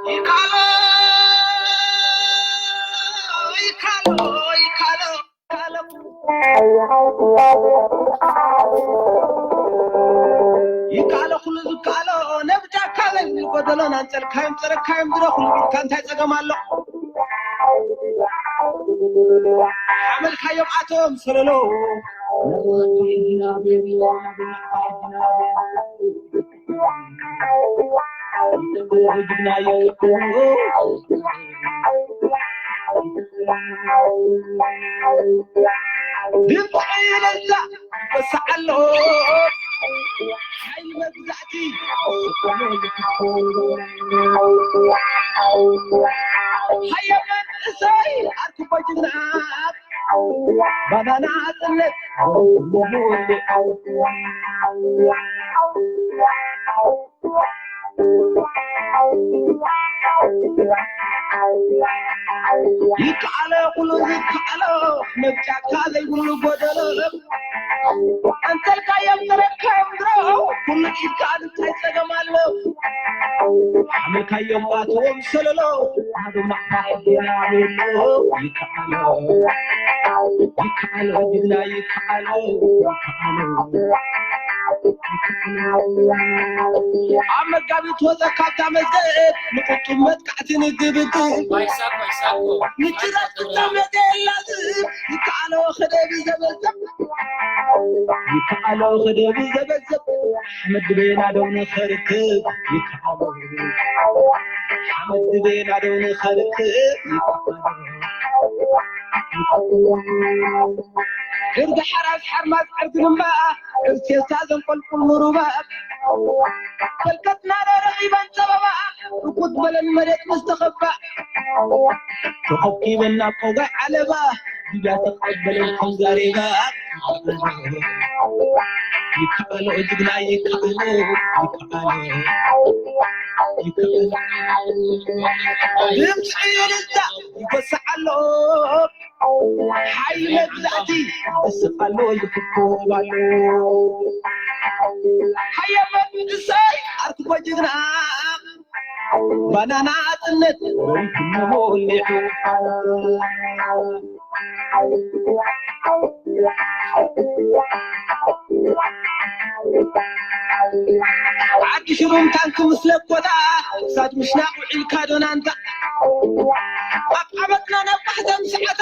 ይካሎ ይካሎ ይካሎ ይካሎ ኩሉ ዝካሎ ነብጃካ ዘይ ጎደሎ ናንጸልካዮም ጸረካዮም ድሮ ኩሉ ኢልካ እንታይ ጸገም ኣሎ? ሓመልካዮም ኣቶም ሰለሎ ድምፂ ይነዛ ይበስዓሎ ሓይሊ መግዛእቲ ሃየ መንእሰይ ኣርክቦ ጅግና ባናና ጽነት ይከኣሎ ኩሉ ዝከኣሎ መብጫካ ዘይብሉ ጎደሎ ኣንተልካዮም ተረካዮም ድሮ ኩሉ ኢድካ እንታይ ጸገም ኣሎ ሓመልካዮም ኣትዎም ሰለሎ ኣዶ ማዕታ ሕድና ቤሎ ይከኣሎ ይከኣሎ ጅግና ይከኣሎ ይከኣሎ ኣብ መጋቢት ወፀ ካብታ መዝገብ ንቁጡብ መጥቃዕቲ ንግብግብ ንጭራት ክጠመደ የላዝብ ይከኣሎ ክደብ ዘበዘብ ይከኣሎ ክደብ ዘበዘብ ሓመድ ድቤና ደው ንኸርክብ ይከኣሎ ሓመድ ድቤና ደው ንኸርክብ ይከኣሎ ዕርዲ ሓራስ ሓርማዝ ዕርዲ ግንባ እርሴሳ ዘንቆልቁል ንሩባ ፈልከትና ዶ ረኺበን ጸበባ ርኩት በለን መሬት ምስ ተኸባ ተኸኪበን ናብ ቆጋይ ዓለባ ድያ ተቐበለን ከም ዛሬባ ይከኣሎ ጅግና ይከኣሎ ይከኣሎ ይከኣሎ ድምፂ ይልዛ ይጎስዓሎ ሓይሊ መግዛእቲ ይስቕ ኣሎ ይፍኮብ ኣሎ ሃየ መንእሰይ ኣርክቦ ጅግና ባናና ኣጥነት ወሪድሞ ወሊዑ ዓዲ ሽሩም ታንክ ምስ ለኮታ ክሳድ ምሽናቕ ውዒልካ ዶናንታ ኣብ ዓመትና ናብ ባሕተም ሰዓታ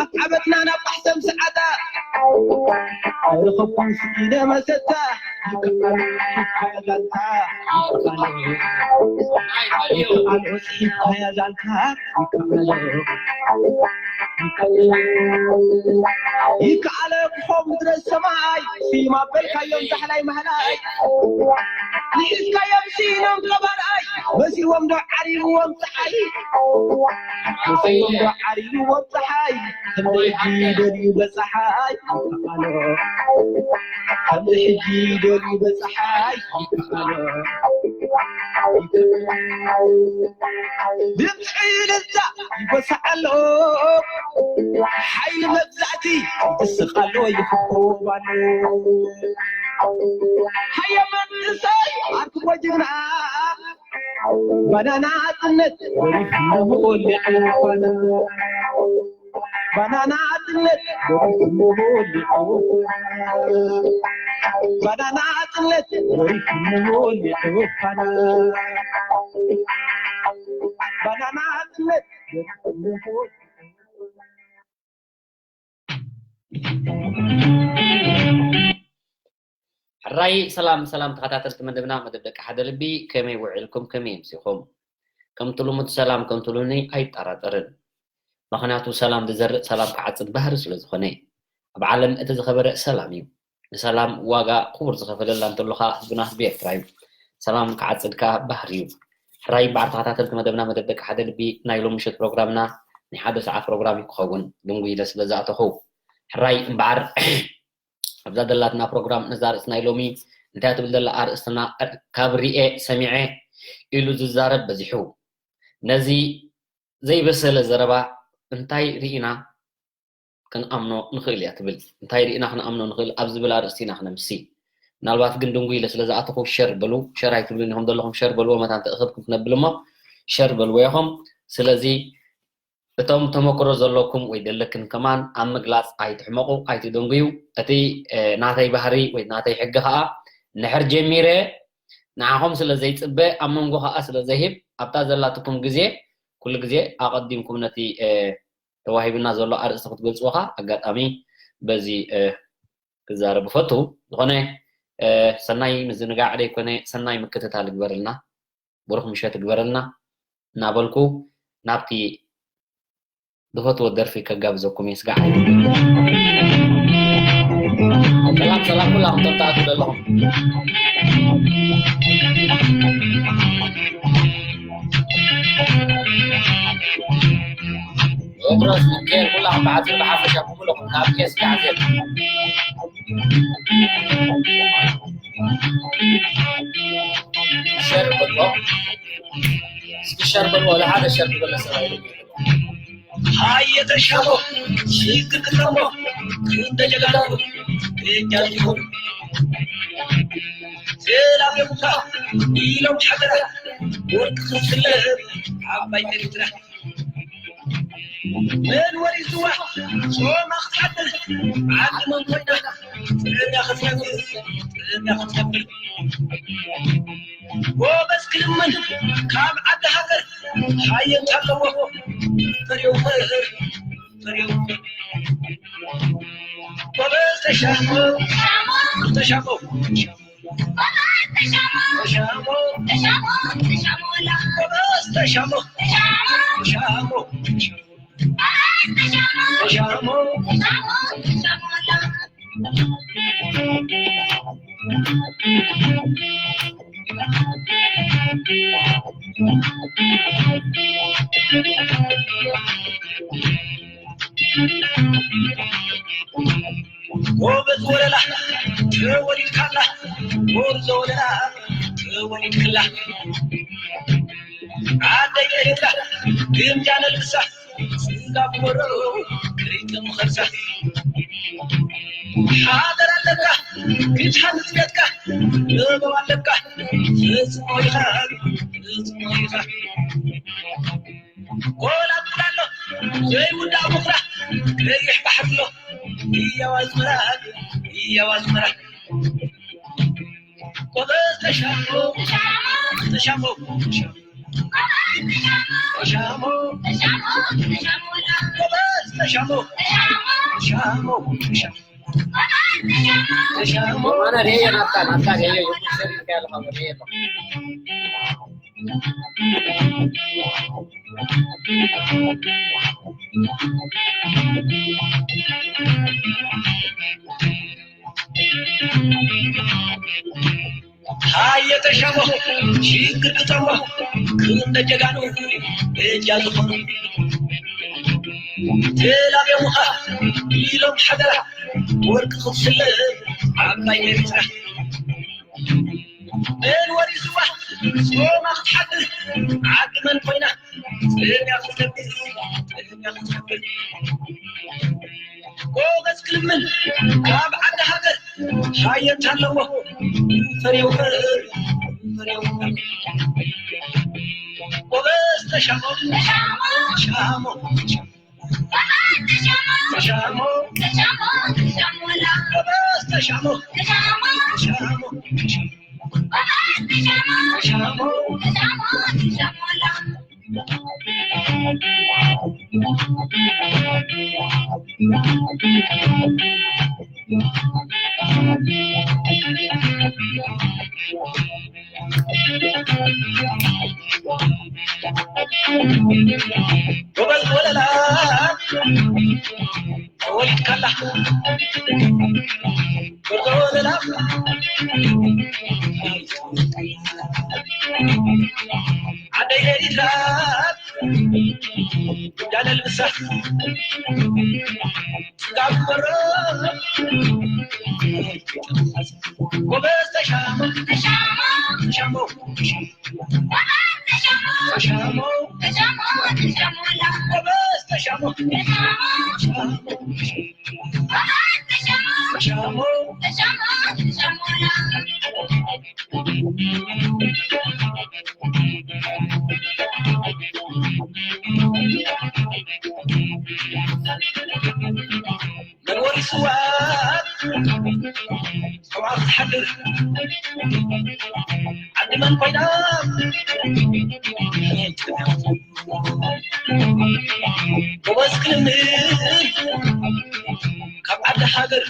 ኣብ ዓመትና ናብ ባሕተም ሰዓታ ኣይረኸብኩን ስኢነ መሰታ ይከኣሎ ይከኣሎ ይከኣሎ ይከኣሎ ይከኣሎ ይከኣሎ ይከኣሎ ክኾ ምድረ ሰማይ ስይማ በልካዮም ዳሕላይ ማህላይ ንሒዝካዮም ስኢኖም ቀባርኣይ መሲዎም ዶ ዓሪብዎም ፀሓይ መሲዎም ዶ ዓሪብዎም ፀሓይ ከምዚ ሕጂ ደልዩ በፀሓይ ይከኣሎ ከምዚ ሕጂ ደልዩ በፀሓይ ይከኣሎ ድምፂ እልልታ ይጎስዕ ኣሎ ሓይሊ መግዛእቲ ይስቕ ኣሎ ይፍኮብ ኣሎ ሃየ መንእሰይ ኣርክቦ ጅግና ባናና ኣጥነት ወሪድሞ ወሊዑ ፋና ባናና ኣጥነት ወሪድሞ ወሊዑ ፋና ባናና ኣጥነት ወሪድሞ ወሊዑ ፋና ባናና ኣጥነት ወሪድሞ ወሊዑ ሕራይ ሰላም ሰላም ተኸታተልቲ መደብና መደብ ደቂ ሓደ ልቢ ከመይ ውዒልኩም ከመይ ኣምሲኹም ከምቲ ልሙድ ሰላም ከምቲ ሉኒ ኣይጠራጠርን ምኽንያቱ ሰላም ዝዘርእ ሰላም ክዓፅድ ባህሪ ስለ ዝኾነ ኣብ ዓለም እቲ ዝኸበረ ሰላም እዩ ንሰላም ዋጋ ክቡር ዝኸፈለላ እንተሎ ከዓ ህዝብና ህዝቢ ኤርትራ እዩ ሰላም ክዓፅድ ከዓ ባህሪ እዩ ሕራይ እምበዓር ተኸታተልቲ መደብና መደብ ደቂ ሓደ ልቢ ናይ ሎም ምሸት ፕሮግራምና ናይ ሓደ ሰዓት ፕሮግራም እዩ ክኸውን ድንጉ ኢለ ስለ ዝኣተኹ ሕራይ እምበዓር ኣብዛ ደላትና ፕሮግራም ነዛ ኣርእስቲ ናይ ሎሚ እንታይ ትብል ዘላ ኣርእስትና ካብ ሪኤ ሰሚዐ ኢሉ ዝዛረብ በዚሑ ነዚ ዘይበሰለ ዘረባ እንታይ ርኢና ክንኣምኖ ንኽእል እያ ትብል። እንታይ ርኢና ክንኣምኖ ንኽእል ኣብ ዝብል ኣርእስቲ ኢና ክነምሲ። ምናልባት ግን ድንጉ ኢለ ስለ ዝኣተኹ ሸር በሉ፣ ሸር ኣይትብሉን ኢኹም ዘለኹም፣ ሸር በልዎ መታን ተእኽብኩም ክነብል እሞ ሸር በልዎ ኢኹም። ስለዚ እቶም ተመክሮ ዘለኩም ወይ ደለክን ከማን ኣብ ምግላፅ ኣይትሕመቑ፣ ኣይትደንጉዩ። እቲ ናተይ ባህሪ ወይ ናተይ ሕጊ ከዓ ንሕር ጀሚረ ንዓኹም ስለ ዘይፅበ ኣብ መንጎ ከዓ ስለ ዘይህብ ኣብታ ዘላትኩም ግዜ ኩሉ ግዜ ኣቐዲምኩም ነቲ ተዋሂብና ዘሎ ኣርእስቲ ክትገልፅዎ ከዓ ኣጋጣሚ በዚ ክዛረብ እፈቱ። ዝኾነ ሰናይ ምዝንጋዕ ደይኮነ ሰናይ ምክትታል ግበረልና፣ ብሩኽ ምሸት ግበረልና እናበልኩ ናብቲ ዝፈትዎ ደርፊ ከጋብዘኩም እየ። ስጋዕ ሰላም ሰላም ኩላኹም ተጣዕቱ ዘለኹም ቴድሮስ ሚካኤል ኩላኹም ብሓፂር ብሓፈሻ ብምሉኹም ካብ ኬስ ጋዕዜብ ሸር በልዎ። እስኪ ሸር በልዎ። ለሓደ ሸር ዝበለ ሰብኣይ ሃየ ተሻሞ ሽግር ክተሞ ክንደ ጀጋኑ እጃ ይኹን ሰላም የሙካ ኢሎም ሓደራ ወርቂ ክስለ ዓባይ ኤርትራ መን ወሪስዋ ጾማ ክትሓድር ዓዲ መን ኮይና ጥዕና ክትነብር ጥዕና ክትነብር ጎበዝ ክልምን ካብ ዓዲ ሃገር ሓየት ኣለዎ ፈርዮ ፈር ፈርዮ ጎበዝ ተሻሞ ተሻሞ ተሻሞ ተሻሞ ተሻሞ ተሻሞ ጎበዝ ወለላ ተወሊድካላ ጎርዞ ወለላ ተወሊድክላ ዓደይ ኤርትራ ግምጃ ነልብሳ ስጋብ ጎሮ ክሪጥም ኸርሳ ሓደር ኣለካ ግድሓን ዝገጥካ ጥበብ ኣለካ ፈጽሞ ኢኻ ፈጽሞ ኢኻ ጎላ ጉላ ኣሎ ዘይውዳእ ምኽራ ቀይሕ ባሕሪ ኣሎ ህያው ኣዝመራ ህያው ኣዝመራ ጎበዝ ተሻሞ ተሻሞ ተሻሞ ጎበዝ ተሻሞ ተሻሞ ተሻሞ ተሻሞ ኣነ ሬየ ናትካ ናትካ ሬየ የሙሰሪ ያለኻ ሬየ ሃየ ተሻሞ ሽግር ክጠሞ ክንደ ጀጋኑ እጃ ዝኾኑ ተላብዮምኻ ኢሎም ሓደራ ወርቂ ክትስለ ዓባይ ኤርትራ መን ወሪስዋ ጾማ ክትሓድር ዓዲ መን ኮይና ጥዕና ክትነብር ጥዕና ክትነብር ጎበዝ ክልምን ካብ ዓዲ ሃገር ሓየት ኣለዎ ፈርዮ ፈርዮ ጎበዝ ተሻሞ ሻሞ ሻሞ ሻሞ ጎበዝ ተሻሞ ሻሞ ሻሞ ጎበዝ ወለላ ተወሊድካላ ጎበዝ ወለላ ዓደይ ኤሪትራ ዳለልብሳ ስጋብ በሮ ጎበዝ ተሻሞ ተሻሞ ተሻሞ ተሻሞ ተሻሞ ተሻሞ ተሻሞ ጎበዝ ተሻሞ ጎበዝ ክልምል ካብ ዓዲ ሃገር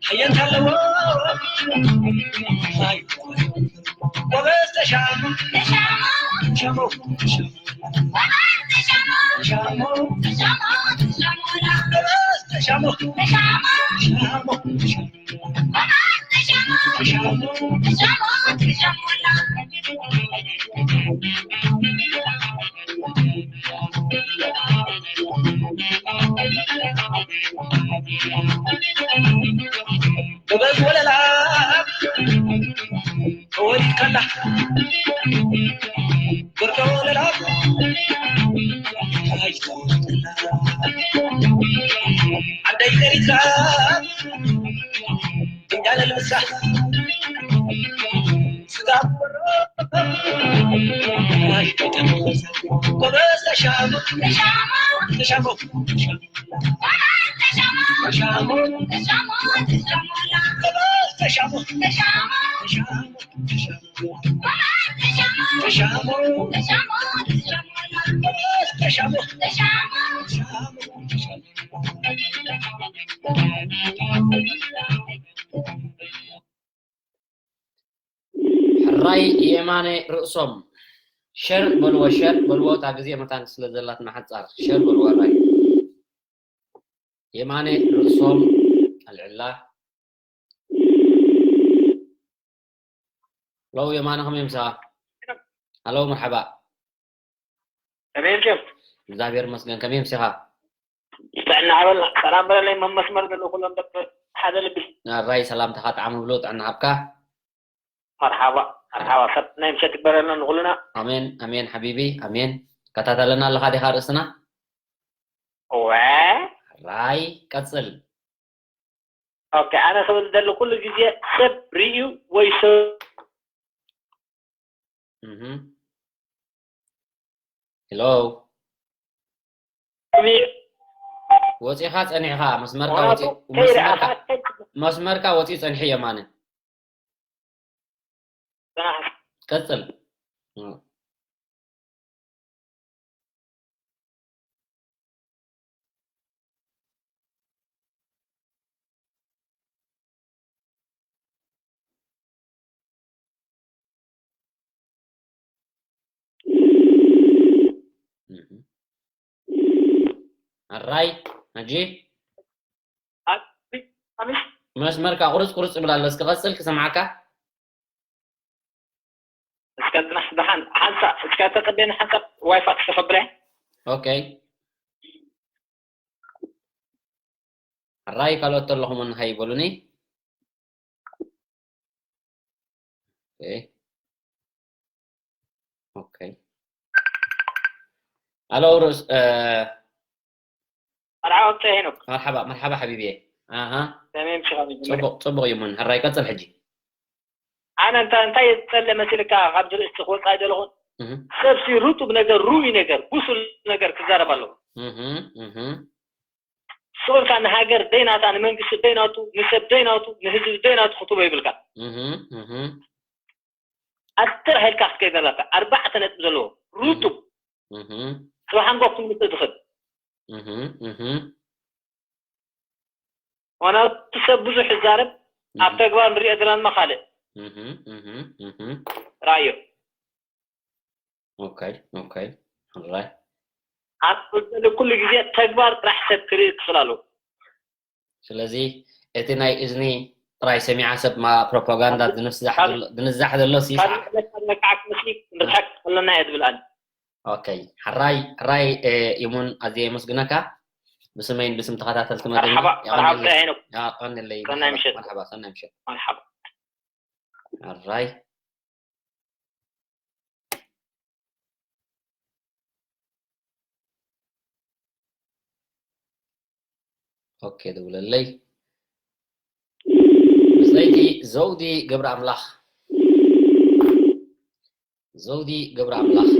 ሓየንታ ኣለዎ። ጎበዝ ተሻሙ፣ ተሻሙ፣ ተሻሙ፣ ተሻሙ፣ ተሻሙ፣ ጎበዝ ተሻሙ፣ ተሻሙ፣ ተሻሙ፣ ተሻሙ። ጎበዝ ወለላ ተወሊድካላ፣ ብርዶ ወለላ ኣይትወልድላ። ዓደይ ኤሪትራ ትንጋለ ልብሳ ስጋ ጎበዝ ተሻሙ፣ ተሻሙ፣ ተሻሙ፣ ተሻሙ፣ ጎበዝ ተሻሙ፣ ተሻሙ፣ ተሻሙ፣ ተሻሙ፣ ተሻሙ፣ ተሻሙ። ሕራይ የማነ ርእሶም ሸር በልዎ፣ ሸር በልዎ። እታ ግዜ መታን ስለ ዘላትና ሓጻር ሸር በልዎ። ሕራይ የማነ ርእሶም ኣልዕላ። ለው የማነ፣ ከመይ ምሳኻ? ሃሎ፣ መርሓባ። ከመይ ኢልኩም? እግዚኣብሔር ይመስገን። ከመይ ምሲኻ? ጥዕና ሃበልና። ሰላም በለለይ፣ መመስመር ዘሎ ኩሎም ደቂ ሓደ ልቢ። ናራይ ሰላምታኻ ጣዕሚ ብሎ ጥዕና ሃብካ። መርሓባ፣ መርሓባ። ሰብ ናይ ምሸት ይግበረልና ንኹልና። ኣሜን፣ ኣሜን ሓቢቢ፣ ኣሜን። ከታተለና ኣለኻ ዲኻ ርእስና? እወ። ራይ ቀጽል። ኦኬ፣ ኣነ ክብል ዝደሊ ኩሉ ግዜ ሰብ ርእዩ ወይ ሰብ እህ። ሄሎ። ርእዩ ወጺኻ ጸኒሕኻ መስመርካ ወጺ-፣ መስመርካ፣ መስመርካ ወጺኡ ጸኒሑ የማነ። ጽናሕ። ቀጽል። ኣራይ፣ ሕጂ መስመርካ ቁርጽ ቁርጽ ይብል ኣሎ። እስኪ ቀጽል ክሰምዓካ። እስከ ጽናሕ፣ ደሓን ሓንሳብ፣ እስከ ተጸበየኒ ሓንሳብ ዋይፋ ክሰኸብለ። ኦኬ። ሕራይ ካልኦት ተለኹም ውን ሃይ በሉኒ። ኦኬ። ኦኬ። ኣሎ ርስ-፣ እ፣ መርሓባ፣ ወቅተ ሄኖክ። መርሓባ፣ መርሓባ ሓቢብየ። ኣሃ። ከመይ ምሽኻ? ጽቡቕ፣ ጽቡቕ እዩ። ምን ሕራይ ቀጽል ሕጂ። ኣነ እንታ-፣ እንታይ የጸለ መሲልካ ካብዚ ርእስቲ ክወጻእ ኣይደለኹን። እህ። ሰብሲ ርጡብ ነገር፣ ርኡይ ነገር፣ ብሱል ነገር ክዛረብ ኣለዎ። እህ፣ እህ። ስቕ ኢልካ ንሃገር ደይናታ፣ ንመንግስቲ ደይናቱ፣ ንሰብ ደይናቱ፣ ንህዝቢ ደይናቱ ክትቦ ይብልካ። እህ፣ እህ። ኣስተር ሃይልካ ክትከይድ ኣለካ። ኣርባዕተ ነጥቢ ዘለዎ ርጡብ። እህ። ጽባሕ ንጎ ክትምልሶ ትኽእል። እህ፣ እህ። ዋላ እቲ ሰብ ብዙሕ ይዛረብ፣ ኣብ እህ። ተግባር ንሪኦ ዘለና ድማ ካልእ። እህ፣ እህ፣ እህ። ራእዮ። ኦኬ፣ ኦኬ። ሕራይ። ኣብ ኩሉ ግዜ ተግባር ጥራሕ ሰብ ክርኢ ክኽእል ኣለዎ። ስለዚ እቲ ናይ እዝኒ ጥራይ ሰሚዓ ሰብ ማ ፕሮፓጋንዳ ዝንዛሕ ዘሎ፣ ዝንዛሕ ዘሎ ሲ ካብ መለካ መቃዓት ምስሊ ንርሕቅ ኣለና እየ ዝብል ኣነ። ኦኬ፣ ሕራይ፣ ሕራይ፣ እ፣ ይሙን ኣዝየ የመስግነካ። ብስመይን ብስም ተኸታተልቲ መደብና መርሓባ፣ መርሓባ የቐንየለይ። ሄኖክ። የቐንየለይ። ሰናይ ምሸት። መርሓባ፣ ሰናይ ምሸት። መርሓባ። ሕራይ። ኦኬ፣ ደውለለይ። ብጸይቲ ዘውዲ ገብረ ኣምላኽ። ዘውዲ ገብረ ኣምላኽ።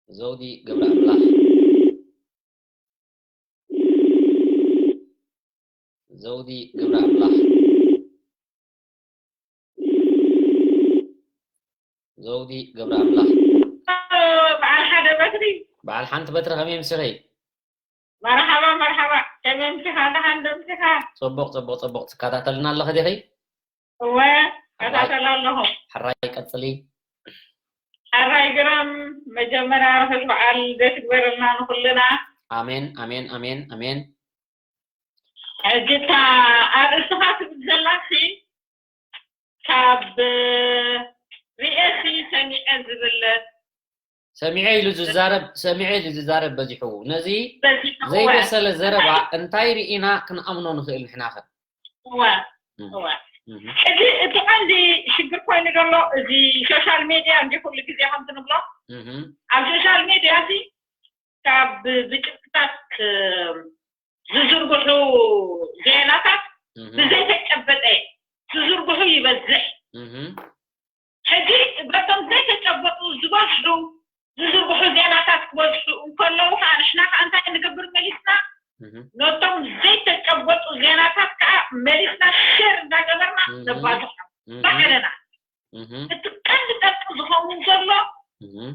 ዘውዲ ገብረ ኣምላኽ። ዘውዲ ገብረ ኣምላኽ። ዘውዲ ገብረ ኣምላኽ። በዓል ሓደ በትሪ። በዓል ሓንቲ በትሪ ከመይ ምስለይ? መርሓባ መርሓባ። ከመይ ምሲኻ? ደሓን ዶ ምሲኻ? ጽቡቕ ጽቡቕ ጽቡቕ። ትከታተልና ኣለኺ ዲኺ? እወ ከታተል ኣለኹ። ሕራይ ቀጽሊ። ሕራይ ግረም። መጀመርያ ርሑስ በዓል ልደት ይግበረልና ንኹልና። ኣሜን ኣሜን ኣሜን ኣሜን። ሕጂ እታ ኣርእስትኻ ትብል ዘላሲ ካብ ሪኤሲ ሰሚዐ ዝብል ሰሚዐ ኢሉ ዝዛረብ ሰሚዐ ኢሉ ዝዛረብ በዚሑ። ነዚ በዚሑ እወ። ዘይበሰለ ዘረባ እንታይ ርኢና ክንኣምኖ ንኽእል ንሕና ኸ? እወ እወ። ሕጂ እቲ ቀንዲ ሽግር ኮይኑ ዘሎ እዚ ሶሻል ሜድያ እንዲ ኩሉ ግዜ ከምቲ ንብሎ ኣብ ሶሻል ሜድያ እዚ ካብ ብጭብጥታት ዝዝርግሑ ዜናታት ብዘይተጨበጠ ዝዝርግሑ ይበዝሕ። ሕጂ በቶም ዘይተጨበጡ ዝበዝሑ ዝዝርግሑ ዜናታት ክበዝሑ እንከለዉ ከዓ ንሕና ከዓ እንታይ ንገብር መሊስና ነቶም ዘይተጨበጡ ዜናታት ከዓ መሊስና ሸር እንዳገበርና ነባዝሖም ባዕልና። እቲ ቀንዲ ጠንቂ ዝኸውን ዘሎ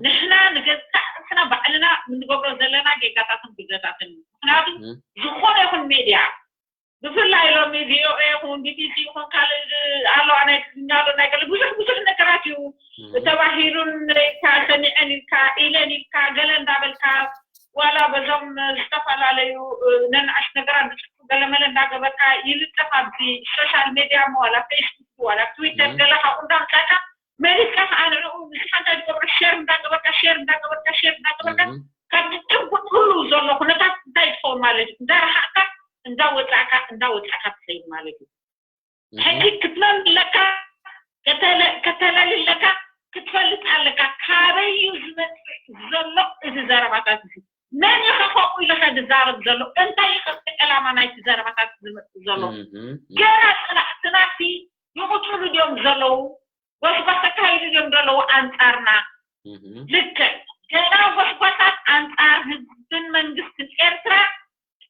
ንሕና ንገዛእ ርእስና ባዕልና እንገብሮ ዘለና ጌጋታትን ጉድለታትን እዩ። ምክንያቱ ዝኾነ ይኹን ሜድያ ብፍላይ ሎሚ ቪኦኤ ይኹን ቢቢሲ ይኹን ካልእ ኣለዋ ናይ ትግርኛ ኣሎ ናይ ገለ ብዙሕ ብዙሕ ነገራት እዩ ተባሂሉን ኢልካ ሰሚዐን ኢልካ ኢለን ኢልካ ገለ እንዳበልካ ዋላ በዞም ዝተፈላለዩ ነንኣሽ ነገራት ዝፅሑ ገለመለ እንዳገበርካ ይልጠፍ ኣብዚ ሶሻል ሜድያ ዋላ ፌስቡክ ዋላ ትዊተር ገለ ካብኡ እንዳምፃእካ መሊስካ ከዓ ንዕኡ ንስኻ እንታይ ትገብሮ ሸር እንዳገበርካ ሸር እንዳገበርካ ሸር እንዳገበርካ ካብቲ ጭቡጥ ህሉው ዘሎ ኩነታት እንታይ ትኸውን ማለት እዩ እንዳረሓቕካ እንዳወፃእካ እንዳወፃእካ ትኸይድ ማለት እዩ። ሕጂ ክትመምለካ ከተለልለካ ክትፈልጥ ኣለካ ካበይ እዩ ዝመፅእ ዘሎ እዚ ዘረባታት እዚ መን እዩ ከምኡ ኢሉ ዝዛረብ ዘሎ እንታይ እዩ ዕላማ ናይቲ ዘረባታት ዝመፅእ ዘሎ ገና ፀላእትና ሲ ይቕፅሉ ድዮም ዘለዉ ጎስጓስ ተካሂዱ ድዮም ዘለዉ ኣንፃርና ልክዕ ገና ጎስጓሳት ኣንፃር ህዝብን መንግስትን ኤርትራ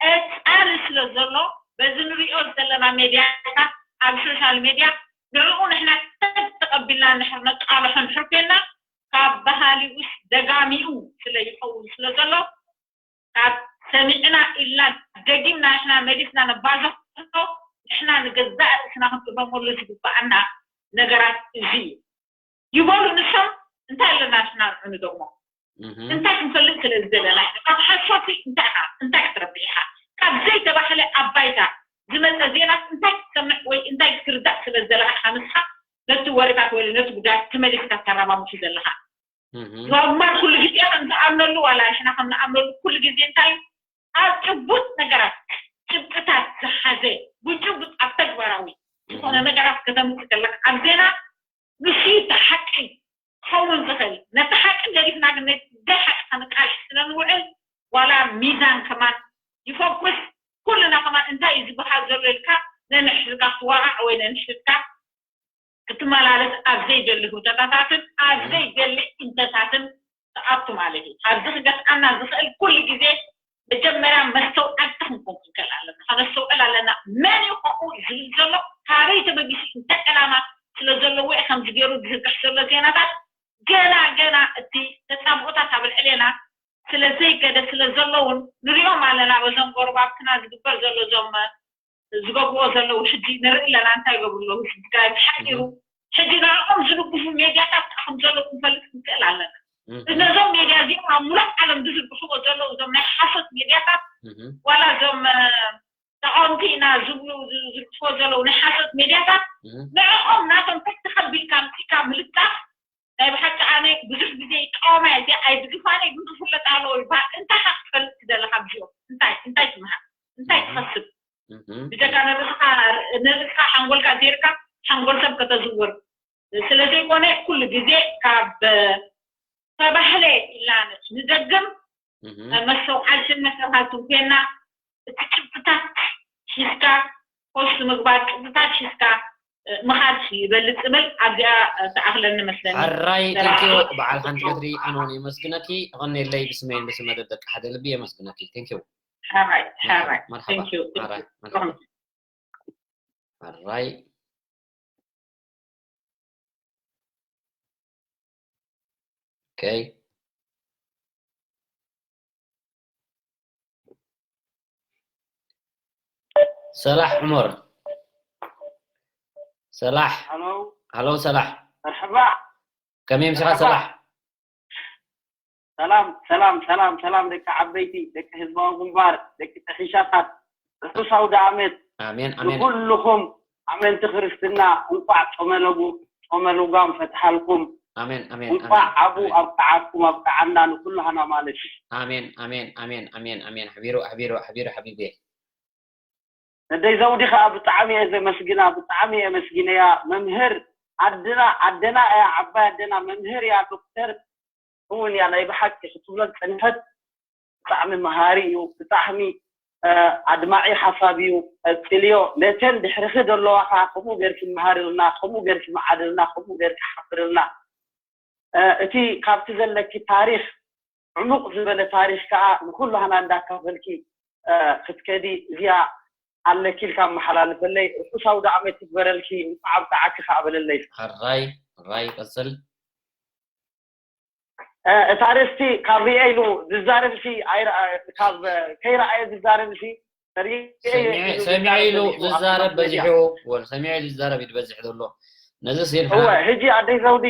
ቀፃሊ ስለ ዘሎ በዚ ንሪኦ ዘለና ሜድያታት ኣብ ሶሻል ሜድያ ንዕኡ ንሕና ሰብ ተቐቢልና ነቃልሖን ሕርኮና ካብ በሃሊኡስ ደጋሚኡ ስለ ይኸውን ስለ ዘሎ ካብ ሰሚዕና ኢልና ደጊምና ንሕና መሊስና ነባዝሖ ንሕና ንገዛእ ርእስና ክንጥበመሉ ዝግባኣና ነገራት እዚ እዩ ይበሉ ንሶም እንታይ ኣለና ንሕና ንዑ ንደግሞ እንታይ ክንፈልጥ ስለ ዝደለና ኢና ካብ ሓሶት እንታይ ኢኻ እንታይ ክትረብሕ ኢኻ ካብ ዘይተባህለ ኣብ ባይታ ዝመፀ ዜናስ እንታይ ክትሰምዕ ወይ እንታይ ክትርዳእ ስለ ዝደለኻ ኢኻ ንስኻ ነቲ ወረታት ወይ ነቲ ጉዳያት ተመሊስካ ተረባብሑ ዘለኻ ኖርማል ኩሉ ግዜ ከም ዝኣምነሉ ዋላ ንሕና ከም ንኣምነሉ ኩሉ ግዜ እንታይ እዩ ኣብ ጭቡጥ ነገራት ጭብጥታት ዝሓዘ ብጭቡጥ ኣብ ተግባራዊ ዝኾነ ነገራት ከተምፅእ ከለካ ኣብ ዜና ንሱ እዩ እቲ ሓቂ ክኸውን ዝኽእል ነቲ ሓቂ ገዲፍና ግን ነቲ ዘይሓቂ ከነቃልሕ ስለ ንውዕል ዋላ ሚዛን ከማን ይፈኩስ ኩልና ከማን እንታይ እዩ ዝበሃል ዘሎ ኢልካ ነንሕድካ ክትዋቃዕ ወይ ነንሕድካ ክትመላለስ ኣብ ዘይደሊ ሁነታታትን ኣብ ዘይደሊ እንተታትን ትኣቱ ማለት እዩ። ኣብዚ ክገትኣና ዝኽእል ኩሉ ግዜ መጀመርያ መስተውዓልቲ ክንኮን ክንክእል ኣለና። ከነስተውዕል ኣለና። መን እዩ ከምኡ ዝብል ዘሎ? ካበይ ተበጊሱ? እንታይ ዕላማ ስለ ዘለዎ እዩ ከምዚ ገይሩ ዝዝርግሕ ዘሎ ዜናታት? ገና ገና እቲ ተጻብኦታት ኣብ ልዕሌና ስለ ዘይገደ ስለ ዘለውን ንሪኦም ኣለና። በዞም ጎረባብትና ዝግበር ዘሎ እዞም ዝገብርዎ ዘለዉ ሕጂ ንርኢ ኣለና እንታይ ይገብሩ ኣለዉ ህዝቢ ትግራይ ሓቂሩ ሕጂ ንዕኦም ዝድግፉ ሜድያታት ከዓ ከም ዘለዉ ክንፈልጥ ክንክእል ኣለና ነዞም ሜድያ እዚኦም ኣብ ሙሉእ ዓለም ዝዝርግሕዎ ዘለዉ እዞም ናይ ሓሶት ሜድያታት ዋላ እዞም ተቃወምቲ ኢና ዝብሉ ዝዝርግሕዎ ዘለዉ ናይ ሓሶት ሜድያታት ንዕኦም ናቶም ተተኸቢልካ ምፅኢካ ምልጣፍ ናይ ብሓቂ ኣነ ብዙሕ ግዜ ይቃወማ እየ እዚኣ ኣይድግፋን እየ ግን ክፍለጥ ኣለዎ ይበሃል እንታይ ኢኻ ክትፈልጥ ትደሊ ካብዚኦም እንታይ እንታይ ትምሃር እንታይ ትኸስብ ብጀካ ንርእስኻ ንርእስኻ ሓንጎልካ ጌርካ ሓንጎል ሰብ ከተዝውር ስለ ዘይኮነ ኩሉ ግዜ ካብ ተባህለ ኢልና ንደግም መስተውዓልትን መስተውዓልትን ኮይና እቲ ጭብጥታት ሒዝካ ፖስት ምግባር ጭብጥታት ሒዝካ ምኻድ ይበልፅ ዝብል ኣብዚኣ ተኣኽለኒ መስለኒ ሕራይ ቴንኪዩ በዓል ሓንቲ በትሪ ኣነ እውን የመስግነኪ እቐኒለይ ብስመይን ብስመ ደቂ ሓደ ልቢ የመስግነኪ ቴንኪዩ ሕራይ ሕራይ መርሓባ ሕራይ መርሓባ ሕራይ Okay. ሰላሕ ዑመር። ሰላሕ። ሃሎ ሃሎ ሰላሕ። መርሐባ ከመይ ምሽኻ መርሐባ። ሰላሕ? ሰላም ሰላም ሰላም ሰላም ደቂ ዓበይቲ ደቂ ህዝባዊ ግንባር ደቂ ጥሒሻታት ርሑስ ኣውደ ዓመት ኣሜን ኣሜን ንኩልኹም ኣመንቲ ክርስትና እንቋዕ ጾመ ለጉ ጾመ ልጓም ፈትሓልኩም ኣሜን ኣሜን እንቋዕ ኣሜን፣ ኣብኡ ኣሜን። ኣብቅዓኩም ኣብቅዓና ንኩላህና ማለት እዩ። ኣሜን ኣሜን ኣሜን ኣሜን ኣሜን። ኣሕቢሩ ኣሕቢሩ ኣሕቢሩ ሓቢቢ። ነደይ ዘውዲ ከዓ ብጣዕሚ እየ ዘመስግና ብጣዕሚ እየ መስጊነያ። መምህር ኣድና ኣደና እያ ዓባይ ኣደና መምህር እያ ዶክተር እውን እያ ናይ ብሓቂ ክትብሎ ዝፀንሐት ብጣዕሚ መሃሪ እዩ። ብጣዕሚ ኣድማዒ ሓሳብ እዩ። ቀፅልዮ ነተን ድሕርኺ ዘለዋ ከዓ ከምኡ ገይርኪ መሃርልና ከምኡ ገይርኪ መዓድልና ከምኡ ገይርኪ ሓብርልና። እቲ ካብቲ ዘለኪ ታሪኽ ዕሙቕ ዝበለ ታሪኽ ከዓ ንኩላህና እንዳካፈልኪ ክትከዲ እዚኣ ኣለኪ ኢልካ ኣመሓላልፈለይ። ርሑስ ኣውደ ዓመት ይግበረልኪ እንኳዕ ኣብቅዓኪ ከዓ በለለይ። ሕራይ ሕራይ ቀፅል። እታ ርእስቲ ካብ ሪአ ኢሉ ዝዛረብ ሲ ካብ ከይረኣየ ዝዛረብ ሲ ሰሚዐ ኢሉ ዝዛረብ በዚሑ ወል ሰሚዐ ኢሉ ዝዛረብ እዩ ዝበዝሕ ዘሎ። ነዚ ሲል እወ ሕጂ ኣደይ ዘውዲ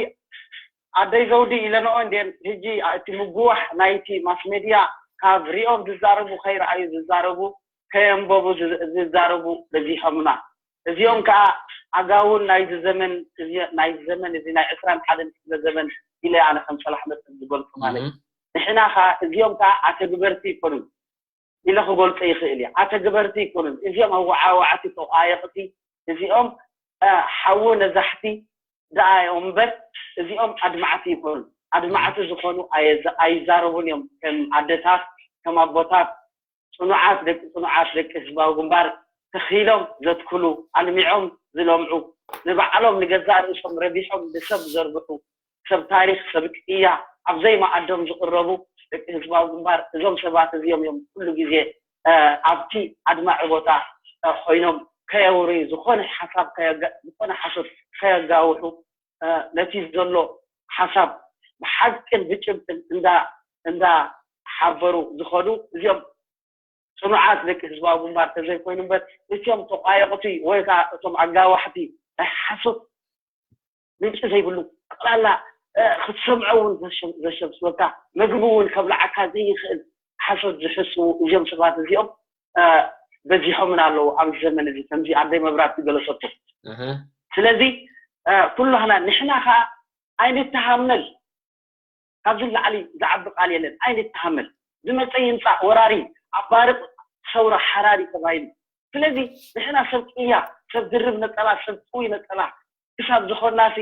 ኣደይ ዘውዲ ኢለንኦ እንዴን ሕጂ እቲ ምጉዋሕ ናይቲ ማስ ሜድያ ካብ ሪኦም ዝዛረቡ ከይረኣዩ ዝዛረቡ ከየንበቡ ዝዛረቡ በዚሖምና። እዚኦም ከዓ ኣጋውን ናይዚ ዘመን ናይዚ ዘመን እዚ ናይ ዕስራን ሓደን ክፍለ ዘመን ኢለ ኣነ ከም ጸላሕ መጠን ዝገልጹ ማለት እዩ። ንሕና ከዓ እዚኦም ከዓ ኣተግበርቲ ይኮኑን ኢለ ክገልጾ ይኽእል እየ። ኣተግበርቲ ይኮኑን እዚኦም ኣወዓዋዕቲ ተቋየቕቲ እዚኦም ሓዊ ነዛሕቲ ደኣ እዮም እምበር እዚኦም ኣድማዕቲ ይኮኑን። ኣድማዕቲ ዝኾኑ ኣይዛረቡን እዮም። ከም ኣደታት ከም ኣቦታት ፅኑዓት ደቂ ፅኑዓት ደቂ ህዝባዊ ግንባር ተኺሎም ዘትክሉ ኣልሚዖም ዝለምዑ ንባዕሎም ንገዛእ ርእሶም ረቢሖም ንሰብ ዘርብሑ ሰብ ታሪኽ ሰብ ቅያ ኣብ ዘይመኣዶም ዝቕረቡ ደቂ ህዝባዊ ግንባር እዞም ሰባት እዚኦም እዮም ኩሉ ግዜ ኣብቲ ኣድማዒ ቦታ ኮይኖም ከየውርዩ ዝኾነ ሓሳብ ዝኾነ ሓሶት ከየጋውሑ ነቲ ዘሎ ሓሳብ ብሓቅን ብጭብጥን እንዳ እንዳ ሓበሩ ዝኸዱ እዚኦም ፅኑዓት ደቂ ህዝባዊ ግንባር ተዘይኮይኑ እምበር እቲኦም ተቋየቕቲ ወይ ከዓ እቶም ኣጋዋሕቲ ናይ ሓሶት ምንጪ ዘይብሉ ጠቕላላ ክትሰምዖ እውን ዘሸብስበካ መግቢ እውን ከብልዓካ ዘይኽእል ሓሶት ዝሕስቡ እዚኦም ሰባት እዚኦም በዚሖምን ኣለዉ ኣብዚ ዘመን እዚ ከምዚ ኣደይ መብራት ዝገለፀቶ። ስለዚ ኩላህና ንሕና ከዓ ኣይንተሃመል። ካብዚ ንላዕሊ ዝዓቢ ቃል የለን። ኣይንተሃመል። ዝመፀ ይምፃእ ወራሪ ኣባርቕ ሰውራ ሓራሪ ተባሂሉ። ስለዚ ንሕና ሰብ ቅያ ሰብ ድርብ ነፀላ ሰብ ጥውይ ነፀላ ክሳብ ዝኾንናሲ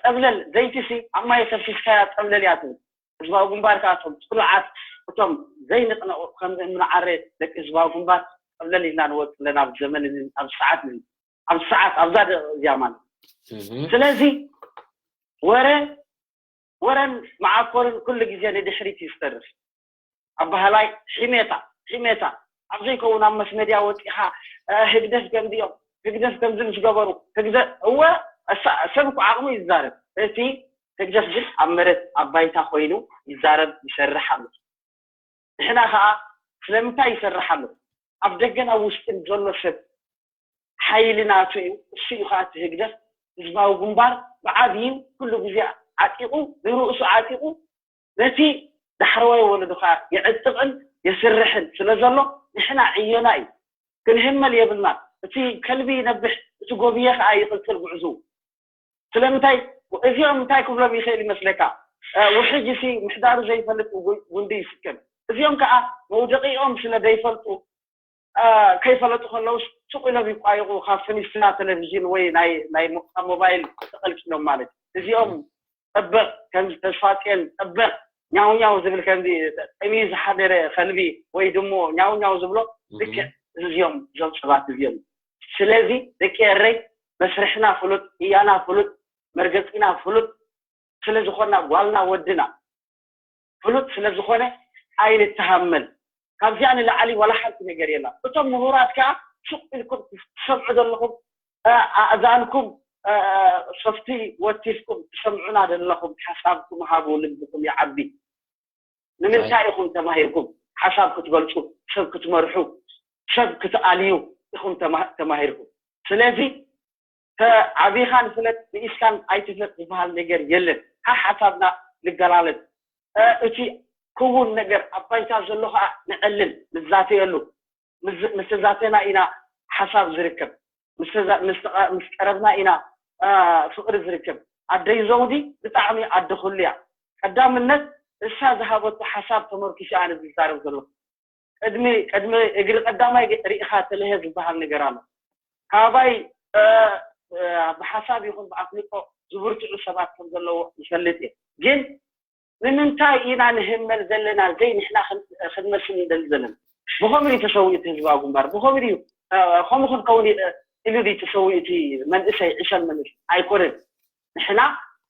ፀብለል ዘይትሲ ኣብ ማይ ተፍሲስካያ ፀብለል እያ ትብል። ህዝባዊ ግንባር ከዓ እቶም ፅኑዓት እቶም ዘይንቕነቑ ከም እምኒ ዓረ ደቂ ህዝባዊ ግንባር ፀብለል ኢልና ንወፅ ኣለና ኣብዚ ዘመን እዚ ኣብዚ ሰዓት እዚ ኣብዚ ሰዓት ኣብዛ ደቂቕ እዚኣ ማለት እዩ። ስለዚ ወረ ወረን መዓኮርን ኩሉ ግዜ ንድሕሪት እዩ ዝተርፍ። ኣባህላይ ሒሜታ ሒሜታ ኣብ ዘይከውን ኣብ መስመድያ ወፂኻ ህግደፍ ገንዲኦም ህግደፍ ከምዚ ምስ ገበሩ ህግደ እወ ሰብ እኮ ዓቕሙ ይዛረብ። እቲ ህግደፍ ግን ኣብ መሬት ኣብ ባይታ ኮይኑ ይዛረብ ይሰርሕ ኣሎ። ንሕና ከዓ ስለምንታይ ይሰርሕ ኣሎ? ኣብ ደገን ኣብ ውሽጥን ዘሎ ሰብ ሓይሊ ናቱ እዩ። እሱ እዩ ከዓ እቲ ህግደፍ ህዝባዊ ግንባር ብዓብይን ኩሉ ግዜ ዓጢቑ ንርእሱ ዓጢቑ ነቲ ዳሕረዋይ ወለዶ ከዓ የዕጥቕን የስርሕን ስለ ዘሎ ንሕና ዕዮና እዩ። ክንህመል የብልናን። እቲ ከልቢ ይነብሕ እቲ ጎብየ ከዓ ይቕፅል ጉዕዝኡ። ስለምንታይ እዚኦም እንታይ ክብሎም ይኽእል ይመስለካ? ውሕጅ ሲ ምሕዳሩ ዘይፈልጥ ጉንዲ ይስከም። እዚኦም ከዓ መውደቂኦም ስለ ዘይፈልጡ ከይፈለጡ ከለውስ ሱቕ ኢሎም ይቋይቑ ካብ ፍኒስትራ ቴሌቪዥን ወይ ናይ ሞባይል ተቐልቂሎም ማለት እዩ። እዚኦም ጠበቕ ከምዚ ተስፋፅዮን ጠበቕ ኛው ኛው ዝብል ከምዚ ጠምዩ ዝሓደረ ከልቢ ወይ ድሙ ኛው ኛው ዝብሎ ልክዕ እዚኦም እዞም ሰባት እዚኦም። ስለዚ ደቂ ኤረይ መስርሕና ፍሉጥ፣ ቅያና ፍሉጥ፣ መርገፂና ፍሉጥ ስለዝኾና ጓልና ወድና ፍሉጥ ስለዝኾነ ኣይንተሃመል። ካብዚኣ ንላዕሊ ዋላ ሓንቲ ነገር የላ። እቶም ምሁራት ከዓ ሱቕ ኢልኩም ትሰምዑ ዘለኹም ኣእዛንኩም ሶፍቲ ወቲፍኩም ትሰምዑና ዘለኹም ሓሳብኩም ሃቡ፣ ልብኩም ይዓቢ። ንምንታይ ኢኹም ተማሂርኩም ሓሳብ ክትገልጹ፣ ሰብ ክትመርሑ፣ ሰብ ክትኣልዩ ኢኹም ተማሂርኩም። ስለዚ ዓቢኻን ፍለጥ ንኢስካን ኣይትፍለጥ ዝበሃል ነገር የለን። ሓሓሳብና ንገላለጽ። እቲ ክውን ነገር ኣብ ባይታ ዘሎ ከዓ ንዕልል፣ ንዛተየሉ። ምስ ተዛተና ኢና ሓሳብ ዝርከብ፣ ምስ ቀረብና ኢና ፍቅሪ ዝርከብ። ኣደይ ዘውዲ ብጣዕሚ ኣደ ኩሉ እያ። ቀዳምነት እሳ ዝሃበቶ ሓሳብ ተመርኪሰ ኣነ ዝዛረብ ዘለኹ። ቅድሚ ቅድሚ እግሪ ቀዳማይ ሪኢኻ ተለሀ ዝበሃል ነገር ኣሎ። ካባይ ብሓሳብ ይኹን ብኣፍልጦ ዝብርትዑ ሰባት ከም ዘለዎ ይፈልጥ እየ። ግን ንምንታይ ኢና ንህመል ዘለና? ዘይ ንሕና ክንመስል ንደሊ ዘለና? ብኸምኡ እዩ ተሰዊኡ እቲ ህዝባዊ ግንባር። ብኸምኡ እዩ ከምኡ ክንከውን ኢሉ ድዩ ተሰዊኡ እቲ መንእሰይ ዕሸል መንእሰይ? ኣይኮነን። ንሕና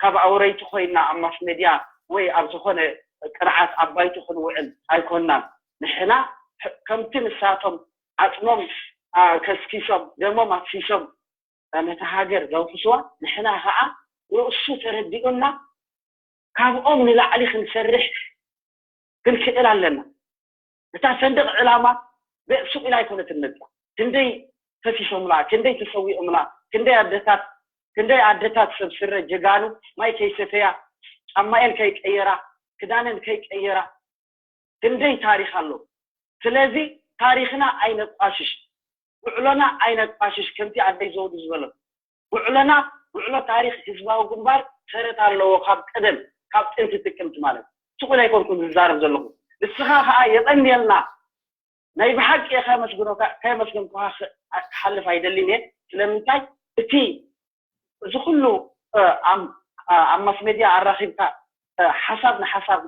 ካብ ኣውረይቲ ኮይና ኣብ ማስ ሜድያ ወይ ኣብ ዝኾነ ቅርዓት ኣብ ባይቶ ክንውዕል ኣይኮንናን። ንሕና ከምቲ ንሳቶም ዓፅሞም ከስኪሶም ደሞም ኣፍሲሶም ነታ ሃገር ዘውሕስዋ፣ ንሕና ከዓ ንእሱ ተረዲኡና ካብኦም ንላዕሊ ክንሰርሕ ክንክእል ኣለና። እታ ሰንደቕ ዕላማ ብዕ ሱቕ ኢላ ኣይኮነትን መፅኣ። ክንደይ ፈሲሶምላ፣ ክንደይ ተሰዊኦምላ፣ ክንደይ ኣደታት ክንደይ ኣደታት ሰብ ስረ ጀጋኑ ማይ ከይሰተያ፣ ጫማኤን ከይቀየራ፣ ክዳነን ከይቀየራ፣ ክንደይ ታሪኽ ኣሎ። ስለዚ ታሪኽና ኣይነቋሽሽ፣ ውዕሎና ኣይነቋሽሽ። ከምቲ ኣደይ ዘውዱ ዝበሎ ውዕሎና ውዕሎ ታሪኽ ህዝባዊ ግንባር ሰረት ኣለዎ። ካብ ቀደም ካብ ጥንቲ ጥቅምቲ ማለት ሱቕ ኢለ ኣይኮንኩን ዝዛረብ ዘለኹ። ንስኻ ከዓ የቐንየልና። ናይ ብሓቂ እየ ከመስግኖካ፣ ከመስገንኩኻ ክሓልፍ ኣይደልን እየ። ስለምንታይ እቲ እዚ ኩሉ ኣብ ማስ ሜድያ ኣራኺብካ ሓሳብ ንሓሳብ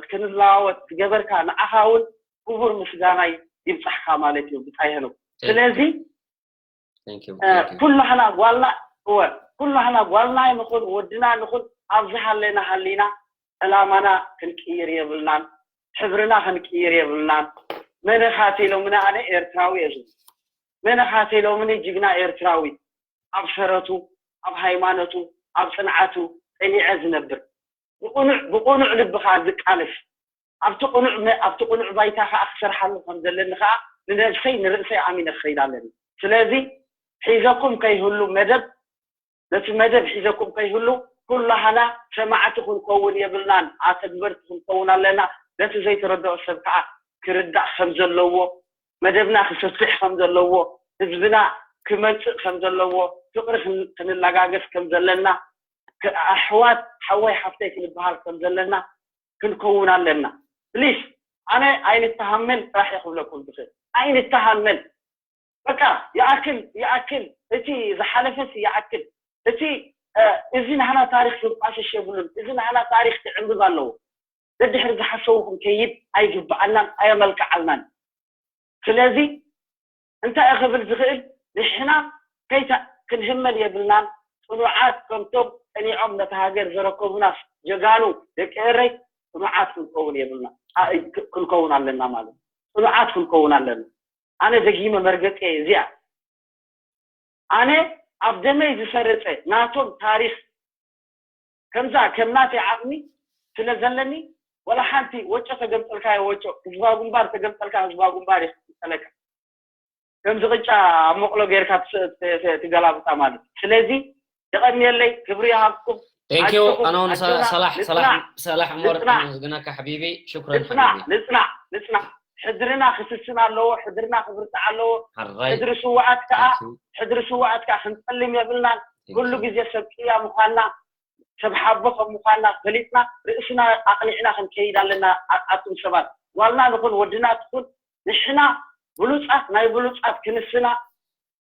ክንለዋወጥ ዝገበርካ ንዓኻ እውን ክቡር ምስጋናይ ይብፃሕካ ማለት እዩ ብፃይ ሄኖክ። ስለዚ ኩላህና ጓልና እወ ኩላህና ጓልና ንኹን ወድና ንኹን ኣብዚ ሃለና ሃሊና ዕላማና ክንቅይር የብልናን፣ ሕብርና ክንቅይር የብልናን። መነኻተይ ሎምና ኣነ ኤርትራዊ እየ ዝብል። መነኻተይ ሎምኒ ጅግና ኤርትራዊ ኣብ ሰረቱ ኣብ ሃይማኖቱ ኣብ ፅንዓቱ ፀኒዐ ዝነብር ብቁኑዕ ብቁኑዕ ልቢ ከዓ ዝቃለስ ኣብቲ ቁኑዕ መ- ኣብቲ ቁኑዕ ባይታ ከዓ ክሰርሓሉ ከም ዘለኒ ከዓ ንነብሰይ ንርእሰይ ኣሚነ ክኸይድ ኣለኒ። ስለዚ ሒዘኩም ከይህሉ መደብ ነቲ መደብ ሒዘኩም ከይህሉ ኩላህና ሰማዕቲ ክንከውን የብልናን፣ ኣተግበርቲ ክንከውን ኣለና። ነቲ ዘይተረድኦ ሰብ ከዓ ክርዳእ ከም ዘለዎ፣ መደብና ክሰፍሕ ከም ዘለዎ፣ ህዝብና ክመፅእ ከም ዘለዎ፣ ፍቅሪ ክንለጋገስ ከም ዘለና፣ ኣሕዋት ሓወይ ሓፍተይ ክንበሃል ከም ዘለና ክንከውን ኣለና። ፕሊስ ኣነ ኣይንተሃመል ጥራሕ እየ ክብለኩም ዝኽእል። ኣይንተሃመል በቃ ይኣክል ይኣክል። እቲ ዝሓለፈስ ይኣክል። እቲ እዚ ናህና ታሪክ ክቋሸሽ የብሉን። እዚ ናህና ታሪክ ክዕንብብ ኣለዎ። ደድሕሪ ዝሓሰቡ ክንከይድ ኣይግብኣናን ኣየመልክዓልናን። ስለዚ እንታይ እየ ክብል ዝኽእል ንሕና ከይታ ክንህመል የብልናን። ፅኑዓት ከምቶም ፀኒዖም ነታ ሃገር ዘረከቡና ጀጋኑ ደቂ ኤረይ ፅኑዓት ክንከውን የብልና ክንከውን ኣለና ማለት ፅኑዓት ክንከውን ኣለና። ኣነ ደጊመ መርገፂ እዚኣ ኣነ ኣብ ደመይ ዝሰረፀ ናቶም ታሪክ ከምዛ ከም ናተይ ዓቕሚ ስለ ዘለኒ ወላ ሓንቲ ወጮ ተገምጠልካዮ ወጮ ህዝባዊ ግንባር ተገምጠልካ ህዝባዊ ግንባር ይክተለካ ከምዚ ቅጫ ኣብ መቕሎ ጌርካ ትገላብጣ ማለት ስለዚ የቐንየለይ ክብሪ ይሃብኩም። ቴንኪዩ ኣነውን ሰላሕ ሰላሕ ዑመር ኣመስግነካ ሓቢቢ ሽኩረን ሓቢቢ ንፅናዕ ንፅናዕ ሕድርና ክስስን ኣለዎ ሕድርና ክብርታዕ ኣለዎ ሕድሪ ስዋኣት ከዓ ሕድሪ ስዋኣት ከዓ ክንጠልም የብልናን ኩሉ ግዜ ሰብ ቅያ ምኳንና ሰብ ሓቦ ከም ምኳንና ፈሊጥና ርእስና ኣቕኒዕና ክንከይድ ኣለና ኣቱም ሰባት ጓልና ንኹን ወድና ትኹን ንሕና ብሉፃት ናይ ብሉፃት ክንስና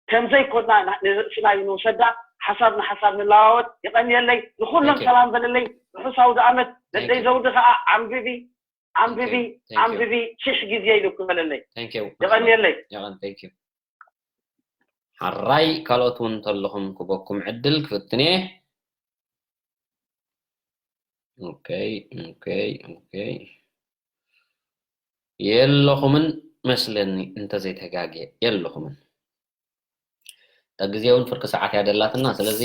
ከምዘይኮና ንርእስና እዩ ንውሰዳ ሓሳብ ንሓሳብ ንለዋወጥ የቐንየለይ ንኩሎም ሰላም በለለይ ርሑስ ኣውደ ኣመት ደደይ ዘውዲ ከዓ ዓንብቢ ዓንብቢ ዓንብቢ ሽሕ ግዜ ኢሉ ክበለለይ የቐንየለይ ሓራይ ካልኦት እውን እንተለኹም ክበኩም ዕድል ክፍትን እየ የለኹምን መስለኒ እንተዘይተጋግየ የለኹምን ግዜ እውን ፍርቂ ሰዓት እያ ደላትና። ስለዚ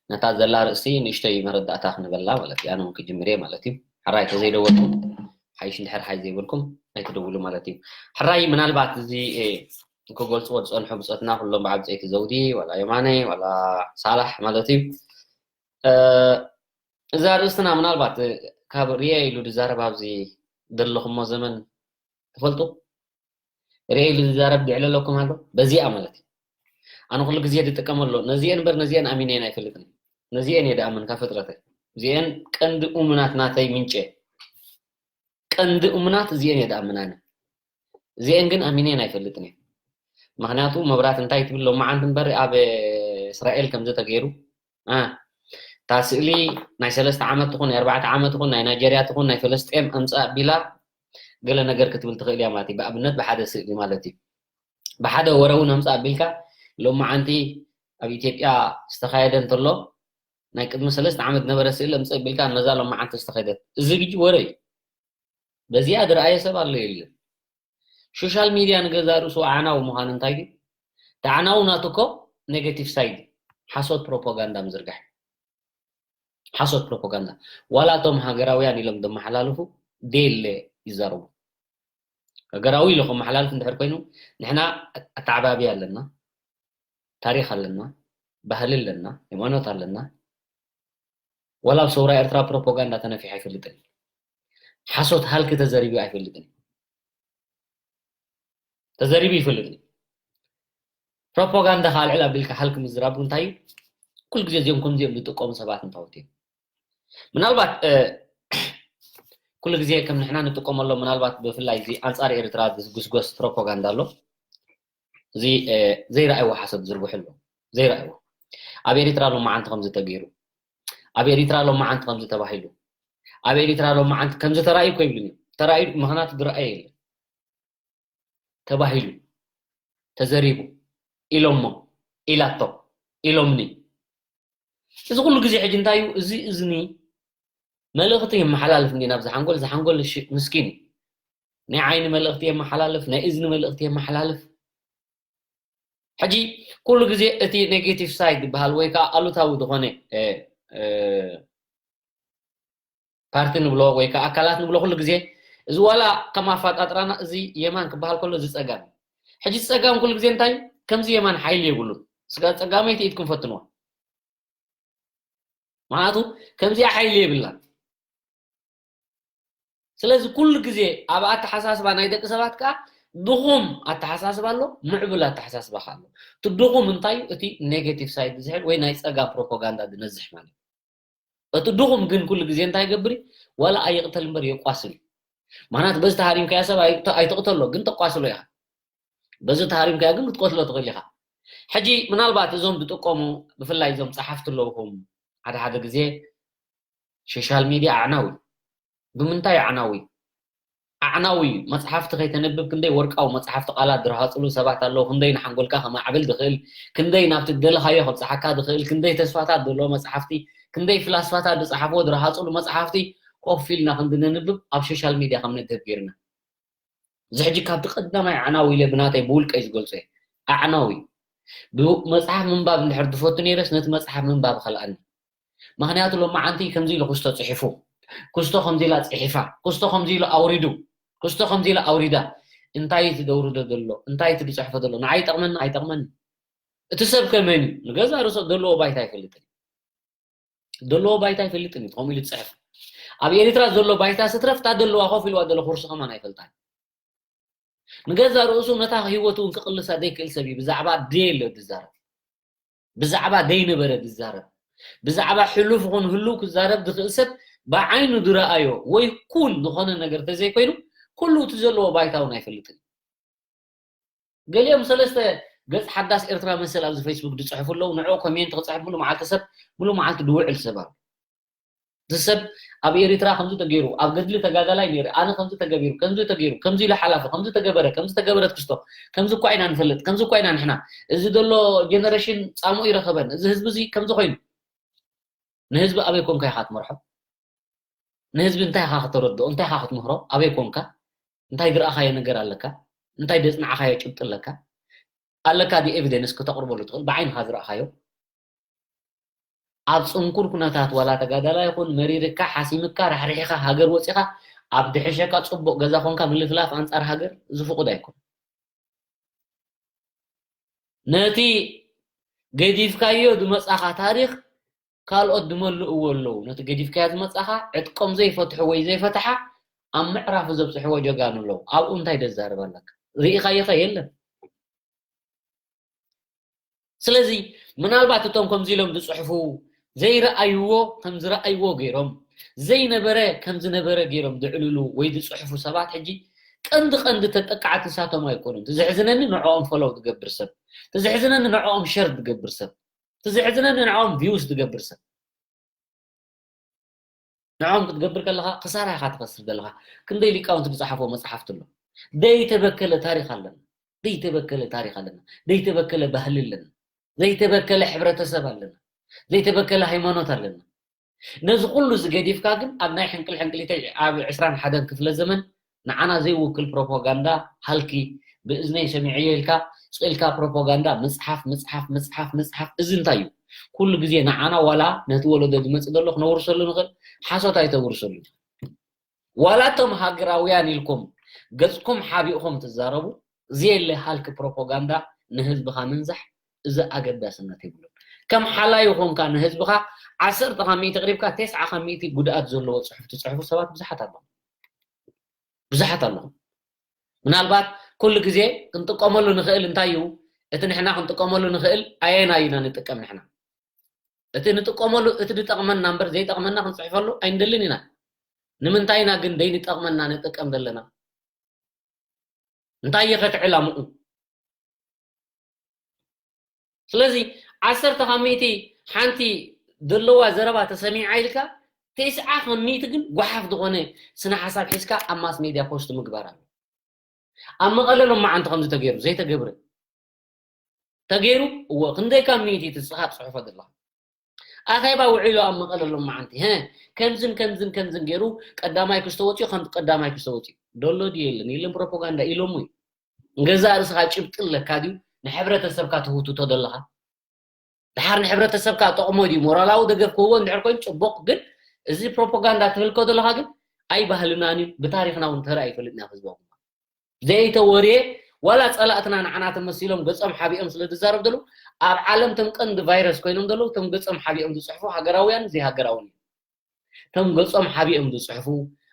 ነታ ዘላ ርእሲ ንእሽተይ መረዳእታ ክንበላ ማለት እዩ። ኣነ እውን ክጅምር እየ ማለት እዩ። ሕራይ ተዘይደወልኩም ሓይሽ እንድሕር ሓይ ዘይብልኩም ኣይትደውሉ ማለት እዩ። ሕራይ ምናልባት እዚ ክገልፅዎ ዝፀንሑ ብፀትና ኩሎም ብዓብፀይቲ ዘውዲ ዋላ የማነ ዋላ ሳላሕ ማለት እዩ። እዛ ርእስትና ምናልባት ካብ ርየ ኢሉ ዝዛረብ ኣብዚ ዘለኹሞ ዘመን ትፈልጡ? ርየ ኢሉ ዝዛረብ ድዕለለኩም ኣሎ በዚኣ ማለት እዩ። ኣነ ኩሉ ግዜ ዝጥቀመሉ ነዚአን እምበር ነዚአን ኣሚነየን ኣይፈልጥን። ነዚአን እየ ድኣምን ካብ ፍጥረተይ። እዚአን ቀንዲ እሙናት ናተይ ምንጨ ቀንዲ እሙናት እዚአን እየ ድኣምን ኣነ። እዚአን ግን ኣሚነየን ኣይፈልጥን እየ። ምክንያቱ መብራት እንታይ ትብል ሎማዓንቲ እምበር ኣብ እስራኤል ከምዚ ተገይሩ እታ ስእሊ ናይ ሰለስተ ዓመት ትኹን ናይ ኣርባዕተ ዓመት ትኹን ናይ ናይጀርያ ትኹን ናይ ፈለስጤም ኣምፃእ ኣቢላ ገለ ነገር ክትብል ትኽእል እያ ማለት እዩ። ብኣብነት ብሓደ ስእሊ ማለት እዩ። ብሓደ ወረ እውን ኣምፃእ ኣቢልካ ሎማዓንቲ ኣብ ኢትዮጵያ ዝተኻየደ እንተሎ ናይ ቅድሚ ሰለስተ ዓመት ነበረ ስእሊ ኣምፅእ ኣቢልካ ነዛ ሎማዓንቲ ዝተኸደት እዚ ግጂ ወረ እዩ። በዚኣ ዝረኣየ ሰብ ኣሎ የለን። ሶሻል ሚድያ ንገዛ ርእሱ ኣዕናዊ ምዃኑ እንታይ ድዩ? እቲ ኣዕናዊ ናቱ እኮ ኔጌቲቭ ሳይድ ሓሶት ፕሮፓጋንዳ ምዝርጋሕ። ሓሶት ፕሮፓጋንዳ ዋላ እቶም ሃገራውያን ኢሎም ዘመሓላልፉ ደየለ ይዛረቡ። ሃገራዊ ኢሉ ከመሓላልፍ እንድሕር ኮይኑ ንሕና ኣተዓባብያ ኣለና፣ ታሪክ ኣለና፣ ባህሊ ኣለና፣ ሃይማኖት ኣለና። ዋላ ኣብ ሰውራ ኤርትራ ፕሮፓጋንዳ ተነፊሑ ኣይፈልጥን። ሓሶት ሃልኪ ተዘሪቡ ኣይፈልጥን። ተዘሪቡ ይፈልጥን። ፕሮፓጋንዳ ካልዕል ኣቢልካ ሃልኪ ምዝራብ እንታይ እዩ? ኩሉ ግዜ እዚኦም ከምዚኦም ዝጥቀሙ ሰባት እንታወት እዮም። ምናልባት ኩሉ ግዜ ከም ንሕና ንጥቀመሎም ምናልባት ብፍላይ እዚ ኣንፃር ኤርትራ ዝጉስጎስ ፕሮፓጋንዳ ኣሎ። እዚ ዘይረኣይዎ ሓሶት ዝርግሑ ኣሎ። ዘይረኣይዎ ኣብ ኤርትራ ሎማዓንቲ ከምዚ ተገይሩ፣ ኣብ ኤርትራ ሎማዓንቲ ከምዚ ተባሂሉ፣ ኣብ ኤርትራ ሎማዓንቲ ከምዚ ተራእዩ እኮ ይብሉን እዮም። ተራእዩ ምክንያቱ ዝረኣየ የለን። ተባሂሉ ተዘሪቡ ኢሎሞ ኢላቶ ኢሎምኒ እዚ ኩሉ ግዜ ሕጂ እንታይ እዩ እዚ እዝኒ መልእኽቲ የመሓላልፍ እንዲ ናብዚ ሓንጎል እዚ ሓንጎል ምስኪን ናይ ዓይኒ መልእኽቲ የመሓላልፍ ናይ እዝኒ መልእኽቲ የመሓላልፍ ሕጂ ኩሉ ግዜ እቲ ኔጌቲቭ ሳይድ ዝበሃል ወይ ከዓ ኣሉታዊ ዝኾነ ፓርቲ ንብሎ ወይ ከዓ ኣካላት ንብሎ ኩሉ ግዜ እዚ ዋላ ከም ኣፋጣጥራና እዚ የማን ክበሃል ከሎ እዚ ፀጋም ሕጂ ፀጋም ኩሉ ግዜ እንታይ ከምዚ የማን ሓይሊ የብሉን ስጋ ፀጋመይቲ ኢድኩም ፈትንዋ ምክንያቱ ከምዚኣ ሓይሊ የብላን ስለዚ ኩሉ ግዜ ኣብ ኣተሓሳስባ ናይ ደቂ ሰባት ከዓ ድኹም ኣተሓሳስባ ኣሎ ምዕብል ኣተሓሳስባ ከዓ ኣሎ እቲ ድኹም እንታይ እቲ ኔጌቲቭ ሳይድ ዝሕል ወይ ናይ ፀጋ ፕሮፓጋንዳ ዝነዝሕ ማለት እቲ ድኹም ግን ኩሉ ግዜ እንታይ ይገብር ዋላ ኣይቕተል እምበር የቋስል እዩ ምክንያቱ በዚ ተሃሪምካያ ሰብ ኣይትቕተሎ ግን ተቋስሎ ኢኻ በዚ ተሃሪምካያ ግን ክትቆትሎ ትኽእል ኢኻ ሕጂ ምናልባት እዞም ዝጥቀሙ ብፍላይ እዞም ፀሓፍቲ ኣለውኹም ሓደ ሓደ ግዜ ሶሻል ሚድያ ኣዕናዊ ብምንታይ ኣዕናዊ ኣዕናዊ እዩ መፅሓፍቲ ከይተንብብ ክንደይ ወርቃዊ መፅሓፍቲ ቃላት ዝረሃፅሉ ሰባት ኣለዉ ክንደይ ንሓንጎልካ ከማዕብል ዝኽእል ክንደይ ናብቲ ዝደለኻዮ ከብፅሓካ ዝኽእል ክንደይ ተስፋታት ዘለዎ መፅሓፍቲ ክንደይ ፍላስፋታት ዝፀሓፍዎ ዝረሃፅሉ መፅሓፍቲ ኮፍ ኢልና ክንዲ ነንብብ ኣብ ሶሻል ሚድያ ከም ነድህብ ገይርና እዚ ሕጂ ካብቲ ቀዳማይ ኣዕናዊ ኢለ ብናተይ ብውልቀይ ዝገልፆ እየ ኣዕናዊ መፅሓፍ ምንባብ እንድሕር ዝፈቱ ነይረስ ነቲ መፅሓፍ ምንባብ ከልኣኒ ምክንያቱ ሎማዓንቲ ከምዚ ኢሉ ክስቶ ፅሒፉ ክስቶ ከምዚ ኢላ ፅሒፋ ክስቶ ከምዚ ኢሉ ኣውሪዱ ክስቶ ከምዚ ኢሉ ኣውሪዳ እንታይ እቲ ደውርዶ ዘሎ እንታይ እቲ ዝፅሕፎ ዘሎ ንዓይ ይጠቕመኒ ኣይጠቕመኒ እቲ ሰብ ከመን እዩ ንገዛ ርእሶ ዘለዎ ባይታ ኣይፈልጥን ዘለዎ ባይታ ኣይፈልጥን እዩ ከምኡ ኢሉ ዝፅሕፍ ኣብ ኤርትራ ዘሎ ባይታ ስትረፍ እታ ዘለዋ ኮፍ ኢልዋ ዘሎ ኩርሲ ከማን ኣይፈልጣን ንገዛ ርእሱ ነታ ህይወቱ እውን ክቕልሳ ዘይክእል ሰብ እዩ ብዛዕባ ደየለ ዝዛረብ ብዛዕባ ደይነበረ ዝዛረብ ብዛዕባ ሕሉፍ ይኹን ህሉው ክዛረብ ዝኽእል ሰብ ብዓይኑ ዝረኣዮ ወይ ኩን ዝኾነ ነገር ተዘይኮይኑ ኩሉ እቲ ዘለዎ ባይታ እውን ኣይፈልጥን ገሊኦም ሰለስተ ገጽ ሓዳስ ኤርትራ መሰል ኣብዚ ፌስቡክ ዝጽሕፉ ኣለዉ ንዕኡ ኮሜንት ክጽሕፍ ሙሉ መዓልቲ ሰብ ሙሉ መዓልቲ ዝውዕል ሰብ ኣሎ እቲ ሰብ ኣብ ኤሪትራ ከምዚ ተገይሩ ኣብ ገድሊ ተጋዳላይ ነይሩ ኣነ ከምዚ ተገቢሩ ከምዚ ተገይሩ ከምዚ ኢሉ ሓላፊ ከምዚ ተገበረ ከምዚ ተገበረት ክስቶ ከምዚ እኳ ኢና ንፈልጥ ከምዚ እኳ ኢና ንሕና እዚ ዘሎ ጀነሬሽን ጻምኡ ይረኸበን እዚ ህዝቢ እዚ ከምዚ ኮይኑ ንህዝቢ ኣበይ ኮንካ ኢኻ ትመርሖ ንህዝቢ እንታይ ኢኻ ከተረድኦ እንታይ ኢኻ ክትምህሮ ኣበይ ኮንካ እንታይ ዝረኣኻዮ ነገር ኣለካ እንታይ ዘጽናዕኻዮ ጭብጢ ኣለካ ኣለካ ዲ ኤቪደንስ ክተቕርበሉ ትኽእል ብዓይንኻ ዝረእኻዮ? ኣብ ጽንኩር ኩነታት ዋላ ተጋዳላይ ይኹን መሪርካ ሓሲምካ ራሕሪሕኻ ሃገር ወጺኻ ኣብ ድሕሸካ ጽቡቕ ገዛ ኮንካ ምልፍላፍ ኣንጻር ሃገር ዝፍቑድ ኣይኮን። ነቲ ገዲፍካዮ ዝመጻኻ ታሪኽ ካልኦት ዝመልእዎ ኣለዉ። ነቲ ገዲፍካዮ ዝመጻኻ ዕጥቆም ዘይፈትሑ ወይ ዘይፈትሓ ኣብ ምዕራፉ ዘብጽሕዎ ጀጋኑ ኣለዉ። ኣብኡ እንታይ ደዛርብ ኣለካ? ርኢኻዮ ኸ? የለን። ስለዚ ምናልባት እቶም ከምዚ ኢሎም ዝጽሕፉ ዘይረኣይዎ ከም ዝረኣይዎ ገይሮም ዘይነበረ ከም ዝነበረ ገይሮም ዝዕልሉ ወይ ዝጽሕፉ ሰባት ሕጂ ቀንዲ ቀንዲ ተጠቃዕቲ ንሳቶም ኣይኮኑን። እቲ ዘሕዝነኒ ንዕኦም ፎሎው ዝገብር ሰብ፣ እቲ ዘሕዝነኒ ንዕኦም ሸር ዝገብር ሰብ፣ እቲ ዘሕዝነኒ ንዕኦም ቪውስ ዝገብር ሰብ። ንዕኦም ክትገብር ከለኻ ክሳራ ኢኻ ትኸስር ዘለኻ። ክንደይ ሊቃውንቲ ዝጸሓፍዎ መጽሓፍቲ ኣሎ። ዘይተበከለ ታሪኽ ኣለና። ዘይተበከለ ታሪኽ ኣለና። ዘይተበከለ ባህሊ ኣለና። ዘይተበከለ ሕብረተሰብ ኣለና። ዘይተበከለ ሃይማኖት ኣለና። ነዚ ኩሉ ዝገዲፍካ ግን ኣብ ናይ ሕንቅል ሕንቅሊተይ ኣብ ዕስራን ሓደን ክፍለ ዘመን ንዓና ዘይውክል ፕሮፓጋንዳ ሃልኪ ብእዝነይ ሰሚዐዮ ኢልካ ስቕ ኢልካ ፕሮፓጋንዳ ምጽሓፍ ምጽሓፍ ምጽሓፍ ምጽሓፍ እዚ እንታይ እዩ? ኩሉ ግዜ ንዓና ዋላ ነቲ ወለዶ ዝመጽእ ዘሎ ክነውርሰሉ ንኽእል ሓሶት ኣይተውርሰሉ። ዋላ እቶም ሃገራውያን ኢልኩም ገጽኩም ሓቢእኹም ትዛረቡ ዘየለ ሃልኪ ፕሮፓጋንዳ ንህዝብኻ ምንዛሕ እዚ ኣገዳስነት የብሉን። ከም ሓላይ ይኹንካ ንህዝብኻ ዓሰርተ ካብ ሚእቲ ቅሪብካ ተስዓ ካብ ሚእቲ ጉድኣት ዘለዎ ጽሑፍ ትጽሕፉ ሰባት ብዙሓት ኣለዉ። ብዙሓት ኣለኹም። ምናልባት ኩሉ ግዜ ክንጥቀመሉ ንኽእል እንታይ እዩ? እቲ ንሕና ክንጥቀመሉ ንኽእል ኣየናይ ኢና ንጥቀም ንሕና? እቲ ንጥቀመሉ እቲ ዝጠቕመና እምበር ዘይጠቕመና ክንፅሕፈሉ ኣይንደልን ኢና። ንምንታይ ኢና ግን ዘይንጠቕመና ንጥቀም ዘለና? እንታይ እዩ ከትዕላምኡ? ስለዚ ዓሰርተ ካብ ሚእቲ ሓንቲ ዘለዋ ዘረባ ተሰሚዓ ኢልካ ተስዓ ካብ ሚእቲ ግን ጓሓፍ ዝኾነ ስነ ሓሳብ ሒዝካ ኣብ ማስ ሜድያ ፖስት ምግባር ኣሎ። ኣብ መቐለ ሎማዓንቲ ከምዚ ተገይሩ ዘይተገብረ ተገይሩ እዎ ክንደይ ካብ ሚእቲ ትስኻ ትፅሕፎ ዘለኻ ኣኼባ ውዒሉ ኣብ መቐለ ሎማዓንቲ ሀ ከምዝን ከምዝን ከምዝን ገይሩ ቀዳማይ ክስተ ወፂኡ ከም ቀዳማይ ክስተ ወፂኡ ደሎ ድዩ የለን የለን ፕሮፓጋንዳ ኢሎሞ እዩ። ንገዛእ ርእስኻ ጭብጢ ኣለካ ድዩ ንሕብረተሰብካ ትህውትቶ ዘለኻ? ድሓር ንሕብረተሰብካ ጠቕሞ ድዩ ሞራላዊ ደገፍ ክህቦ እንድሕር ኮይኑ ፅቡቕ ግን እዚ ፕሮፓጋንዳ ትህልኮ ዘለኻ ግን ኣይባህልናን እዩ ብታሪኽና እውን ተራ ኣይፈልጥና ህዝባዊ ዘይተወርየ ዋላ ፀላእትና ንዓና ተመሲሎም ገፆም ሓቢኦም ስለ ዝዛረብ ዘለዉ ኣብ ዓለም ቶም ቀንዲ ቫይረስ ኮይኖም ዘለዉ ቶም ገፆም ሓቢኦም ዝፅሕፉ ሃገራውያን ዘይሃገራውን እዩ። ቶም ገፆም ሓቢኦም ዝፅሕፉ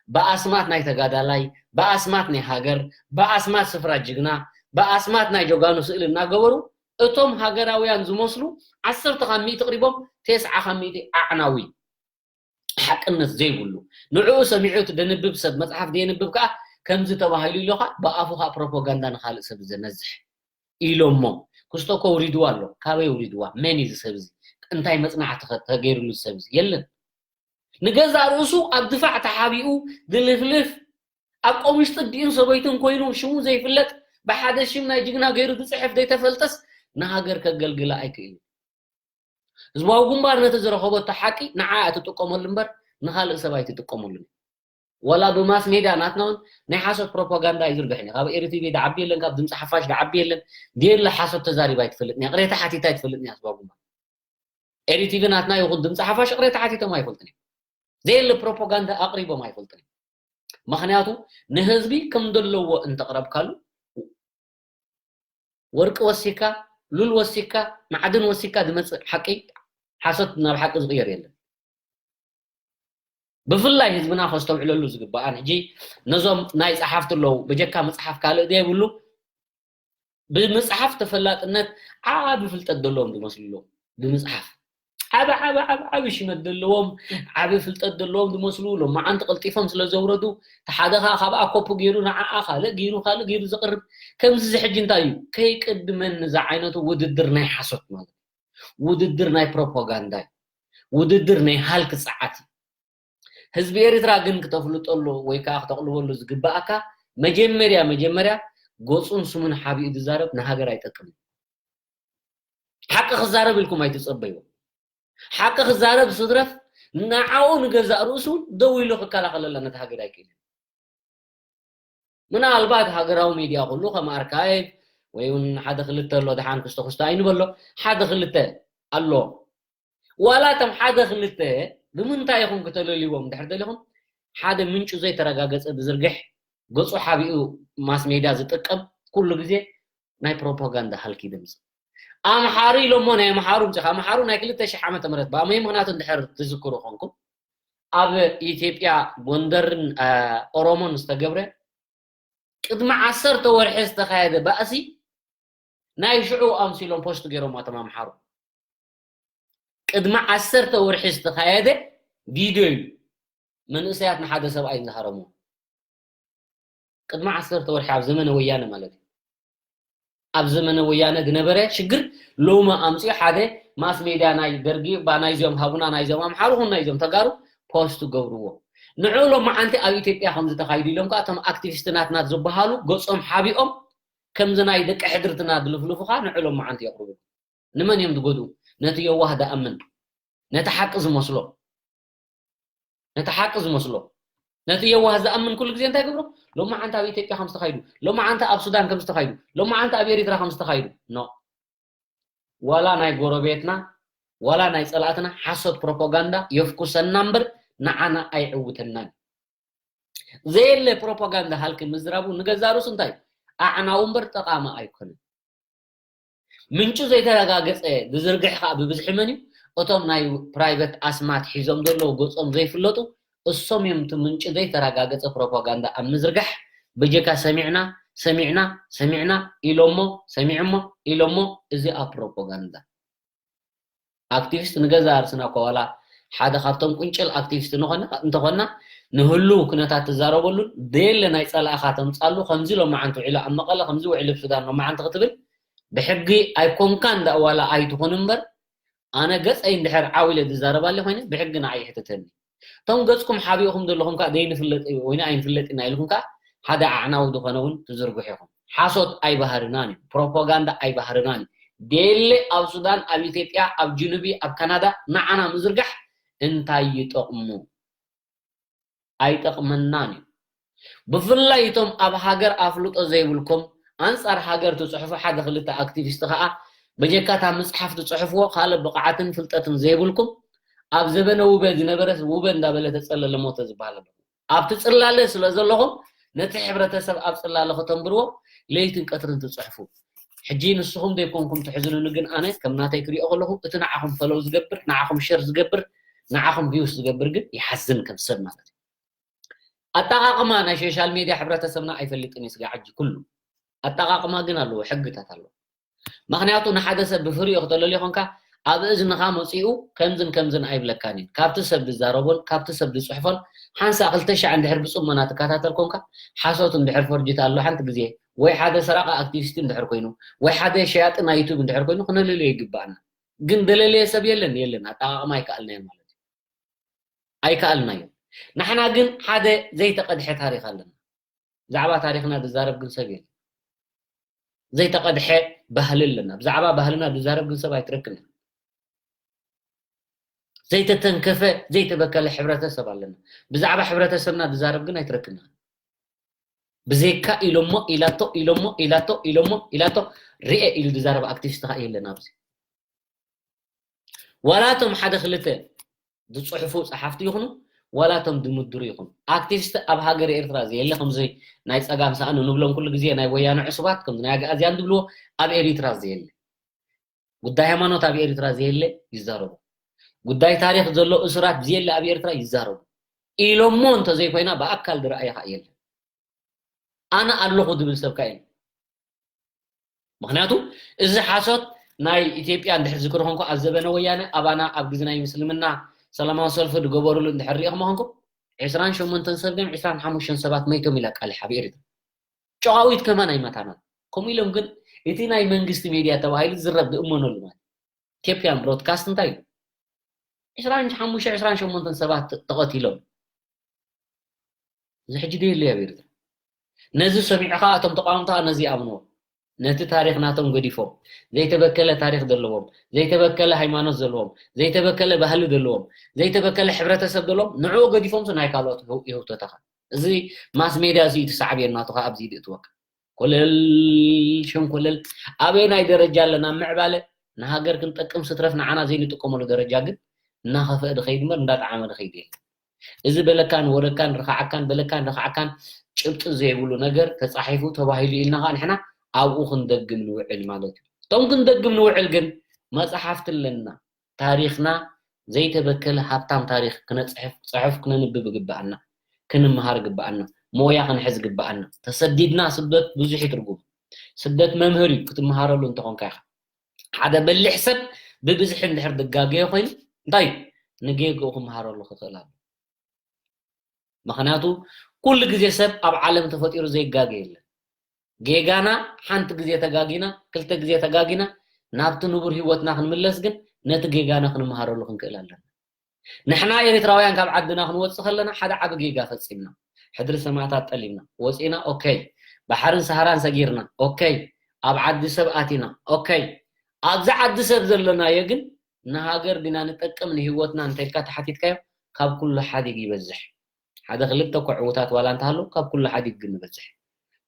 ብኣስማት ናይ ተጋዳላይ ብኣስማት ናይ ሃገር ብኣስማት ስፍራ ጅግና ብኣስማት ናይ ጀጋኑ ስእሊ እናገበሩ እቶም ሃገራውያን ዝመስሉ ዓሰርተ ካብ ሚእቲ ቅሪቦም ተስዓ ካብ ሚእቲ ኣዕናዊ ሓቅነት ዘይብሉ ንዕኡ ሰሚዑ እቲ ደንብብ ሰብ መፅሓፍ ዘየንብብ ከዓ ከምዚ ተባሂሉ ኢሉ ከዓ ብኣፉ ከዓ ፕሮፓጋንዳ ንካልእ ሰብ ዘነዝሕ ኢሎሞ ክስቶ ከውሪድዋ ኣሎ ካበይ ውሪድዋ መን እዩ ዝሰብ እዚ እንታይ መፅናዕቲ ተገይሩሉ ዝሰብ እዚ የለን ንገዛእ ርእሱ ኣብ ድፋዕ ተሓቢኡ ዝልፍልፍ ኣብ ቆሙሽ ጥዲኡን ሰበይቱን ኮይኑ ሽሙ ዘይፍለጥ ብሓደ ሽም ናይ ጅግና ገይሩ ዝፅሕፍ ዘይተፈልጠስ ንሃገር ከገልግላ ኣይክእል ህዝባዊ ግንባር ነቲ ዝረኸበቶ ሓቂ ንዓ ትጥቀመሉ እምበር ንኻልእ ሰብ ኣይትጥቀመሉን እዩ። ዋላ ብማስ ሜድያ ናትና እውን ናይ ሓሶት ፕሮፓጋንዳ ኣይዝርግሕን እዩ። ካብ ኤሪ ቲቪ ድዓቢ የለን፣ ካብ ድምፂ ሓፋሽ ድዓቢ የለን። ድየለ ሓሶት ተዛሪባ ኣይትፈልጥን እያ፣ ቅሬታ ሓቲታ ኣይትፈልጥን እያ ህዝባዊ ግንባር። ኤሪ ቲቪ ናትና ይኹን ድምፂ ሓፋሽ ቅሬታ ሓቲቶም ኣይፈልጥን እዮም። ዘየለ ፕሮፓጋንዳ ኣቕሪቦም ኣይፈልጥን እዮም። ምኽንያቱ ንህዝቢ ከም ዘለዎ እንተቕረብካሉ ወርቂ ወሲካ ሉል ወሲካ ማዕድን ወሲካ ዝመፅእ ሓቂ ሓሶት ናብ ሓቂ ዝቕየር የለን ብፍላይ ህዝብና ከስተውዕለሉ ዝግበኣን ሕጂ ነዞም ናይ ፀሓፍቲ ኣለዉ በጀካ መፅሓፍ ካልእ ዘይብሉ ብምፅሓፍ ተፈላጥነት ዓቢ ፍልጠት ዘለዎም ዝመስሉ ኣለዉ ብምፅሓፍ ዓቢ ዓቢ ዓቢ ዓቢ ሽመት ዘለዎም ዓቢ ፍልጠት ዘለዎም ዝመስሉ ሎማዓንቲ ቀልጢፎም ስለ ዘውረዱ እቲ ሓደ ከዓ ካብኣ ኮፒ ገይሩ ንዓኣ ካልእ ገይሩ ካልእ ገይሩ ዘቕርብ ከምዚ እዚ ሕጂ እንታይ እዩ ከይቅድመኒ እዚ ዓይነቱ ውድድር ናይ ሓሶት ማለት እዩ ውድድር ናይ ፕሮፓጋንዳ እዩ ውድድር ናይ ሃልኪ ፀዓት እዩ ህዝቢ ኤርትራ ግን ክተፍልጠሉ ወይ ከዓ ክተቕልበሉ ዝግበኣካ መጀመርያ መጀመርያ ገፁን ስሙን ሓቢኡ ዝዛረብ ንሃገር ኣይጠቅምን ሓቂ ክዛረብ ኢልኩም ኣይትፀበይዎ ሓቂ ክዛረብ ስድረፍ ንዓኡ ንገዛእ ርእሱ ደው ኢሉ ክከላኸለላ ነቲ ሃገር ኣይክእልን ምናልባት ሃገራዊ ሚድያ ኩሉ ከም ኣርካይቭ ወይ እውን ሓደ ክልተ ኣሎ፣ ደሓን ክስቶ ክስቶ ኣይንበሎ፣ ሓደ ክልተ ኣሎ። ዋላ እቶም ሓደ ክልተ ብምንታይ ኢኹም ክተለልይዎም እንድሕር ደሊኹም፣ ሓደ ምንጩ ዘይተረጋገጸ ብዝርግሕ ገጹ ሓቢኡ ማስ ሜድያ ዝጥቀም ኩሉ ግዜ ናይ ፕሮፓጋንዳ ሃልኪ ድምፂ። ኣምሓሩ ኢሎሞ ናይ ኣምሓሩ ምፅኻ፣ ኣምሓሩ ናይ ክልተ ሽሕ ዓመተ ምህረት ብኣመይ ምኽንያቱ እንድሕር ትዝክሩ ኾንኩም፣ ኣብ ኢትዮጵያ ጎንደርን ኦሮሞን ዝተገብረ ቅድሚ ዓሰርተ ወርሒ ዝተኻየደ ባእሲ ናይ ሽዑ ኣምሲሎም ፖስት ገይሮም ኣቶም ኣምሓሩ። ቅድሚ ዓሰርተ ወርሒ ዝተኻየደ ቪድዮ እዩ። መንእሰያት ንሓደ ሰብኣይ ዝሃረሙ ቅድሚ ዓሰርተ ወርሒ ኣብ ዘመነ ወያነ ማለት እዩ። ኣብ ዘመነ ወያነ ዝነበረ ሽግር ሎሚ ኣምፅኡ ሓደ ማስ ሜድያ ናይ ደርጊ ባ ናይዚኦም ሃቡና ናይዚኦም ኣምሓሩ ኹን ናይዚኦም ተጋሩ ፖስት ገብርዎ። ንዑ ሎም መዓንቲ ኣብ ኢትዮጵያ ከም ዝተኻይዱ ኢሎም ከዓ እቶም ኣክቲቪስት ናትና ዝበሃሉ ገፆም ሓቢኦም ከምዚ ናይ ደቂ ሕድርትና ዝልፍልፉ ከዓ ንዑ ሎም መዓንቲ የቕርቡ። ንመን እዮም ዝጎድኡ? ነቲ የዋህ ዝኣምን፣ ነቲ ሓቂ ዝመስሎ፣ ነቲ ሓቂ ዝመስሎ፣ ነቲ የዋህ ዝኣምን ኩሉ ግዜ እንታይ ገብሮ? ሎማዓንቲ ኣብ ኢትዮጵያ ከም ዝተኻይዱ፣ ሎማዓንቲ ኣብ ሱዳን ከም ዝተኻይዱ፣ ሎማዓንቲ ኣብ ኤሪትራ ከም ዝተኻይዱ። ኖ። ዋላ ናይ ጎረቤትና፣ ዋላ ናይ ጸላእትና ሓሶት ፕሮፓጋንዳ የፍኩሰና እምበር ንዓና ኣይዕውተናን። ዘየለ ፕሮፓጋንዳ ሃልኪ ምዝራቡ ንገዛእ ርእሱ እንታይ እዩ? ኣዕናዊ እምበር ጠቓሚ ኣይኮነን። ምንጩ ዘይተረጋገጸ ዝዝርግሕ ከኣ ብብዝሒ መን እዩ? እቶም ናይ ፕራይቨት ኣስማት ሒዞም ዘለዉ ገጾም ዘይፍለጡ እሶም እዮም እቲ ምንጪ ዘይተረጋገጸ ፕሮፓጋንዳ ኣብ ምዝርጋሕ በጀካ ሰሚዕና ሰሚዕና ሰሚዕና ኢሎሞ ሰሚዕሞ ኢሎሞ እዚኣ ፕሮፓጋንዳ። ኣክቲቪስት ንገዛ ርእስና እኮ ዋላ ሓደ ካብቶም ቁንጭል ኣክቲቪስት ንኾነ እንተኾና ንህሉ ኩነታት ትዛረበሉን ደየለ ናይ ጸላእኻ ተምጻሉ ከምዚ ሎማዓንቲ ውዒሉ ኣብ መቐለ ከምዚ ውዒሉ ኣብ ሱዳን ሎማዓንቲ ክትብል ብሕጊ ኣይኮንካን ዳእ ዋላ ኣይትኹን እምበር ኣነ ገጸይ እንድሕር ዓው ኢለ ዝዛረብ ኣለ ኮይነ ብሕጊ ንዓይ ይሕትተኒ። እቶም ገጽኩም ሓቢእኹም ዘለኹም ከኣ ዘይንፍለጥ ወይኒ ኣይንፍለጥ ኢና ኢልኩም ከኣ ሓደ ኣዕናዊ ዝኾነ እውን ትዝርግሑ ኢኹም። ሓሶት ኣይባህርናን እዩ፣ ፕሮፓጋንዳ ኣይባህርናን እዩ። ደየለ ኣብ ሱዳን፣ ኣብ ኢትዮጵያ፣ ኣብ ጅኑቢ፣ ኣብ ካናዳ ንዓና ምዝርጋሕ እንታይ ይጠቕሙ? ኣይጠቕመናን እዩ። ብፍላይ እቶም ኣብ ሃገር ኣፍልጦ ዘይብልኩም ኣንጻር ሃገር ትጽሕፉ ሓደ ክልተ ኣክቲቪስት ከኣ በጀካታ ምጽሓፍ ትጽሕፍዎ ካልእ ብቕዓትን ፍልጠትን ዘይብልኩም ኣብ ዘበነ ውበ ዝነበረስ ውበ እንዳበለ ተጸለለ ሞተ ዝበሃል ኣሎ። ኣብቲ ጽላለ ስለ ዘለኹም ነቲ ሕብረተሰብ ኣብ ጽላለ ከተንብርዎ ለይትን ቀትርን ትጽሕፉ። ሕጂ ንስኹም ዘይኮንኩም ትሕዝኑኒ፣ ግን ኣነ ከም ናተይ ክሪኦ ከለኹ እቲ ንዓኹም ፈለው ዝገብር፣ ንዓኹም ሸር ዝገብር፣ ንዓኹም ቪውስ ዝገብር ግን ይሓዝን ከም ሰብ ማለት እዩ። ኣጠቓቕማ ናይ ሶሻል ሜድያ ሕብረተሰብና ኣይፈልጥን እዩ ስጋ ሕጂ ኩሉ ኣጠቓቕማ ግን ኣለዎ፣ ሕግታት ኣለዎ። ምኽንያቱ ንሓደ ሰብ ብፍሪኡ ክተለልዮ ኾንካ ኣብ እዝንኻ መፂኡ ከምዝን ከምዝን ኣይብለካን እዩ። ካብቲ ሰብ ዝዛረቦን ካብቲ ሰብ ዝፅሕፎን ሓንሳ ክልተ ሻዕ እንድሕር ብፅሞና ትከታተል ኮንካ ሓሶት እንድሕር ፈርጅት ኣሎ ሓንቲ ግዜ ወይ ሓደ ሰራቂ ኣክቲቪስት እንድሕር ኮይኑ ወይ ሓደ ሸያጢ ናይ ዩቱብ እንድሕር ኮይኑ ክነለልዮ ይግባእና። ግን ደለለየ ሰብ የለን የለን ኣጠቃቅማ ኣይከኣልናዮ ማለት እዩ። ኣይከኣልናዮ። ንሕና ግን ሓደ ዘይተቀድሐ ታሪክ ኣለና። ብዛዕባ ታሪክና ዝዛረብ ግን ሰብ የለን። ዘይተቀድሐ ባህሊ ኣለና። ብዛዕባ ባህልና ዝዛረብ ግን ሰብ ኣይትረክብና። ዘይተተንከፈ ዘይተበከለ ሕብረተሰብ ኣለና። ብዛዕባ ሕብረተሰብና ዝዛረብ ግን ኣይትረክብና። ብዘይካ ኢሎሞ ኢላቶ ኢሎሞ ኢላቶ ኢሎሞ ኢላቶ ርኤ ኢሉ ዝዛረብ ኣክቲቪስት ከዓ የለን ኣብዚ። ዋላ እቶም ሓደ ክልተ ዝፅሕፉ ፀሓፍቲ ይኹኑ ዋላ እቶም ዝምድሩ ይኹኑ ኣክቲቪስት ኣብ ሃገር ኤርትራ ዘየለ ከምዚ ናይ ፀጋም ሰኣን ንብሎም ኩሉ ግዜ ናይ ወያነ ዕሱባት ከምዚ ናይ ኣግኣዝያን ዝብልዎ ኣብ ኤሪትራ ዘየለ ጉዳይ ሃይማኖት ኣብ ኤሪትራ ዘየለ ይዛረቡ ጉዳይ ታሪክ ዘሎ እሱራት ዘየለ ኣብ ኤርትራ ይዛረቡ ኢሎሞ እንተዘይኮይና ብኣካል ዝረኣየ ከዓ የለን ኣነ ኣለኹ ዝብል ሰብ ከዓ የለን ምክንያቱ እዚ ሓሶት ናይ ኢትዮጵያ እንድሕር ዝክሪ ኮንኩ ኣብ ዘበነ ወያነ ኣባና ኣብ ግዜ ናይ ምስልምና ሰላማዊ ሰልፊ ዝገበሩሉ እንድሕር ሪኢኹም ኮንኩም ዕስራን ሸሞንተን ሰብ ድዮም ዕስራን ሓሙሽተን ሰባት መይቶም ኢላ ቃል ሓቢር ጨቃዊት ከማን ኣይመታናን ከምኡ ኢሎም ግን እቲ ናይ መንግስቲ ሜድያ ተባሂሉ ዝረብ ዝእመነሉ ማለት ኢትዮጵያን ብሮድካስት እንታይ እዩ ዕስራን ሓሙሽተ ዕስራን ሸሞንተን ሰባት ተቐቲሎም እዚ ሕጂ ደየለ ኣብ ኤርትራ ነዚ ሰሚዑ ከዓ እቶም ተቃወምቲ ከዓ ነዚ ይኣምንዎ ነቲ ታሪክ ናቶም ገዲፎም ዘይተበከለ ታሪክ ዘለዎም ዘይተበከለ ሃይማኖት ዘለዎም ዘይተበከለ ባህሊ ዘለዎም ዘይተበከለ ሕብረተሰብ ዘለዎም ንዕኡ ገዲፎም ናይ ካልኦት ይህውተተካ እዚ ማስ ሜድያ እዚ ትሰዓብ የናቱ ከዓ ኣብዚ ይእትወካ ኮለል ሸንኮለል ኣበየናይ ደረጃ ኣለና ምዕባለ ንሃገር ክንጠቅም ስትረፍ ንዓና ዘይንጥቀመሉ ደረጃ ግን እናኸፍአ ድኸይድ እምበር እንዳጠዓመ ድኸይድ የለን። እዚ በለካን ወረካን ርኻዓካን በለካን ርኻዓካን ጭብጢ ዘይብሉ ነገር ተፃሒፉ ተባሂሉ ኢልና ከዓ ንሕና ኣብኡ ክንደግም ንውዕል ማለት እዩ። እቶም ክንደግም ንውዕል ግን መፅሓፍቲ ኣለና። ታሪኽና ዘይተበከለ ሃብታም ታሪኽ ክነፅሕፍ ፅሑፍ ክነንብብ ግበኣና። ክንምሃር ግበኣና። ሞያ ክንሕዝ ግበኣና። ተሰዲድና ስደት ብዙሕ እዩ ትርጉሙ። ስደት መምህር እዩ ክትምሃረሉ እንተኾንካ ኢኻ። ሓደ በሊሕ ሰብ ብብዝሒ እንድሕር ድጋገየ ኮይኑ እንታይ እዩ? ንጌግኡ ክምሃረሉ ክኽእል ኣሎ። ምኽንያቱ ኩሉ ግዜ ሰብ ኣብ ዓለም ተፈጢሩ ዘይጋገ የለን። ጌጋና ሓንቲ ግዜ ተጋጊና ክልተ ግዜ ተጋጊና ናብቲ ንቡር ህይወትና ክንምለስ ግን ነቲ ጌጋና ክንምሃረሉ ክንክእል ኣለና። ንሕና ኤርትራውያን ካብ ዓድና ክንወፅእ ከለና ሓደ ዓቢ ጌጋ ፈፂምና። ሕድሪ ሰማእታት ጠሊምና ወፂና። ኦከይ፣ ባሕርን ሰሃራን ሰጊርና። ኦከይ፣ ኣብ ዓዲ ሰብ ኣቲና። ኦከይ፣ ኣብዚ ዓዲ ሰብ ዘለናዮ ግን ንሃገር ዲና ንጠቅም ንህይወትና እንተልካ ተሓቲትካዮ ካብ ኩሉ ሓዲግ ይበዝሕ። ሓደ ክልተ እኮ ዕዉታት ዋላ እንተሃለዉ ካብ ኩሉ ሓዲግ ግን ንበዝሕ።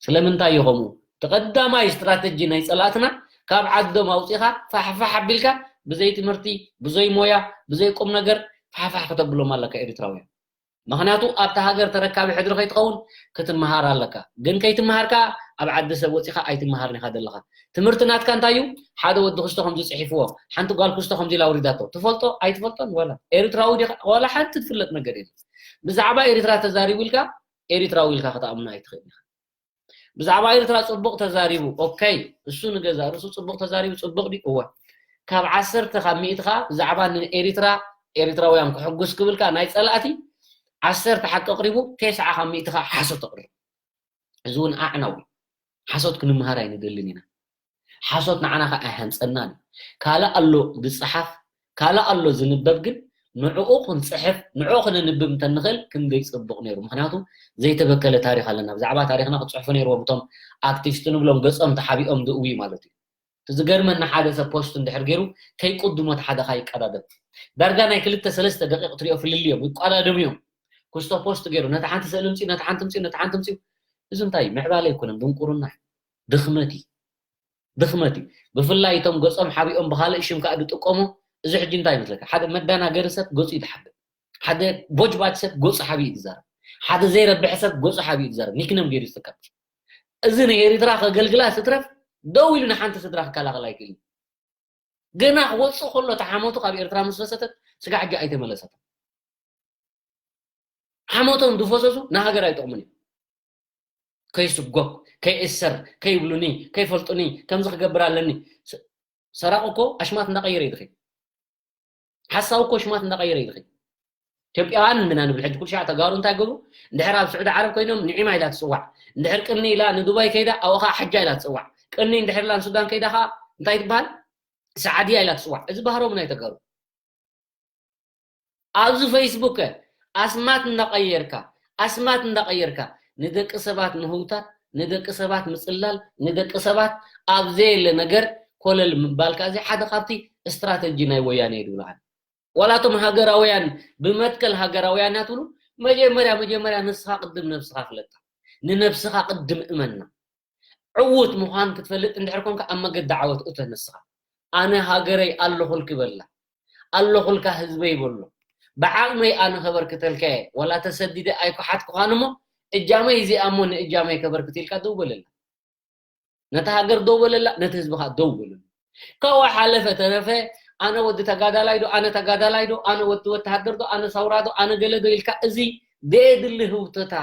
ስለምንታይ እዩ ከምኡ? እቲ ቀዳማይ ስትራተጂ ናይ ፀላእትና ካብ ዓዶም ኣውፂኻ ፋሕፋሕ ኣቢልካ ብዘይ ትምህርቲ ብዘይ ሞያ ብዘይ ቁም ነገር ፋሕፋሕ ከተብሎም ኣለካ ኤርትራውያን። ምኽንያቱ ኣብቲ ሃገር ተረካቢ ሕድሪ ከይትኸውን ክትመሃር ኣለካ። ግን ከይትመሃር ከዓ ኣብ ዓዲ ሰብ ወፂኻ ኣይትመሃርን ኢኻ ዘለኻ። ትምህርቲ ናትካ እንታይ እዩ? ሓደ ወዲ ክስቶ ከምዚ ፅሒፍዎ፣ ሓንቲ ጓል ክስቶ ከምዚ ኢላ ኣውሪዳቶ። ትፈልጦ ኣይትፈልጦን ዋላ ኤርትራዊ ዲኻ ዋላ ሓንቲ ትፍለጥ ነገር የለን። ብዛዕባ ኤርትራ ተዛሪቡ ኢልካ ኤርትራዊ ኢልካ ከተኣምኖ ኣይትኽእል ኢኻ። ብዛዕባ ኤርትራ ጽቡቕ ተዛሪቡ፣ ኦከይ፣ እሱ ንገዛ ርእሱ ጽቡቕ ተዛሪቡ፣ ጽቡቕ ድዩ? እወ። ካብ ዓሰርተ ካብ ሚእቲ ከኣ ብዛዕባ ንኤርትራ ኤርትራውያን ክሕጉስ ክብል ከኣ ናይ ጸላእቲ ዓሰርተ ሓቂ ኣቕሪቡ፣ ተስዓ ካብ ሚእቲ ከኣ ሓሶት ኣቕሪቡ። እዚ እውን ኣዕናዊ ሓሶት ክንምሃር ኣይንደልን ኢና። ሓሶት ንዓና ከኣ ኣይሃንጸናን እዩ። ካልእ ኣሎ ዝጸሓፍ፣ ካልእ ኣሎ ዝንበብ፣ ግን ንዕኡ ክንጽሕፍ፣ ንዕኡ ክነንብብ እንተንኽእል ክንደይ ጽቡቕ ነይሩ። ምኽንያቱ ዘይተበከለ ታሪኽ ኣለና። ብዛዕባ ታሪኽና ክጽሕፉ ነይርዎም እቶም ኣክቲቪስት ንብሎም ገጾም ተሓቢኦም ዝእውዩ ማለት እዩ። እቲ ዝገርመኒ ሓደ ሰብ ፖስት እንድሕር ገይሩ ከይቅድሞ እቲ ሓደ ከኣ ይቀዳደም። ዳርጋ ናይ ክልተ ሰለስተ ደቂቕ ትሪኦ ፍልልዮም ይቋዳደሙ እዮም። ክስቶ ፖስት ገይሩ ነቲ ሓንቲ ስእሊ ምጽኡ፣ ነቲ ሓንቲ ምጽኡ፣ ነቲ ሓንቲ ምጽኡ። እዚ እንታይ እዩ? ምዕባለ ኣይኮነን፣ ድንቁርና እዩ። ድኽመት እዩ። ድኽመት እዩ። ብፍላይ እቶም ገጾም ሓቢኦም ብኻልእ ሽም ከኣ ዝጥቀሙ፣ እዚ ሕጂ እንታይ ይመስለካ? ሓደ መዳናገሪ ሰብ ገጹ እዩ ዝሓብእ። ሓደ ቦጅባጅ ሰብ ገጹ ሓቢኡ እዩ ዝዛረብ። ሓደ ዘይረብሕ ሰብ ገጹ ሓቢኡ እዩ ዝዛረብ። ኒክነም ገይሩ ዝጥቀም። እዚ ንኤርትራ ከገልግላ ስትረፍ ደው ኢሉ ንሓንቲ ስድራ ክከላኸል ኣይክእልን። ገና ክወጽእ ከሎ እታ ሓሞቱ ካብ ኤርትራ ምስ ፈሰተት ስጋዕ ሕጂ ኣይተመለሰትን። ሓሞቶም ዝፈሰሱ ንሃገር ኣይጠቕሙን እዮም። ከይስጎግ፣ ከይእሰር፣ ከይብሉኒ፣ ከይፈልጡኒ፣ ከምዚ ክገብር ኣለኒ። ስ-፣ ሰራቂ እኮ ኣሽማት እንዳቐየረ እዩ ዝኸይድ። ሓሳዊ እኮ ኣሽማት እንዳቐየረ እዩ ዝኸይድ። ኢትዮጵያውያን እንድና ንብል ሕጂ ኩሉ ሻዕ ተጋሩ እንታይ ገብሩ? እንድሕር ኣብ ስዑዲ ዓረብ ኮይኖም ንዒማ ኢላ ትጽዋዕ። እንድሕር ቅኒ ኢላ ንዱባይ ከይዳ ኣብኡ ኸዓ ሓጃ ኢላ ትጽዋዕ። ቅኒ እንድሕር ኢላ ንሱዳን ከይዳ ኸዓ እንታይ ትበሃል? ሰዓድያ ኢላ ትጽዋዕ። እዚ ባህሮም ናይ ተጋሩ። ኣብዚ ፌስቡክ ኣስማት እንዳቐየርካ፣ ኣስማት እንዳቐየርካ ንደቂ ሰባት ምህውታት፣ ንደቂ ሰባት ምጽላል፣ ንደቂ ሰባት ኣብ ዘየለ ነገር ኮለል ምባልካ እዚ ሓደ ካብቲ ስትራተጂ ናይ ወያነ እዩ ዝብሉ ኣነ። ዋላ እቶም ሃገራውያን ብመትከል ሃገራውያን ያትብሉ መጀመርያ መጀመርያ ንስኻ ቅድም ነብስኻ ፍለጣ። ንነብስኻ ቅድም እመና። ዕዉት ምዃን ክትፈልጥ እንድሕር ኮንካ ኣብ መገዲ ዓወት እቶ ንስኻ። ኣነ ሃገረይ ኣለኹልኪ በላ። ኣለኹልካ ህዝበይ በሎ። ብዓቕመይ ኣነ ከበርክተልካ እየ። ዋላ ተሰዲደ ኣይኮሓትኩኻን እሞ እጃመይ እዚኣ እሞ ንእጃመይ ከበርክት ኢልካ ደው በለላ። ነቲ ሃገር ደው በለላ፣ ነቲ ህዝቢ ከዓ ደው በለሉ። ካብኡ ሓለፈ ተረፈ ኣነ ወዲ ተጋዳላይ ዶ፣ ኣነ ተጋዳላይ ዶ፣ ኣነ ወዲ ወተሃደር ዶ፣ ኣነ ሳውራ ዶ፣ ኣነ ገለ ዶ ኢልካ እዚ ደየድሊ ህውተታ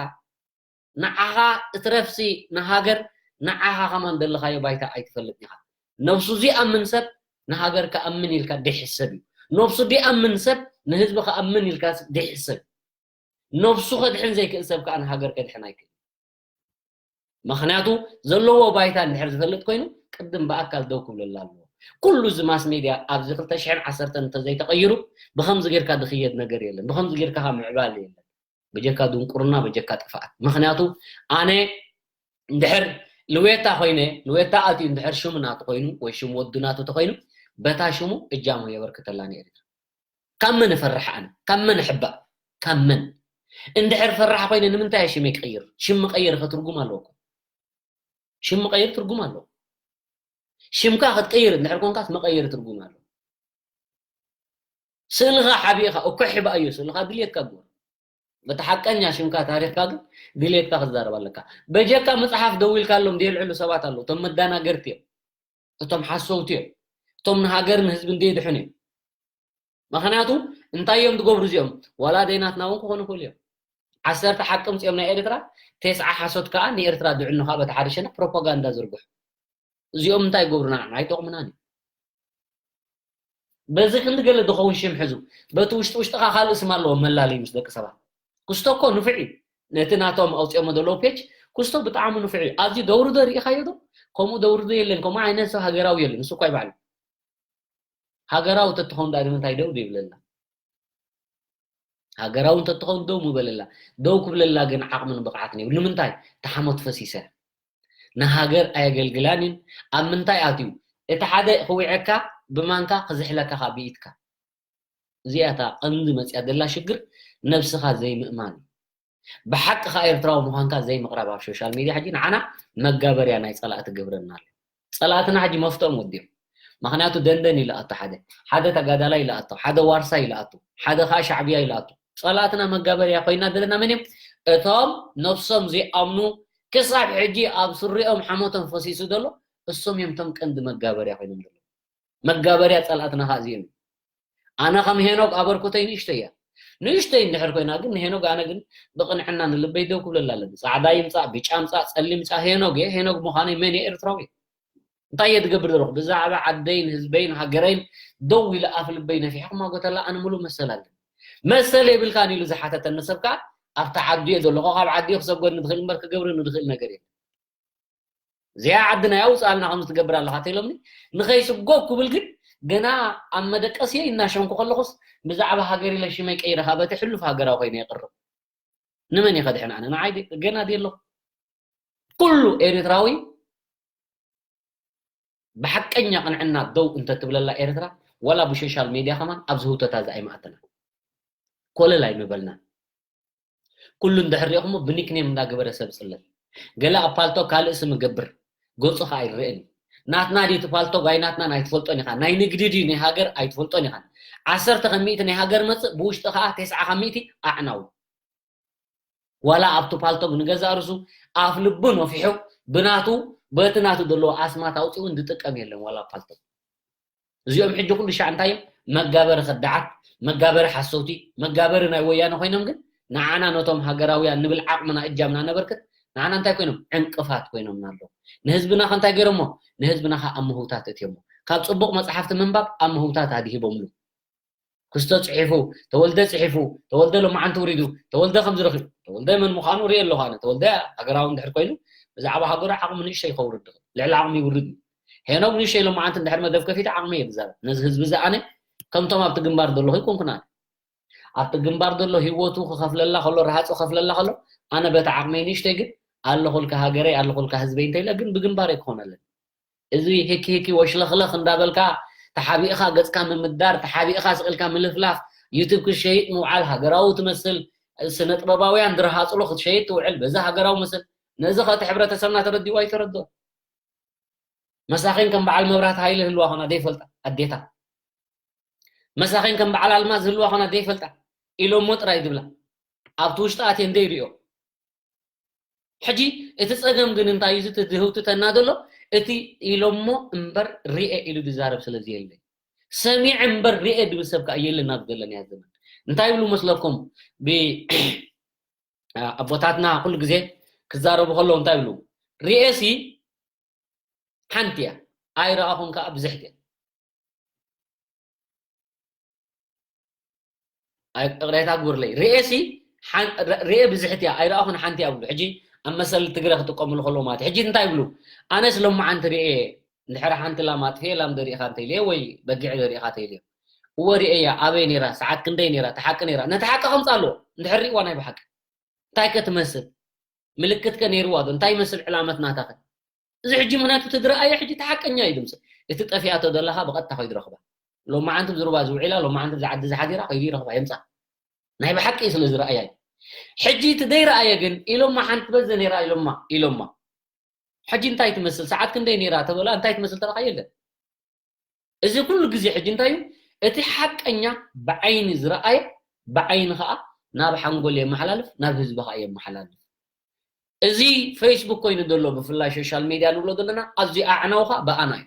ንዓኻ እትረፍሲ ንሃገር ንዓኻ ከማን ደለኻዮ ባይታ ኣይትፈልጥ ኢኻ። ነብሱ ዚኣምን ሰብ ንሃገር ከኣምን ኢልካ ድሕሰብ እዩ። ነብሱ ዲኣምን ሰብ ንህዝቢ ከኣምን ኢልካ ድሕሰብ እዩ። ነብሱ ከድሕን ዘይክእል ሰብ ከኣ ንሃገር ከድሕን ኣይክእል። ምኽንያቱ ዘለዎ ባይታ እንድሕር ዝፈልጥ ኮይኑ ቅድም ብኣካል ደው ክብለላ ኣለዎ። ኩሉ እዚ ማስ ሜድያ ኣብዚ ክልተ ሽሕን ዓሰርተን እንተዘይተቐይሩ ብኸምዚ ጌርካ ዝኽየድ ነገር የለን። ብኸምዚ ጌርካ ከዓ ምዕባል የለን። በጀካ ድንቁርና፣ በጀካ ጥፍኣት። ምኽንያቱ ኣነ እንድሕር ልዌታ ኮይነ፣ ልዌታ ኣትዩ እንድሕር ሽሙ ናቱ ኮይኑ ወይ ሽሙ ወዱ ናቱ ተኮይኑ በታ ሽሙ እጃሙ የበርክተላ ንኤርትራ። ካብ መን እፈርሕ ኣነ? ካብ መን እሕባእ? ካብ መን? እንድሕር ፈራሕ ኮይነ ንምንታይ እየ ሽመይ ቀይር? ሽም ምቀየር ከ ትርጉም ኣለዎ እኮ። ሽም ምቐይር ትርጉም ኣለዎ። ሽምካ ክትቀይር እንድሕር ኮንካስ መቐየሪ ትርጉም ኣለዎ። ስእልኻ ሓቢእኻ እኮ፣ ሕባእዮ፣ ስእልኻ ድልየትካ ግበር። በቲ ሓቀኛ ሽምካ ታሪኽካ ግን ድልየትካ ክትዛረብ ኣለካ። በጀካ መጽሓፍ ደው ኢልካሎም ዘየልዕሉ ሰባት ኣለዉ። እቶም መዳናገርቲ እዮም። እቶም ሓሰውቲ እዮም። እቶም ንሃገርን ህዝብን ዘየድሕኑ እዮም። ምኽንያቱ እንታይ እዮም ዝገብሩ እዚኦም? ዋላ ደይናትና እውን ክኾኑ ይኽእሉ እዮም። ዓሰርተ ሓቂ ምጽኦም ናይ ኤርትራ፣ ተስዓ ሓሶት ከኣ ንኤርትራ ድዕኑ ከኣ በቲ ሓደ ሸነኽ ፕሮፓጋንዳ ዝርግሑ። እዚኦም እንታይ ይገብሩና? ንዓና ኣይጠቕሙናን እዮም። በዚ ክንዲ ገለ ዝኸውን ሽም ሕዙ፣ በቲ ውሽጢ ውሽጥኻ ካልእ ስም ኣለዎም መላለይ ምስ ደቂ ሰባት። ክስቶ እኮ ንፉዕ እዩ። ነቲ ናቶም ኣውፅኦሞ ዘለዉ ፔጅ ክስቶ ብጣዕሚ ንፉዕ እዩ። ኣብዚ ደውርዶ ርኢኻዮ ዶ? ከምኡ ደውርዶ የለን፣ ከምኡ ዓይነት ሰብ ሃገራዊ የለን። ንሱ እኳ ይባዕሉ ሃገራዊ ተትኸውን ዳኣ ንምንታይ ደው ዘይብለላ? ሃገራዊ እንተትኸውን ደው ምበለላ። ደው ክብለላ ግን ዓቕምን ብቕዓትን የብሉ። ንምንታይ? ተሓሞት ፈሲሰ። ንሃገር ኣየገልግላን እዩን። ኣብ ምንታይ ኣትዩ? እቲ ሓደ ክውዐካ ብማንካ ክዝሕለካ ካብ ብኢድካ። እዚኣ እታ ቀንዲ መፅያ ዘላ ሽግር፣ ነብስኻ ዘይምእማን እዩ። ብሓቂ ኸኣ ኤርትራዊ ምዃንካ ዘይምቕራብ ኣብ ሶሻል ሚድያ ሕጂ ንዓና መጋበርያ ናይ ጸላእቲ ገብረና ኣሎ። ጸላእትና ሕጂ መፍትኦም ወዲኦም። ምኽንያቱ ደንደን ኢሉ ኣቶ ሓደ፣ ሓደ ተጋዳላይ ኢሉ ኣቶ፣ ሓደ ዋርሳይ ኢሉ ኣቶ፣ ሓደ ኸኣ ሻዕብያ ኢሉ ኣቶ። ጸላእትና መጋበርያ ኮይና ዘለና መን እዮም? እቶም ነብሶም ዘይኣምኑ ክሳብ ሕጂ ኣብ ስሪኦም ሓሞቶም ፈሲሱ ዘሎ እሶም እዮም እቶም ቀንዲ መጋበርያ ኮይኖም ዘለዉ። መጋበርያ ጸላእትና ኸኣ እዚኦም እዮም። ኣነ ከም ሄኖግ ኣበርክቶይ ንእሽተይ እያ። ንእሽተይ እንድሕር ኮይና ግን ንሄኖግ ኣነ ግን ብቕንዕና ንልበይ ደው ክብለላ ኣለኒ። ጻዕዳ ይምጻእ፣ ብጫ ምጻእ፣ ጸሊም ምጻእ ሄኖግ እየ። ሄኖግ ምዃነይ መን እየ? ኤርትራዊ እየ። እንታይ እየ ዝገብር ዘለኹ? ብዛዕባ ዓደይን ህዝበይን ሃገረይን ደው ኢለ ኣፍ ልበይ ነፊሐ ክማጎተላ ኣነ ምሉእ መሰል ኣለኒ። መሰል የብልካን ኢሉ ዝሓተተኒ ሰብ ከኣ ኣብቲ ዓዱ እየ ዘለኹ። ካብ ዓዱ እየ ክሰጎኒ ዝኽእል እምበር ክገብረኒ ዝኽእል ነገር የለን። እዚኣ ዓድና ኣውፅኣልና ከምዚ ትገብር ኣለኻ ተኢሎምኒ። ንኸይስጎግ ክብል ግን ገና ኣብ መደቀስየይ እናሸንኩ ከለኹስ ብዛዕባ ሃገር ኢለ ሽመይ ቀይረ ካብ በቲ ሕሉፍ ሃገራዊ ኮይነ የቕርብ። ንመን እየ ከድሕን ኣነ? ንዓይ ድ-፣ ገና ድየ ኣለኹ? ኩሉ ኤርትራዊ ብሓቀኛ ቅንዕና ደው እንተትብለላ ኤርትራ፣ ዋላ ብሶሻል ሜድያ ከማን ኣብዚ ህውተታ እዚ ኣይመኣተና። ኮለል ኣይምበልና። ኩሉ እንድሕር ሪእኹሞ ብኒክኔም እንዳገበረ ሰብ ጽለል። ገለ ኣብ ፓልቶ ካልእ ስም እገብር፣ ገጹ ኸኣ ኣይረኣን እዩ። ናትና ድዩ እቲ ፓልቶ? ጓይ ናትናን ኣይትፈልጦን ኢኻ። ናይ ንግዲ ድዩ ናይ ሃገር? ኣይትፈልጦን ኢኻ። ዓሰርተ ካብ ሚእቲ ናይ ሃገር መጽእ፣ ብውሽጢ ኸኣ ተስዓ ካብ ሚእቲ ኣዕናዊ። ዋላ ኣብቲ ፓልቶግ ንገዛእ ርእሱ ኣፍ ልቡ ነፊሑ ብናቱ፣ በቲ ናቱ ዘለዎ ኣስማት ኣውፂኡ እውን ዝጥቀም የለን። ዋላ ኣብ ፓልቶግ እዚኦም ሕጂ ኩሉ ሻዕ እንታይ እዮም? መጋበሪ ከዳዓት፣ መጋበሪ ሓሰውቲ፣ መጋበሪ ናይ ወያነ ኮይኖም ግን ንዓና ነቶም ሃገራውያን ንብል ዓቕምና እጃምና ነበርክት ንዓና እንታይ ኮይኖም? ዕንቅፋት ኮይኖምና ኣለዉ። ንህዝብና ከ እንታይ ገይሮሞ? ንህዝብና ከ ኣብ ምህውታት እትዮሞ። ካብ ፅቡቕ መፅሓፍቲ ምንባብ ኣብ ምህውታት ኣድሂቦምሉ። ክስቶ ጽሒፉ፣ ተወልደ ጽሒፉ፣ ተወልደ ሎማዓንቲ ውሪዱ፣ ተወልደ ከም ዝረኺቡ፣ ተወልደ መን ምዃኑ ርኢ ኣለኹ ኣነ። ተወልደ ሃገራዊ እንድሕር ኮይኑ ብዛዕባ ሃገሩ ዓቕሚ ንእሽተይ ከውርድ ይኽእል፣ ልዕሊ ዓቕሚ ይውርድ እዩ። ሄኖግ ንእሽተይ ሎማዓንቲ እንድሕር መደብ ከፊተ ዓቕሚ እየ ዝዛረብ። ነዚ ህዝቢ እዚ ኣነ ከምቶም ኣብቲ ግንባር ዘለኹ ኣይኮንኩን ኣነ። ኣብቲ ግንባር ዘሎ ህይወቱ ክኸፍለላ ከሎ፣ ረሃጹ ክኸፍለላ ከሎ፣ ኣነ በቲ ዓቕመይ ንእሽተይ ግን ኣለኹልካ ሃገረይ፣ ኣለኹልካ ህዝበይ እንተኢለ ግን ብግንባረይ ክኾነለይ። እዚ ሂኪ ሂኪ ወሽለኽለኽ እንዳበልካ ተሓቢእኻ ገጽካ ምምዳር፣ ተሓቢእኻ ስቕ ኢልካ ምልፍላፍ፣ ዩቱብ ክትሸይጥ ምውዓል፣ ሃገራዊ ትመስል ስነ ጥበባውያን ዝረሃጽሉ ክትሸይጥ ትውዕል፣ በዚ ሃገራዊ ምስል። ነዚ ከ እቲ ሕብረተሰብና ተረዲኡ ኣይተረድኦ። መሳኺን ከም በዓል መብራት ሃይለ ህልዋ ኾና ዘይፈልጣ ኣዴታት። መሳኺን ከም በዓል ኣልማዝ ህልዋ ኾና ዘይፈልጣ ኢሎሞ ጥራይ ዝብላ። ኣብቲ ውሽጢ ኣትየን ዘይርእዮ። ሕጂ እቲ ጸገም ግን እንታይ እዩ? እቲ ዝህውትተና ዘሎ እቲ ኢሎሞ እምበር ርኤ ኢሉ ዝዛረብ ስለ ዘየለ። ሰሚዐ እምበር ርኤ ዝብል ሰብ ከኣ የለን ኣብ ዘለናዮ ዘመን። እንታይ ይብሉ መስለኩም? ብ-፣ ኣቦታትና ኩሉ ግዜ ክዛረቡ ከለዉ እንታይ ይብሉ? ርኤሲ ሓንቲ እያ፣ ኣይረኣኹን ከኣ ብዝሕቲ እያ። ኣይ፣ ይቕሬታ ግበሩለይ። ርኤሲ ሓን-፣ ር-፣ ርኤ ብዝሕቲ እያ፣ ኣይረኣኹን ሓንቲ እያ ብሉ። ሕጂ ኣብ መሰል ትግረ ክጥቀምሉ ከለዉ ማለት እዩ። ሕጂ እንታይ ይብሉ? ኣነስ ሎማዓንቲ ርኤ፣ እንድሕር ሓንቲ ላም ኣጥፍኤ፣ ላም ደሪእኻ እንተኢለዮ ወይ በጊዕ ደሪእኻ እንተኢለዮ። እወ ርኤያ፣ ኣበይ ነይራ፣ ሰዓት ክንደይ ነይራ፣ እቲ ሓቂ ነይራ። ነቲ ሓቂ ከምጽእ ኣለዎ፣ እንድሕር ርእይዋ ናይ ብሓቂ። እንታይ ከ ትመስል? ምልክት ከ ነይርዋ ዶ? እንታይ ይመስል ዕላመት ናታ ከ? እዚ ሕጂ ምኽንያቱ እቲ ዝረኣየ ሕጂ እቲ ሓቀኛ እዩ ድምፂ። እቲ ጠፊኣቶ ዘለኻ ብቐጥታ ከይዱ ረኽባ። ሎማዓንቲ ብዝሩባ ዝውዒላ፣ ሎማዓንቲ ብዝዓዲ ዝሓዲራ ከይዱ ይረኽባ፣ የምፃ። ናይ ብሓቂ እዩ ስለ ዝረኣያ እዩ። ሕጂ እቲ ዘይረኣየ ግን ኢሎማ ሓንቲ በዘ ነይራ ኢሎማ፣ ኢሎማ። ሕጂ እንታይ ትመስል፣ ሰዓት ክንደይ ነይራ ተበላ፣ እንታይ ትመስል ተባኻ የለን። እዚ ኩሉ ግዜ ሕጂ እንታይ እዩ? እቲ ሓቀኛ ብዓይኒ ዝረኣየ ብዓይኒ ኸዓ ናብ ሓንጎል የመሓላልፍ፣ ናብ ህዝቢ ኸዓ የመሓላልፍ። እዚ ፌስቡክ ኮይኑ ዘሎ፣ ብፍላይ ሶሻል ሜድያ ንብሎ ዘለና፣ ኣዝዩ ኣዕናዊ ኸዓ ብኣና እዩ።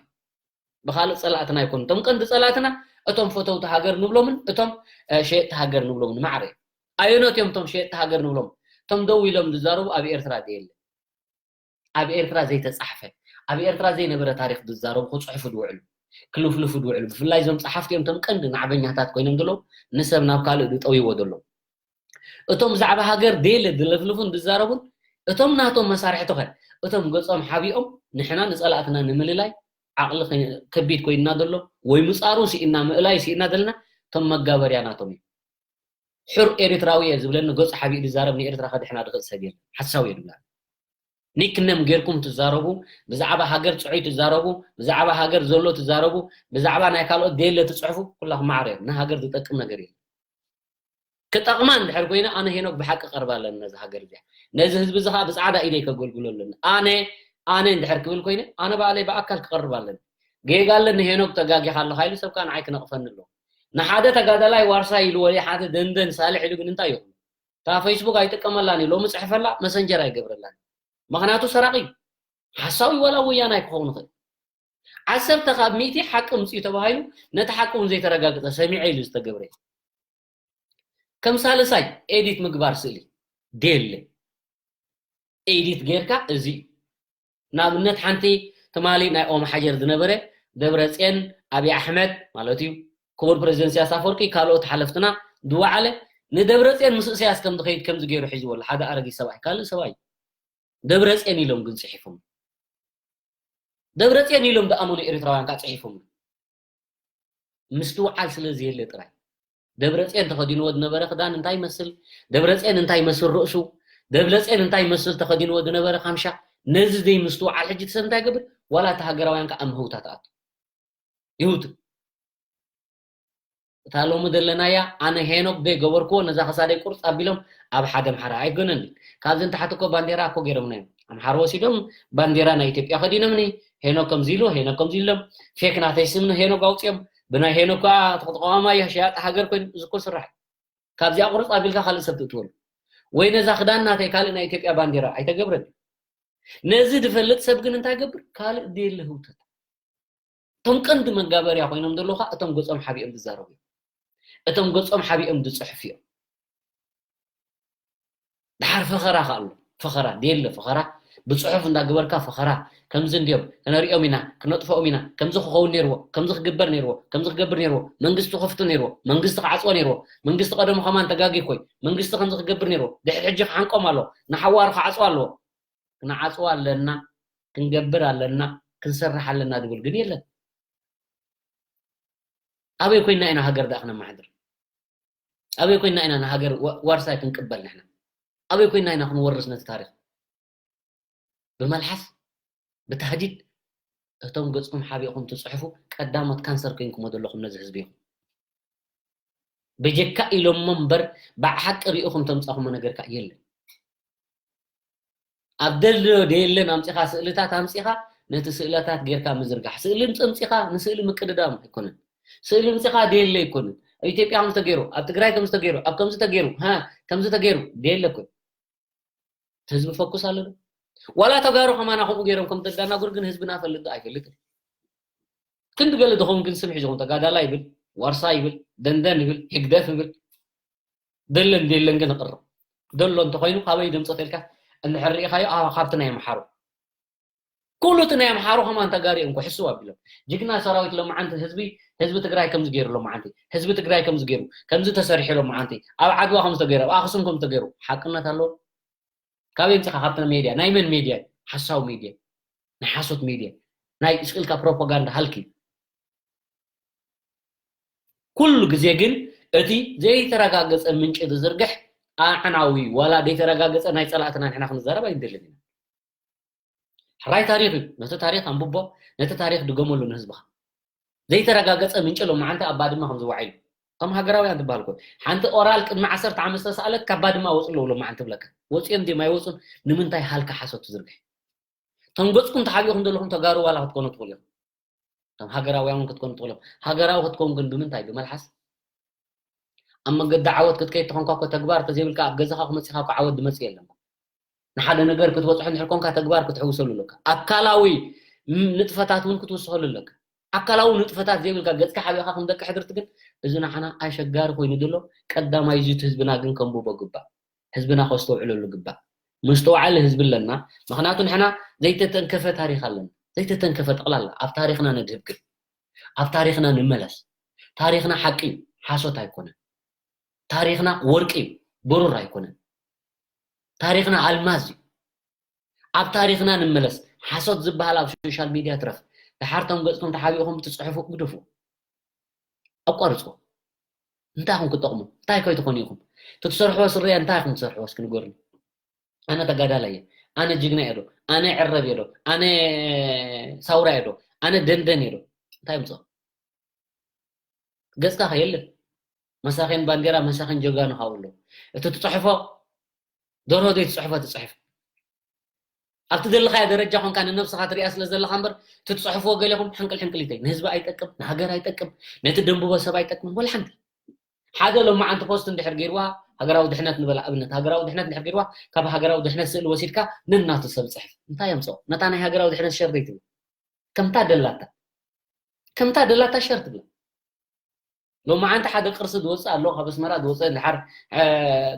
ብኻልእ ጸላእትና ኣይኮኑ። እቶም ቀንዲ ጸላእትና እቶም ፈተውቲ ሃገር ንብሎምን እቶም ሸየጥቲ ሃገር ንብሎምን ማዕረ እዮም። ኣየኖት እዮም እቶም ሸየጥቲ ሃገር ንብሎም? እቶም ደው ኢሎም ዝዛረቡ ኣብ ኤርትራ ደየለ። ኣብ ኤርትራ ዘይተጻሕፈ፣ ኣብ ኤርትራ ዘይነበረ ታሪኽ ዝዛረቡ ክጽሕፉ ዝውዕሉ፣ ክልፍልፉ ዝውዕሉ፣ ብፍላይ እዞም ጸሓፍቲ እዮም እቶም ቀንዲ ናዕበኛታት ኮይኖም ዘለዉ፣ ንሰብ ናብ ካልእ ዝጠውይዎ ዘለዉ። እቶም ብዛዕባ ሃገር ደየለ ዝለፍልፉን ዝዛረቡን እቶም ናቶም መሳርሕቲ ኸ፣ እቶም ገጾም ሓቢኦም ንሕና ንጸላእትና ንምልላይ ዓቕሊ ከ-፣ ከቢድ ኮይንና ዘሎ ወይ ምጻሩ ስኢና ምእላይ ስኢና ዘለና እቶም መጋበርያ ናቶም እዮም። ሕር ኤርትራዊ እየ ዝብለኒ ገጹ ሓቢኡ ዝዛረብ ንኤርትራ ከድሕና ዝኽእል ሰብ የለን። ሓሳዊ እየ ዝብላ። ኒክነም ጌርኩም ትዛረቡ፣ ብዛዕባ ሃገር ጽዑይ ትዛረቡ፣ ብዛዕባ ሃገር ዘሎ ትዛረቡ፣ ብዛዕባ ናይ ካልኦት ደየለ ትጽሕፉ፣ ኩላኹም ማዕረ እዮም። ንሃገር ዝጠቅም ነገር የለን። ክጠቕማ እንድሕር ኮይነ ኣነ ሄኖክ ብሓቂ ቀርባ ኣለኒ ነዚ ሃገር እዚኣ። ነዚ ህዝቢ እዚ ኸዓ ብጻዕዳ ኢደይ ከገልግሎ ኣለኒ። ኣነ፣ ኣነ እንድሕር ክብል ኮይነ ኣነ ባዕለይ ብኣካል ክቐርብ ኣለኒ። ጌጋ ኣለኒ ሄኖክ ተጋጊኻ ኣለኻ ኢሉ ሰብ ከዓ ንዓይ ክነቕፈኒ ኣለዎ። ንሓደ ተጋዳላይ ዋርሳይ ኢሉ ወይ ሓደ ደንደን ሳልሕ ኢሉ ግን እንታይ ይኹን? እታ ፌስቡክ ኣይጥቀመላን እዩ። ሎሚ ጽሕፈላ መሰንጀር ኣይገብረላን። ምኽንያቱ ሰራቒ እዩ። ሓሳዊ ዋላ ወያናይ ክኸውን ይኽእል። ዓሰርተ ካብ ሚእቲ ሓቂ ምጽኡ ተባሂሉ ነቲ ሓቂ እውን ዘይተረጋገጸ ሰሚዐ ኢሉ ዝተገብረ እዩ። ከም ሳልሳይ ኤዲት ምግባር ስእሊ ደየለ። ኤዲት ጌርካ እዚ እዩ። ንኣብነት ሓንቲ ትማሊ ናይ ኦም ሓጀር ዝነበረ ደብረጽዮን ኣብይ ኣሕመድ ማለት እዩ፣ ክቡር ፕሬዚደንት ኢሳያስ ኣፈወርቂ ካልኦት ሓለፍትና ዝወዓለ ንደብረጽዮን ምስ ኢሳያስ ከም ዝኸይድ ከምዚ ገይሩ ሒዝዎ ኣሎ። ሓደ ኣረጊት ሰብኣይ፣ ካልእ ሰብኣይ እዩ። ደብረጽዮን ኢሎም ግን ጽሒፎም። ደብረጽዮን ኢሎም ዝኣመኑ ኤርትራውያን ከዓ ጽሒፎም። ምስትውዓል ስለ ዘየለ ጥራይ። ደብረጽዮን ተኸዲንዎ ዝነበረ ክዳን እንታይ ይመስል? ደብረጽዮን እንታይ ይመስል ርእሱ? ደብረጽዮን እንታይ ይመስል ተኸዲንዎ ዝነበረ ካምሻ? ነዚ ዘይምስትውዓል ሕጂ እቲ ሰብ እንታይ ይገብር? ዋላ እቲ ሃገራውያን ከዓ ኣብ ምህውታ ትኣቱ። ይህውቱ። እታ ሎሚ ዘለናያ ኣነ ሄኖክ ዘይገበርክዎ ነዛ ክሳደይ ቁርጽ ኣቢሎም ኣብ ሓደ ኣምሓራ ኣይኮነን። ካብዚ ንታሕቲ እኮ ባንዴራ እኮ ገይሮምና እዮም። ኣምሓራ ወሲዶም ባንዴራ ናይ ኢትዮጵያ ከዲኖምኒ፣ ሄኖክ ከምዚ ኢሉ፣ ሄኖክ ከምዚ ኢሎም፣ ፌክ ናተይ ስም ንሄኖክ ኣውጽኦም፣ ብናይ ሄኖክ ከኣ ተቃዋማይ ሸያጢ ሃገር ኮይኑ፣ እዚ እኮ ስራሕ እዩ። ካብዚኣ ቁርጽ ኣቢልካ ካልእ ሰብ ትእትወሉ። ወይ ነዛ ክዳን ናተይ ካልእ ናይ ኢትዮጵያ ባንዴራ ኣይተገብረን። ነዚ ዝፈልጥ ሰብ ግን እንታይ ይገብር? ካልእ ደየለ ህውተት። እቶም ቀንዲ መጋበርያ ኮይኖም ዘለዉ ኸዓ እቶም ገጾም ሓቢኦም ዝዛረቡ እዮም። እቶም ገጾም ሓቢኦም ዝጽሕፉ እዮም። ደሓር ፈኸራ ኸዓ ኣሎ። ፈኸራ፣ ደየለ ፈኸራ፣ ብጽሑፍ እንዳገበርካ ፈኸራ፣ ከምዚ እንድዮም፣ ክነሪኦም ኢና፣ ክነጥፍኦም ኢና፣ ከምዚ ክኸውን ነይርዎ፣ ከምዚ ክግበር ነይርዎ፣ ከምዚ ክገብር ነይርዎ፣ መንግስቲ ክኸፍቶ ነይርዎ፣ መንግስቲ ክዓጽዎ ነይርዎ፣ መንግስቲ ቀደሙ ከማን ተጋጊ ኮይ፣ መንግስቲ ከምዚ ክገብር ነይርዎ፣ ድሕሪ ሕጂ ክሓንቆም ኣለዎ፣ ንሓዋሩ ክዓጽዎ ኣለዎ። ክንዓጽዋ ኣለና፣ ክንገብር ኣለና፣ ክንሰርሕ ኣለና ዝብል ግን የለን። ኣበይ ኮይና ኢና ሃገር ደኣ ክነመሓድር? ኣበይ ኮይና ኢና ንሃገር ወ-፣ ዋርሳይ ክንቅበል ንሕና? ኣበይ ኮይና ኢና ክንወርስ ነቲ ታሪኽ? ብመልሓስ፣ ብታህዲድ፣ እቶም ገጽኩም ሓቢእኹም ትጽሕፉ ቀዳሞት ካንሰር ኮይንኩሞ ዘለኹም ነዚ ህዝቢ ኢኹም። በጀካ ኢሎሞ እምበር ብሓቂ ሪኢኹም ተምጻኹሞ ነገር ከኣ የለን። ኣብ ደሎ ደየለን ኣምጺኻ ስእልታት ኣምጺኻ ነቲ ስእልታት ጌርካ ምዝርጋሕ። ስእሊ ምስ ኣምጺኻ ንስእሊ ምቅድዳም ኣይኮነን። ስእሊ ኣምጺኻ ደየለ ኣይኮነን። ኣብ ኢትዮጵያ ከምዚ ተገይሩ፣ ኣብ ትግራይ ከምዚ ተገይሩ፣ ኣብ ከምዚ ተገይሩ፣ ሃ፣ ከምዚ ተገይሩ፣ ደየለ ኣይኮነን። ህዝቢ ፈኩስ ኣሎ ዶ? ዋላ ተጋሩ ከማና ከምኡ ገይሮም ከም ዘዳናጉር ግን ህዝብና ፈልጥ ዶ? ኣይፈልጥን። ክንዲ ገለ ዝኸውን ግን ስም ሒዝኹም ተጋዳላይ ይብል፣ ዋርሳይ ይብል፣ ደንደን ይብል፣ ህግደፍ ይብል። ደለን ደለን ግን እቕርብ። ደሎ እንተኾይኑ ካበይ ደምጾ ተልካ እንድሕር ርኢኻዮ፣ ኣዎ፣ ካብቲ ናይ ኣምሓሩ። ኩሉ እቲ ናይ ኣምሓሩ ከማን ተጋሩ እዮም እኮ ሕስው ኣቢሎም። ጅግና ሰራዊት ሎማዓንቲ ህዝቢ፣ ህዝቢ ትግራይ ከምዚ ገይሩ ሎማዓንቲ፣ ህዝቢ ትግራይ ከምዚ ገይሩ፣ ከምዚ ተሰሪሑ ሎማዓንቲ፣ ኣብ ዓድዋ ከምዚ ተገይሩ፣ ኣብ ኣኽሱም ከምዚ ተገይሩ። ሓቅነት ኣለዎ? ካበይ ኣምጺኻ? ካብቲ ሜድያ። ናይ መን ሜድያ? ሓሳዊ ሜድያ። ናይ ሓሶት ሜድያ። ናይ ስእልካ ፕሮፓጋንዳ ሃልኪ። ኩሉ ግዜ ግን እቲ ዘይተረጋገጸ ምንጪ ዝዝርግሕ ኣዕናዊ ዋላ ዘይተረጋገጸ ናይ ጸላእትና ንሕና ክንዛረብ ኣይንደልን ኢና። ሕራይ ታሪኽ እዩ። ነቲ ታሪኽ ኣንብቦ፣ ነቲ ታሪኽ ድገመሉ ንህዝብኻ። ዘይተረጋገጸ ምንጪ ሎማዓንቲ ኣብ ባድመ ከም ዝወዓሉ። እቶም ሃገራውያን ትበሃል እኮ። ሓንቲ ኦራል ቅድሚ ዓሰርተ ዓመት ዝተሰኣለት ካብ ባድመ ወጹ ኣለዉ ሎማዓንቲ ትብለካ። ወጺኦም ድዮም ኣይወጹን? ንምንታይ ሃልካ ሓሶት ትዝርግሕ? እቶም ገጽኩም ተሓቢእኹም ዘለኹም ተጋሩ ዋላ ክትኮኑ ትኽእሉ ኢኹም። እቶም ሃገራውያን እውን ክትኮኑ ትኽእሉ ኢኹም። ሃገራዊ ክትከውን ግን ብምንታይ? ብመልሓስ? ኣብ መገዲ ዓወት ክትከይድ ተኾንካ እኮ ተግባር ተዘይብልካ ኣብ ገዛኻ ክመጺኻ እኮ ዓወት ዝመጽእ የለን። ንሓደ ነገር ክትበጽሖ እንድሕር ኮንካ ተግባር ክትሕውሰሉ ኣለካ። ኣካላዊ ም-፣ ንጥፈታት እውን ክትውስኸሉ ኣለካ። ኣካላዊ ንጥፈታት ዘይብልካ ገጽካ ሓቢእካ ከም ደቂ ሕድርቲ ግን እዚ ንዓና ኣሸጋሪ ኮይኑ ዘሎ ቀዳማይ እዚ ህዝብና ግን ከንብቦ ግባእ። ህዝብና ከስተውዕለሉ ግባእ። ምስትውዓል ህዝቢ ኣለና። ምኽንያቱ ንሕና ዘይተተንከፈ ታሪኽ ኣለና። ዘይተተንከፈ ጠቕላላ ኣብ ታሪኽና ነድህብ ግን። ኣብ ታሪኽና ንመለስ። ታሪኽና ሓቂ እዩ፣ ሓሶት ኣይኮነን። ታሪኽና ወርቂ እዩ፣ ብሩር ኣይኮነን። ታሪኽና ኣልማዝ እዩ። ኣብ ታሪኽና ንመለስ። ሓሶት ዝበሃል ኣብ ሶሻል ሚድያ ትረፍ። ደሓር ቶም ገጽኩም ተሓቢእኹም ትጽሕፉ ግደፉ። ኣቋርጽዎ። እንታይ ኢኹም ክትጠቕሙ? እንታይ ከይትኾኑ ኢኹም? እቲ ትሰርሕዎ ስርያ እንታይ ኢኹም ትሰርሕዎ? እስኪ ንገሩኒ። ኣነ ተጋዳላይ እየ፣ ኣነ ጅግና እየ ዶ? ኣነ ዕረብ እየ ዶ? ኣነ ሳውራ እየ ዶ? ኣነ ደንደን እየ ዶ? እንታይ ምጽኦ? ገጽካ ከ የለን። መሳኺን ባንዴራ፣ መሳኺን ጀጋኑ ካብኡ ኣለዉ። እቲ ትጽሕፎ ደርሆ ዘይትጽሕፎ ትጽሕፍ። ኣብቲ ዘለኻዮ ደረጃ ኾንካ ንነብስኻ ትሪኣ ስለ ዘለኻ እምበር፣ እቲ ትጽሕፍዎ ገሌኹም ሕንቅል ሕንቅሊተይ። ንህዝቢ ኣይጠቅም፣ ንሃገር ኣይጠቅም፣ ነቲ ደንብቦ ሰብ ኣይጠቅምን፣ ወላ ሓንቲ። ሓደ ሎማዓንቲ ፖስት እንድሕር ገይርዋ፣ ሃገራዊ ድሕነት ንበላ ኣብነት፣ ሃገራዊ ድሕነት እንድሕር ገይርዋ፣ ካብ ሃገራዊ ድሕነት ስእሊ ወሲድካ ንናቱ ሰብ ጽሕፍ። እንታይ የምጽኦ? ነታ ናይ ሃገራዊ ድሕነት ሸር ዘይትብል። ከምታ ደላታ። ከምታ ደላታ ሸር ትብል። ሎማዓንቲ ሓደ ቅርሲ ዝወጽእ ኣሎ፣ ካብ ኣስመራ ዝወጽእ ድሓር፣ እ፣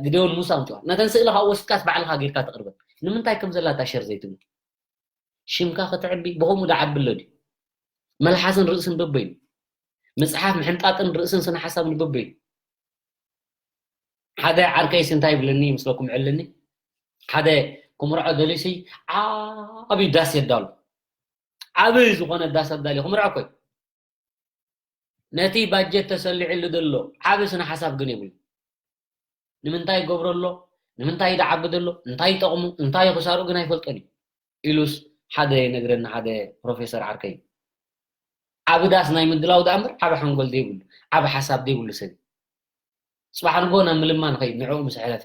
ግደዮን ሙሳ ኣምጽዋ። ነተን ስእሊ ካብ ወሲድካስ ባዕልኻ ጌርካ ተቕርበን። ንምንታይ ከም ዘላታ ሸር ዘይትብል? ሽምካ ከተዕቢ፣ ብኸምኡ ዶ ዓቢ ኣሎ ድዩ? መልሓስን ርእስን በበይኑ። ምጽሓፍ ምሕንጣጥን ርእስን ስነ ሓሳብን በበይኑ። ሓደ ዓርከይሲ እንታይ ይብለኒ ይመስለኩም? ዕልኒ። ሓደ ክምርዖ ደልዩሲ ዓቢ ዳስ የዳሉ። ዓቢ ዝኾነ ዳስ ኣዳልዩ ክምርዖ እኮ እዩ። ነቲ ባጀት ተሰሊዕሉ ዘሎ ዓቢ ስነ ሓሳብ ግን የብሉ። ንምንታይ ይገብሮ ኣሎ? ንምንታይ ይደዓብድ ኣሎ? እንታይ ይጠቕሙ? እንታይ ይኽሳሩ ግን ኣይፈልጦን እዩ። ኢሉስ ሓደ ይነግረኒ ሓደ ፕሮፌሰር ዓርከይ። ዓቢ ዳስ ናይ ምድላው ደኣ እምበር ዓቢ ሓንጎል ዘይብሉ፣ ዓቢ ሓሳብ ዘይብሉ ሰብ እዩ። ጽባሕ ንግሆ ናብ ምልማን ይኸይድ ንዕኡ ምስ ኣሕለፈ።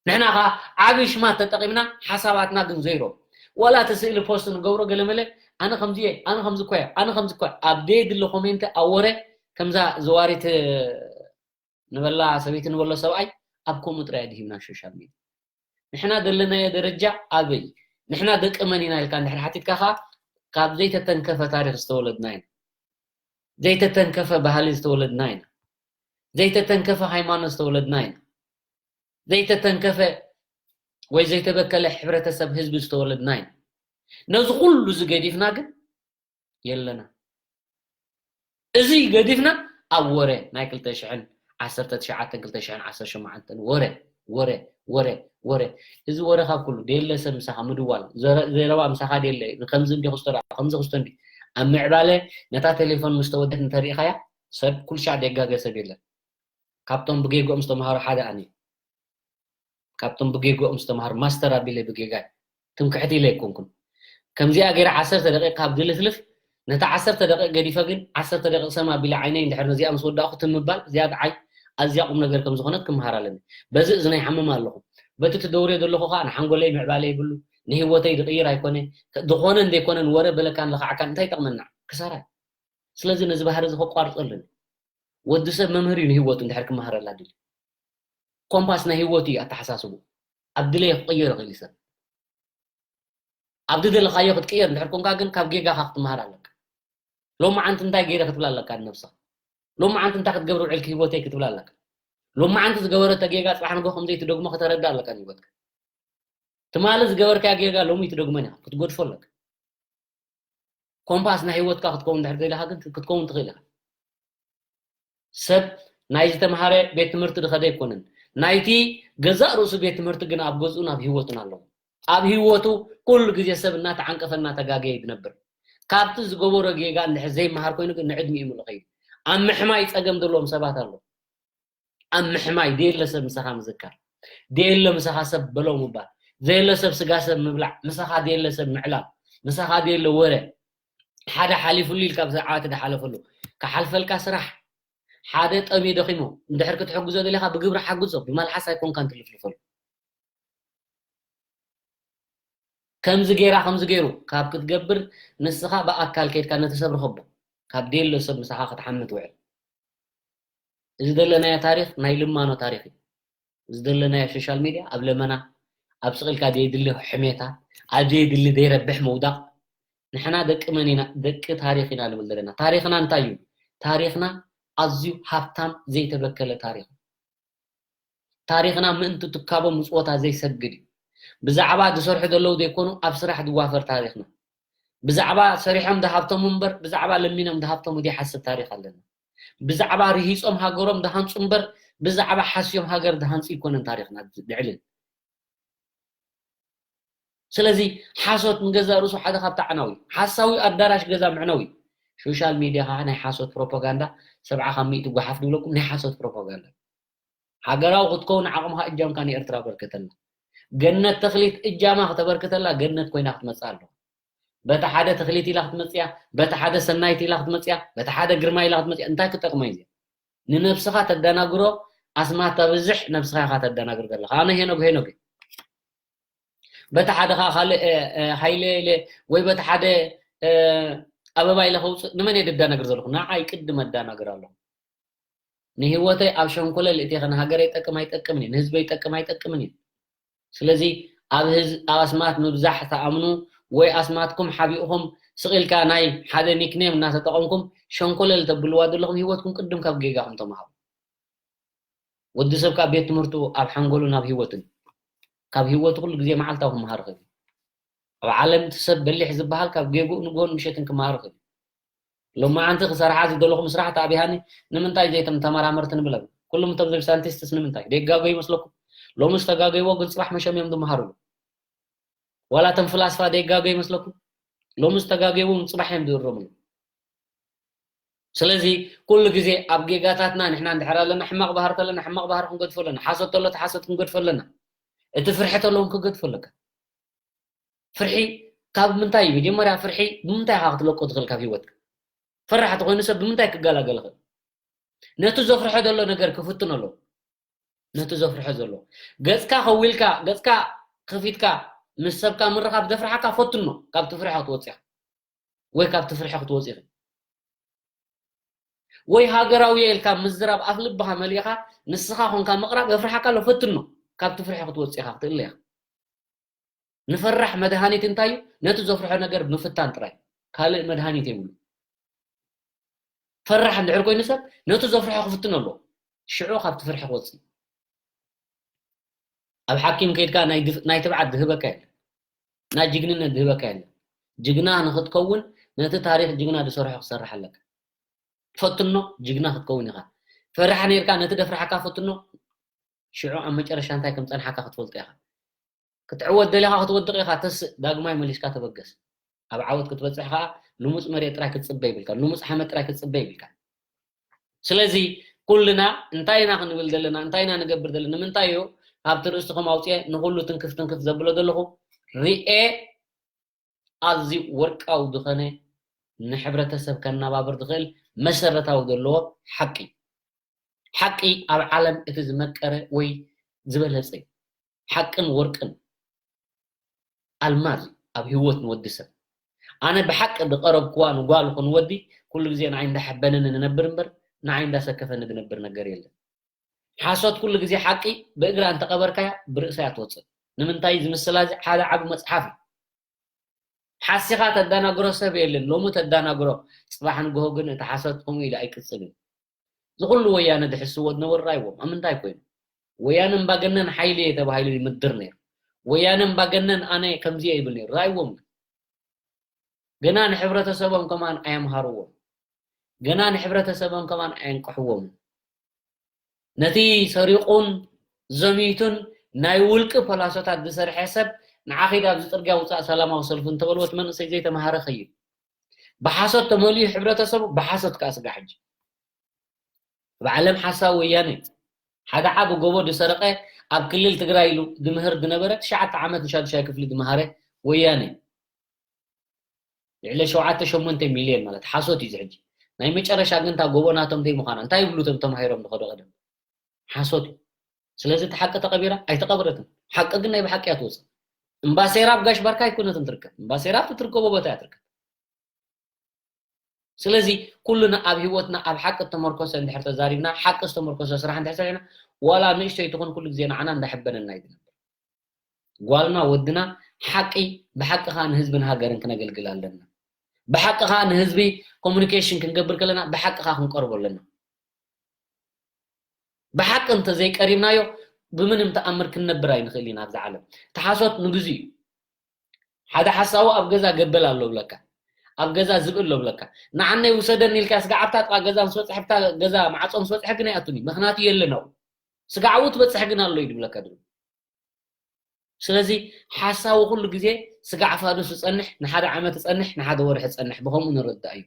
ንሕና ኸኣ ዓቢ ሽማት ተጠቒምና ሓሳባትና ግን ዘይሮ። ዋላ እቲ ስእሊ ፖስት ንገብሮ ገለመለ ኣነ ከምዚ እየ፣ ኣነ ከምዚ እኮ እየ፣ ኣነ ከምዚ እኮ እየ። ኣብ ደየድሊ ኮሜንት ኣብ ወረ ከምዛ ዘዋሪት ንበላ ሰበይቲ ንበሎ ሰብኣይ ኣብ ከምኡ ጥራይ ድሂብና ሶሻል ሚድያ። ንሕና ዘለናዮ ደረጃ ኣበይ? ንሕና ደቂ መን ኢና ኢልካ እንድሕር ሓቲትካ ኸኣ ካብ ዘይተተንከፈ ታሪኽ ዝተወለድና ኢና። ዘይተተንከፈ ባህሊ ዝተወለድና ኢና። ዘይተተንከፈ ሃይማኖት ዝተወለድና ኢና። ዘይተተንከፈ ወይ ዘይተበከለ ሕብረተሰብ ህዝቢ ዝተወለድና ኢና። ነዚ ኩሉ እዚ ገዲፍና ግን የለና። እዚ ገዲፍና ኣብ ወረ ናይ ክልተ ሽሕን ዓሰርተ ትሽዓተን ክልተ ሽሕን ዓሰርተ ሸሞንተን ወረ፣ ወረ፣ ወረ፣ ወረ። እዚ ወረ ካብ ኩሉ ደየለ ሰብ ምሳኻ ምድዋል፣ ዘረ-፣ ዘረባ ምሳኻ ደየለ፣ ከምዚ እንዲ ክስቶ ደኣ፣ ከምዚ ክስቶ እንዲ። ኣብ ምዕባለ ነታ ቴሌፎን ምስ ተወደት እንተሪኢኻያ፣ ሰብ ኩሉ ሻዕ ደጋገ ሰብ የለን። ካብቶም ብጌግኦም ዝተምሃሩ ሓደ ኣነ። ካብቶም ብጌግኦም ዝተምሃሩ ማስተር ኣቢለ ብጌጋይ። ትምክሕቲ ኢለ ኣይኮንኩን። ከምዚኣ ገይረ ዓሰርተ ደቂቕ ካብ ዝልፍልፍ፣ ነታ ዓሰርተ ደቂቕ ገዲፈ ግን፣ ዓሰርተ ደቂቕ ሰም ኣቢለ ዓይነይ እንድሕር ነዚኣ ምስ ወዳእኹ ትም ምባል፣ እዚኣ ደዓይ ኣዝያ ቁም ነገር ከም ዝኾነት ክምሃር ኣለኒ። በዚ እዝነይ ይሓምም ኣለኹ። በቲ ትደውርዮ ዘለኹ ኸኣ ንሓንጎለይ ምዕባለ ይብሉ፣ ንህይወተይ ዝቕይር ኣይኮነ። ዝኾነን ዘይኮነን ወረ በለካን ለኻዕካን እንታይ ይጠቕመና? ክሳራ እዩ። ስለዚ ነዚ ባህሪ እዚ ከቋርጾ ኣለኒ። ወዲ ሰብ መምህር እዩ ንህይወቱ እንድሕር ክመሃረላ ድልዩ። ኮምፓስ ናይ ህይወቱ እዩ ኣተሓሳስቡ። ኣብ ድለየ ክቕይር ይኽእል እዩ ሰብ። ኣብ ዝደለኻዮ ክትቅየር እንድሕር ኮንካ ግን ካብ ጌጋኻ ክትመሃር ኣለካ። ሎማዓንቲ እንታይ ገይረ ክትብል ኣለካ ንነብስኻ። ሎማዓንቲ እንታይ ክትገብር ውዒልኪ ህይወተይ ክትብል ኣለካ። ሎማዓንቲ ዝገበረቶ ጌጋ ጽባሕ ንግሆ ከም ዘይትደግሞ ከተረድእ ኣለካ ንህይወትካ። ትማሊ ዝገበርካዮ ጌጋ ሎሚ ኣይትደግሞን ኢኻ፣ ክትገድፎ ኣለካ። ኮምፓስ ናይ ህይወትካ ክትከውን እንድሕር ደሊኻ ግን ክትከውን ትኽእል ኢኻ። ሰብ ናይ ዝተምሃረ ቤት ትምህርቲ ዝኸደ ኣይኮነን። ናይቲ ገዛእ ርእሱ ቤት ትምህርቲ ግን ኣብ ገዝኡን ኣብ ህይወቱን ኣለዎ። ኣብ ህይወቱ ኩሉ ግዜ ሰብ እናተዓንቀፈ እናተጋገየ እዩ ዝነብር። ካብቲ ዝገበሮ ጌጋ እንድሕር ዘይመሃር ኮይኑ ግን ንዕድሚኡ ምሉእ ኸይዱ። ኣብ ምሕማይ ጸገም ዘለዎም ሰባት ኣለዉ። ኣብ ምሕማይ ደየለ ሰብ ምሳኻ ምዝካር፣ ደየለ ምሳኻ ሰብ በሎ ምባል፣ ዘየለ ሰብ ስጋ ሰብ ምብላዕ፣ ምሳኻ ደየለ ሰብ ምዕላል፣ ምሳኻ ደየለ ወረ፣ ሓደ ሓሊፉሉ ኢልካ ብዛዕባ እቲ ዝሓለፈሉ ክሓልፈልካ ስራሕ። ሓደ ጠምዩ ደኺሙ እንድሕር ክትሕግዞ ደሊኻ ብግብሪ ሓግዞ፣ ብመልሓስ ኣይኮንካን ትልፍልፈሉ። ከምዚ ገይራ ከምዚ ገይሩ ካብ ክትገብር፣ ንስኻ ብኣካል ከይድካ ነቲ ሰብ ርኸቦ። ካብ ደሎ ሰብ ምሳኻ ክትሓምት ውዕል። እዚ ዘለናዮ ታሪኽ ናይ ልማኖ ታሪኽ እዩ። እዚ ዘለናዮ ሶሻል ሚድያ ኣብ ለመና፣ ኣብ ስቕ ኢልካ ዘየድሊ ሕሜታ፣ ኣብ ዘየድሊ ዘይረብሕ ምውዳቕ። ንሕና ደቂ መን ኢና? ደቂ ታሪኽ ኢና ንብል ዘለና። ታሪኽና እንታይ እዩ? ታሪኽና ኣዝዩ ሃብታም ዘይተበከለ ታሪኽ። ታሪኽና ምእንቲ ትካቦ ምጽወታ ዘይሰግድ እዩ። ብዛዕባ ዝሰርሑ ዘለዉ ዘይኮኑ ኣብ ስራሕ ዝዋፈር ታሪኽና። ብዛዕባ ሰሪሖም ዝሃብተሙ እምበር ብዛዕባ ለሚኖም ዝሃብተሙ ዘይሓስብ ታሪኽ ኣለና። ብዛዕባ ርሂጾም ሃገሮም ዝሃንጹ እምበር ብዛዕባ ሓስዮም ሃገር ዝሃንጹ ኣይኮነን ታሪኽና ዝዕልን። ስለዚ ሓሶት ንገዛእ ርእሱ ሓደ ካብቲ ኣዕናዊ፣ ሓሳዊ ኣዳራሽ ገዛ መዕነዊ። ሶሻል ሚድያ ከዓ ናይ ሓሶት ፕሮፓጋንዳ፣ ሰብዓ ካብ ሚእቲ ጓሓፍ ዝብለኩም ናይ ሓሶት ፕሮፓጋንዳ። ሃገራዊ ክትከውን ዓቕምኻ እጃምካ ንኤርትራ በርክተላ። ገነት ተኽሊት እጃማ ከተበርክተላ ገነት ኮይና ክትመጽእ ኣለዋ። በቲ ሓደ ተኽሊት ኢላ ክትመጽያ፣ በቲ ሓደ ሰናይት ኢላ ክትመጽያ፣ በቲ ሓደ ግርማ ኢላ ክትመጽያ፣ እንታይ ክጠቕማ እዩ እዚኣ? ንነብስኻ ተደናግሮ፣ ኣስማት ተብዝሕ፣ ነብስኻ ኢኻ ተደናግር ዘለኻ። ኣነ ሄኖግ ሄኖግ እየ። በቲ ሓደ ኸዓ ካልእ፣ እ፣ እ፣ ሃይለ ኢለ ወይ በቲ ሓደ፣ እ፣ ኣበባ ኢለ ከውፅእ፣ ንመን እየ ደዳናግር ዘለኹ? ንዓይ ቅድም ኣዳናግር ኣለኹ። ንህይወተይ ኣብ ሸንኮለል እቲኸ ንሃገረይ ይጠቅም ኣይጠቅምን እዩ፣ ንህዝበይ ይጠቅም ኣይጠቅምን እዩ። ስለዚ ኣብ ህዝ-፣ ኣብ ኣስማት ምብዛሕ ተኣምኑ ወይ ኣስማትኩም ሓቢእኹም ስቕ ኢልካ ናይ ሓደ ኒክኔም እናተጠቐምኩም ሸንኮለል ተብልዋ ዘለኹም ህይወትኩም ቅድም ካብ ጌጋኹም ተምሃሩ። ወዲ ሰብ ካብ ቤት ትምህርቱ ኣብ ሓንጎሉን ኣብ ህይወትን፣ ካብ ህይወቱ ኩሉ ግዜ መዓልታዊ ክመሃር ይኽእል እዩ። ኣብ ዓለም እቲ ሰብ በሊሕ ዝበሃል ካብ ጌግኡ ንግሆን ምሸትን ክመሃር ይኽእል እዩ። ሎማዓንቲ ክሰርሓ ዝደለኹ ምስራሕ ተኣብያኒ ንምንታይ ዘይቶም ተመራመርቲ ንብሎም? ኩሉም እቶም ሰብ ሳይንቲስትስ ንምንታይ? ደይጋገዩ ይመስለኩም? ሎሚ ዝተጋገይዎ ግን ጽባሕ መሸም እዮም ዝመሃሩሉ። ዋላ እቶም ፍላስፋ ደይጋገዩ ይመስለኩም? ሎሚ ዝተጋገይዎ እውን ጽባሕ እዮም ዝእረሙሉ። ስለዚ ኩሉ ግዜ ኣብ ጌጋታትና ንሕና እንድሕር ኣለና፣ ሕማቕ ባህሪ ተለና፣ ሕማቕ ባህሪ ክንገድፎ ኣለና። ሓሶት ተሎ፣ እቲ ሓሶት ክንገድፎ ኣለና። እቲ ፍርሒ ተሎ እውን ክገድፎ ኣለካ። ፍርሒ ካብ ምንታይ እዩ? መጀመርያ ፍርሒ ብምንታይ ኢኻ ክትለቆ ትኽእል ካብ ህይወትካ? ፈራሕ ተኾይኑ ሰብ ብምንታይ ክገላገል ይኽእል? ነቲ ዘፍርሖ ዘሎ ነገር ክፍትኖ ኣለዎ። ነቲ ዘፍርሖ ዘሎ ገጽካ ከዊልካ፣ ገጽካ ከፊትካ ምስ ሰብካ ምርኻብ ዘፍርሓካ ፈትኖ፣ ካብቲ ፍርሒ ክትወጽእ ኢኻ። ወይ ካብቲ ፍርሒ ክትወጽእ ኢኺ። ወይ ሃገራዊ እየ ኢልካ ምዝራብ ኣፍ ልብኻ መሊእኻ ንስኻ ኮንካ ምቕራብ የፍርሓካ ኣሎ፣ ፈትኖ። ካብቲ ፍርሒ ክትወጽእ ኢኻ፣ ክትእለ ኢኻ። ንፈራሕ መድሃኒት እንታይ እዩ? ነቲ ዘፍርሖ ነገር ምፍታን ጥራይ። ካልእ መድሃኒት የብሉ። ፈራሕ እንድሕር ኮይኑ ሰብ ነቲ ዘፍርሖ ክፍትን ኣሎ። ሽዑ ካብቲ ፍርሒ ክወጽእ። ኣብ ሓኪም ከይድካ ናይ ድፍ-፣ ናይ ትብዓት ዝህበካ የለን። ናይ ጅግንነት ዝህበካ የለን። ጅግና ንኽትከውን ነቲ ታሪኽ ጅግና ዝሰርሖ ክትሰርሕ ኣለካ። ፈትኖ፣ ጅግና ክትከውን ኢኻ። ፈራሕ ነይርካ ነቲ ደፍርሓካ ፈትኖ፣ ሽዑ ኣብ መጨረሻ እንታይ ከም ጸንሓካ ክትፈልጦ ኢኻ። ክትዕወት ደሊኻ ክትወድቕ ኢኻ፣ ተስእ፣ ዳግማይ መሊስካ ተበገስ። ኣብ ዓወት ክትበጽሕ ከኣ ልሙጽ መሬት ጥራይ ክትጽበ ይብልካ፣ ልሙጽ ሓመድ ጥራይ ክትጽበ ይብልካ። ስለዚ ኩልና እንታይ ኢና ክንብል ዘለና፣ እንታይ ኢና ንገብር ዘለና፣ ንምንታይ እዩ ካብቲ ርእስኹም ኣውጽኤ ንኹሉ ትንክፍ ትንክፍ ዘብሎ ዘለኹ? ሪኤ ኣዝዩ ወርቃዊ ዝኾነ ንሕብረተሰብ ከነባብር ዝኽእል መሰረታዊ ዘለዎ ሓቂ። ሓቂ ኣብ ዓለም እቲ ዝመቀረ ወይ ዝበለጸ እዩ። ሓቅን ወርቅን ኣልማዝ እዩ ኣብ ህይወት ንወዲ ሰብ። ኣነ ብሓቂ ዝቐረብክዋ ንጓል ይኹን ወዲ ኩሉ ግዜ ንዓይ እንዳሐበነኒ ንነብር እምበር ንዓይ እንዳሰከፈኒ ዝነብር ነገር የለን። ሓሶት ኩሉ ግዜ ሓቂ ብእግራ እንተቐበርካያ ብርእሳ እያ ትወፅእ። ንምንታይ ዝምስላ እዚ ሓደ ዓቢ መፅሓፍ እዩ። ሓሲኻ ተዳናግሮ ሰብ የለን። ሎሚ ተዳናግሮ፣ ጽባሕ ንግሆ ግን እቲ ሓሶት ከምኡ ኢሉ ኣይቅጽልን። እዚ ኩሉ ወያነ ድሕስዎ ዝነበሩ ራይዎም ኣብ ምንታይ ኮይኑ? ወያነ እምባገነን ሓይሊ እየ ተባሂሉ ይምድር ነይሩ። ወያነ እምባገነን ኣነ ከምዚ እየ ይብል ነይሩ። ራይዎም ግን ገና ንሕብረተሰቦም ከማን ኣየምሃርዎም። ገና ንሕብረተሰቦም ከማን ኣየንቅሕዎም። ነቲ ሰሪቑን ዘሚቱን ናይ ውልቂ ፖላሶታት ዝሰርሐ ሰብ ንዓ ኺድ ኣብዚ ጽርግያ ውጻእ ሰላማዊ ሰልፊ እንተበልዎ እቲ መንእሰይ ዘይተማሃረ ኸይድ። ብሓሶት ተመሊኡ ሕብረተሰቡ ብሓሶት ከኣ ስጋ ሕጂ። ኣብ ዓለም ሓሳብ ወያነ ሓደ ዓቢ ጎቦ ዝሰረቐ ኣብ ክልል ትግራይ ኢሉ ዝምህር ዝነበረ ትሽዓተ ዓመት ንሻዱሻይ ክፍሊ ዝመሃረ ወያነ። ልዕሊ ሸውዓተ ሸሞንተ ሚልዮን ማለት ሓሶት እዩ እዚ ሕጂ። ናይ መጨረሻ ግን እታ ጎቦ ናቶም ዘይምዃና እንታይ ይብሉ እቶም ተማሂሮም ዝኸዱ ቀደም? ሓሶት እዩ። ስለዚ እቲ ሓቂ ተቐቢራ ኣይተቐበረትን። ሓቂ ግን ናይ ብሓቂ እያ ትወፅእ። እምባሴራ ኣብ ጋሽ ባርካ ኣይኮነትን ትርከብ። እምባሴራ ኣብ ትርከቦ ቦታ እያ ትርከብ። ስለዚ ኩልና ኣብ ህይወትና ኣብ ሓቂ እተመርኮሰ እንድሕር ተዛሪብና፣ ሓቂ ዝተመርኮሰ ስራሕ እንድሕር ሰሪሕና፣ ዋላ ንእሽተይ ትኹን ኩሉ ግዜ ንዓና እንዳሕበነና እዩ ዝነብር። ጓልና ወድና ሓቂ ብሓቂ ከዓ ንህዝብን ሃገርን ክነገልግል ኣለና። ብሓቂ ከዓ ንህዝቢ ኮሙኒኬሽን ክንገብር ከለና ብሓቂ ከዓ ክንቀርቦ ኣለና። ብሓቂ እንተዘይቀሪብናዮ ብምንም ተኣምር ክንነብር ኣይንኽእል ኢና ኣብዚ ዓለም። ተሓሶት ንግዙ እዩ። ሓደ ሓሳዊ ኣብ ገዛ ገበል ኣሎ ብለካ፣ ኣብ ገዛ ዝብኢ ኣሎ ብለካ። ንዓነይ ውሰደኒ ኢልካ ስጋዕ ኣብታ ጥቓ ገዛ ምስ በፅሐ፣ ኣብታ ገዛ ማዕፆ ምስ በፅሐ ግን ኣይኣቱን እዩ። ምኽንያቱ የለን ኣብኡ። ስጋዕ ኣብኡ ትበፅሕ ግን ኣሎ እዩ ድብለካ ድብል። ስለዚ ሓሳዊ ኩሉ ግዜ ስጋዕ ፋዱስ ዝፀንሕ፣ ንሓደ ዓመት ዝፀንሕ፣ ንሓደ ወርሒ ዝፀንሕ፣ ብኸምኡ ንርዳእ እዩ።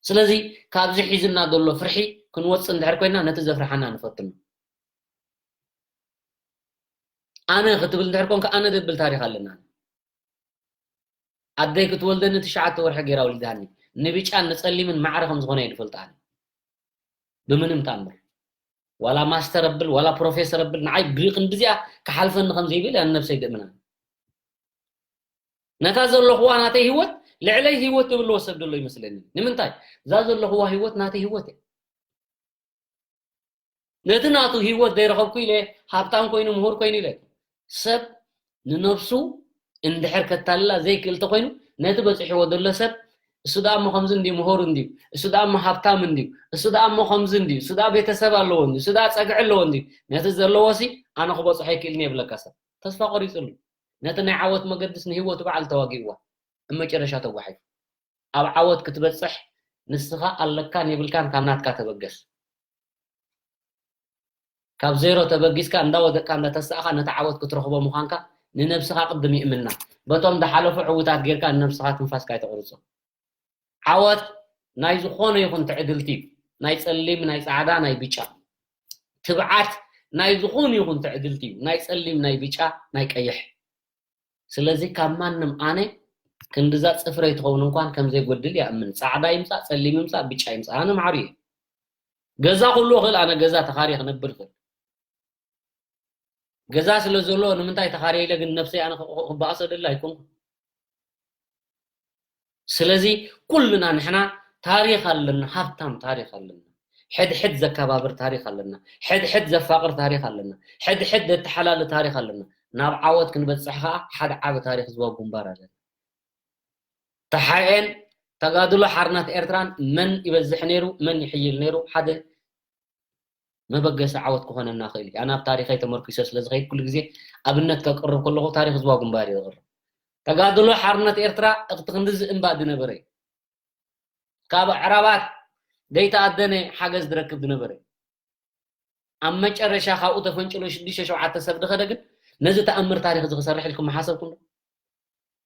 ስለዚ ካብዚ ሒዝና ዘሎ ፍርሒ ክንወፅእ እንድሕር ኮይና ነቲ ዘፍርሓና ንፈትኖ። ኣነ ክትብል እንድሕር ኮንካ ኣነ ደብል ታሪኽ ኣለና። ኣደይ ክትወልደኒ ትሽዓተ ወርሒ ገይራ ወሊዳኒ። ንብጫን ንፀሊምን ማዕረ ከም ዝኾነ እየ ዝፈልጥ ኣነ። ብምንም ተኣምር። ዋላ ማስተር ኣብል፣ ዋላ ፕሮፌሰር ኣብል፣ ንዓይ ብክንድዚኣ ክሓልፈኒ ከም ዘይብል እያ ንነብሰይ ድእምና። ነታ ዘለኹዋ ናተይ ህይወት ልዕለይ ህይወት ትብልዎ ሰብ ዘሎ ይመስለኒ። ንምንታይ? እዛ ዘለኹዋ ህይወት ናተይ ህይወት እያ። ነቲ ናቱ ህይወት ዘይረኸብኩ ኢለ ሃብታም ኮይኑ ምሁር ኮይኑ ኢለ ሰብ ንነብሱ እንድሕር ከታልላ ዘይክእል ተኮይኑ ነቲ በፂሕዎ ዘሎ ሰብ እሱ ደኣ እሞ ከምዚ እንድዩ ምሁር እንድዩ እሱ ደኣ እሞ ሃብታም እንድዩ እሱ ደኣ እሞ ከምዚ እንድዩ እሱ ደኣ ቤተሰብ ኣለዎ እንድዩ እሱ ደኣ ፀግዒ ኣለዎ እንድዩ ነቲ ዘለዎ ሲ ኣነ ክበፅሖ ኣይክእልን እየ ይብለካ ሰብ ተስፋ ቆሪፅሉ ነቲ ናይ ዓወት መገድስ ንህይወቱ በዓል ተዋጊእዋ ኣብ መጨረሻ ተጓሒፉ ኣብ ዓወት ክትበፅሕ ንስኻ ኣለካን የብልካን ካብ ናትካ ተበገስ ካብ ዜሮ ተበጊስካ እንዳወደቅካ እንዳተሳእኻ ነቲ ዓወት ክትረኽቦ ምዃንካ ንነብስኻ ቅድም ይእምና። በቶም ዝሓለፉ ዕውታት ጌርካ ንነብስኻ ትንፋስካ ኣይተቑርጾ። ዓወት ናይ ዝኾነ ይኹን ትዕድልቲ እዩ። ናይ ጸሊም፣ ናይ ጻዕዳ፣ ናይ ብጫ። ትብዓት ናይ ዝኾነ ይኹን ትዕድልቲ እዩ። ናይ ጸሊም፣ ናይ ብጫ፣ ናይ ቀይሕ። ስለዚ ካብ ማንም ኣነ ክንድዛ ጽፍረይ ትኸውን እንኳን ከም ዘይጎድል ይኣምን። ጻዕዳ ይምጻእ፣ ጸሊም ይምጻእ፣ ብጫ ይምጻእ ኣነ ማዕሩ እየ። ገዛ ኩሉ እኽእል ኣነ ገዛ ተኻርየ ክነብር እኽእል። ገዛ ስለ ዘሎ ንምንታይ ተኻርየ ኢለ ግን ነብሰይ ኣነ ክበኣሶ ደሊ ኣይኮንኩ። ስለዚ ኩልና ንሕና ታሪኽ ኣለና፣ ሃብታም ታሪኽ ኣለና። ሕድሕድ ዘከባብር ታሪኽ ኣለና። ሕድሕድ ዘፋቕር ታሪኽ ኣለና። ሕድሕድ ዘተሓላሊ ታሪኽ ኣለና። ናብ ዓወት ክንበጽሕ ከኣ ሓደ ዓቢ ታሪኽ ህዝባዊ ግንባር ኣለና። ተሓኤን ተጋድሎ ሓርነት ኤርትራን መን ይበዝሕ ነይሩ መን ይሕይል ነይሩ ሓደ መበገሲ ዓወት ክኾነና ይኽእል እዩ። ኣነ ኣብ ታሪኸይ ተመርኪሰ ስለ ዝኸይድ ኩሉ ግዜ ኣብነት ከቅርብ ከለኹ ታሪኽ ህዝባዊ ግንባር እየ ዘቕርብ። ተጋድሎ ሓርነት ኤርትራ እኽቲ ክንድዚ እምባ ዝነበረ እዩ። ካብ ኣዕራባት ዘይተኣደነ ሓገዝ ዝረክብ ዝነበረ እዩ። ኣብ መጨረሻ ካብኡ ተፈንጭሎ ሽዱሽተ ሸውዓተ ሰብ ዝኸደ ግን ነዚ ተኣምር ታሪኽ እዚ ክሰርሕ ኢልኩም ምሓሰብኩም ዶ?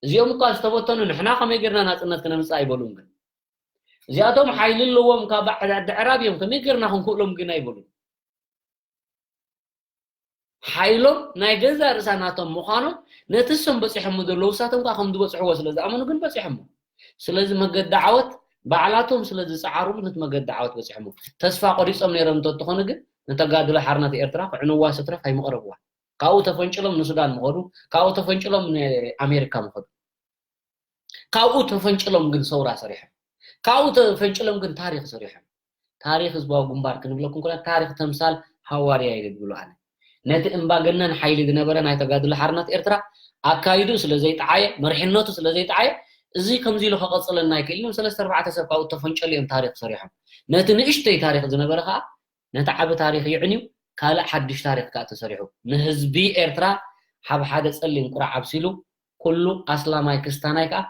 እዚኦም እኳ ዝተበተኑ ንሕና ከመይ ጌርና ናጽነት ክነምጽእ ኣይበሉን ግን እዚኣቶም ሓይሊ ኣለዎም ካብ ዓዲ ዕራብ እዮም ከመይ ጌርና ክንክእሎም ግን ኣይበሉን። ሓይሎም ናይ ገዛ ርእሳ ናቶም ምዃኖም ነቲ እሶም በጺሖሞ ዘለዉ እሳቶም ከዓ ከም ዝበጽሕዎ ስለ ዝኣመኑ ግን በጺሖሞ። ስለዚ መገዲ ዓወት ባዕላቶም ስለ ዝጸዓሩሉ ነቲ መገዲ ዓወት በጺሖሞ። ተስፋ ቆሪጾም ነይሮም እንተትኾኑ ግን ንተጋድሎ ሓርነት ኤርትራ ክዕንዋ ስትረፍ ኣይምቕረብዋ። ካብኡ ተፈንጭሎም ንሱዳን ምኸዱ፣ ካብኡ ተፈንጭሎም ንኣሜሪካ ምኸዱ። ካብኡ ተፈንጭሎም ግን ሰውራ ሰሪሖም። ካብኡ ተፈንጭሎም ግን ታሪኽ ሰሪሖም። ታሪኽ ህዝባዊ ግንባር ክንብለኩም ከለና ታሪኽ ተምሳል ሃዋርያ ኢለ ዝብሎ ኣነ። ነቲ እምባገነን ሓይሊ ዝነበረ ናይ ተጋድሎ ሓርነት ኤርትራ ኣካይድኡ ስለ ዘይጠዓየ፣ መሪሕነቱ ስለ ዘይጠዓየ፣ እዚ ከምዚ ኢሉ ከቐጽለና ኣይክእልን እዮም። ሰለስተ ኣርባዕተ ሰብ ካብኡ ተፈንጨሉ እዮም ታሪኽ ሰሪሖም። ነቲ ንእሽተይ ታሪኽ ዝነበረ ከኣ ነቲ ዓቢ ታሪኽ ይዕንዩ ካልእ ሓድሽ ታሪኽ ከኣ ተሰሪሑ ንህዝቢ ኤርትራ ሓብ ሓደ ጸሊም ቁራዕ ኣብሲሉ ኩሉ ኣስላማይ ክስታናይ ከኣ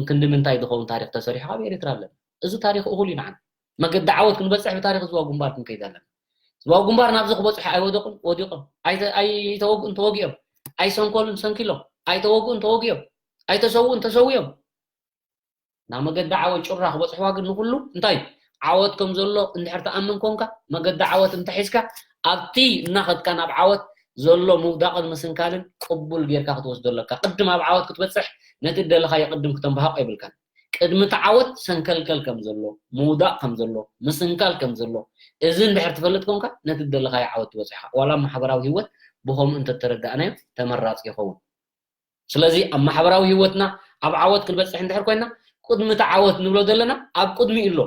ክንዲ ምንታይ ዝኸውን ታሪኽ ተሰሪሑ ኣብ ኤርትራ ኣለና እዚ ታሪኽ እኹል እዩ ንዓና መገዲ ዓወት ክንበጽሕ ብታሪኽ ዝዋ ግንባር ክንከይድ ኣለና ዝዋ ግንባር ናብዚ ክበጽሑ ኣይወደቁን ወዲቖም ኣይተወግኡን ተወጊኦም ኣይሰንኮሉን ሰንኪሎም ኣይተወግኡን ተወጊኦም ኣይተሰውኡን ተሰዊኦም ናብ መገዲ ዓወት ጭራ ክበፅሕዋ ግን ንኩሉ እንታይ ዓወት ከም ዘሎ እንድሕር ተኣምን ኮንካ መገዲ ዓወት እንተሒዝካ ኣብቲ እናኸድካ ናብ ዓወት ዘሎ ምውዳቕን ምስንካልን ቅቡል ጌርካ ክትወስዶ ኣለካ ቅድም ኣብ ዓወት ክትበፅሕ ነቲ ደለኻዮ ቅድም ክተንባሃቆ የብልካን ቅድሚ እቲ ዓወት ሰንከልከል ከም ዘሎ ምውዳቕ ከም ዘሎ ምስንካል ከም ዘሎ እዚ እንድሕር ትፈልጥ ኮንካ ነቲ ደለኻዮ ዓወት ትበፅሕካ ዋላ ማሕበራዊ ህይወት ብኸምኡ እንተተረዳእናዮ ተመራፂ ይኸውን ስለዚ ኣብ ማሕበራዊ ህይወትና ኣብ ዓወት ክንበፅሕ እንድሕር ኮይና፣ ቅድሚ እቲ ዓወት ንብሎ ዘለና ኣብ ቅድሚኡ ኣሎ።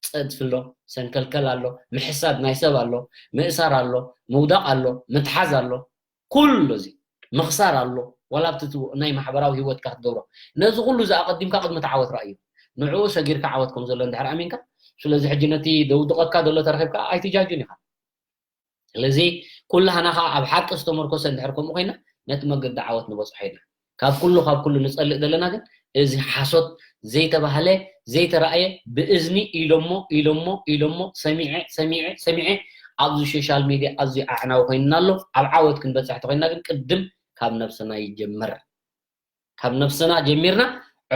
ፀድፊ ኣሎ፣ ሰንከልከል ኣሎ፣ ምሕሳድ ናይ ሰብ ኣሎ፣ ምእሳር ኣሎ፣ ምውዳቕ ኣሎ፣ ምትሓዝ ኣሎ፣ ኩሉ እዚ ምኽሳር ኣሎ። ዋላ ኣብቲ ናይ ማሕበራዊ ህይወትካ ክትገብሮ፣ ነዚ ኩሉ እዚ ኣቐዲምካ ቅድሚ እቲ ዓወት ረኣዮ። ንዕኡ ሰጊርካ ዓወት ከም ዘሎ እንድሕር ኣሚንካ፣ ስለዚ ሕጂ ነቲ ደውድቐካ ዘሎ ተረኺብካ ኣይትጃጁን ኢኻ። ስለዚ ኩላህና ከዓ ኣብ ሓቂ ዝተመርኮሰ እንድሕር ከምኡ ኮይና፣ ነቲ መገዲ ዓወት ንበፅሖ ኢና። ካብ ኩሉ ካብ ኩሉ ንፀልእ ዘለና ግን እዚ ሓሶት ዘይተባህለ ዘይተራእየ ብእዝኒ ኢሎሞ ኢሎሞ ኢሎሞ ሰሚዐ ሰሚዐ ሰሚዐ ኣብዚ ሶሻል ሚድያ ኣዝዩ ኣዕናዊ ኮይንና ኣሎ። ኣብ ዓወት ክንበፅሕ ተኮይንና ግን ቅድም ካብ ነብስና ይጀመር። ካብ ነብስና ጀሚርና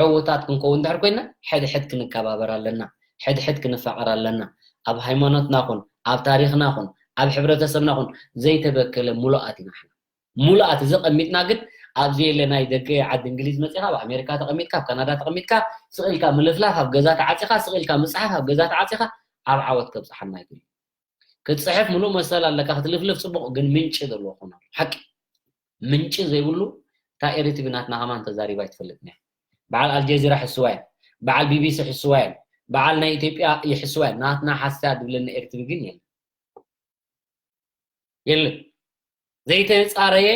ዕውታት ክንከውን እንድሕር ኮይና ሕድሕድ ክንከባበር ኣለና። ሕድሕድ ክንፋቐር ኣለና። ኣብ ሃይማኖትና ኹን ኣብ ታሪኽና ኹን ኣብ ሕብረተሰብና ኹን ዘይተበከለ ሙሉኣት ኢና። ሙሉኣት እዚ ቀሚጥና ግን ኣብዚ የለ ናይ ደገ ዓዲ እንግሊዝ መፂኻ ኣብ ኣሜሪካ ተቐሚጥካ ኣብ ካናዳ ተቐሚጥካ ስቕ ኢልካ ምልፍላፍ ኣብ ገዛ ተዓፂኻ ስቕ ኢልካ ምፅሓፍ ኣብ ገዛ ተዓፂኻ ኣብ ዓወት ከብፅሓና ይብል ክትፅሕፍ ሙሉእ መሰል ኣለካ ክትልፍልፍ ፅቡቕ ግን ምንጪ ዘለዎ ኾኖ ሓቂ ምንጪ ዘይብሉ እታ ኤሪቲቪ ናትና ከማን ተዛሪባ ኣይትፈልጥን እያ በዓል ኣልጀዚራ ሕስዋ እየን በዓል ቢቢሲ ሕስዋ እየን በዓል ናይ ኢትዮጵያ ይሕስዋ እየን ናትና ሓስያ ድብለኒ ኤሪቲቪ ግን የለን የለን ዘይተፃረየ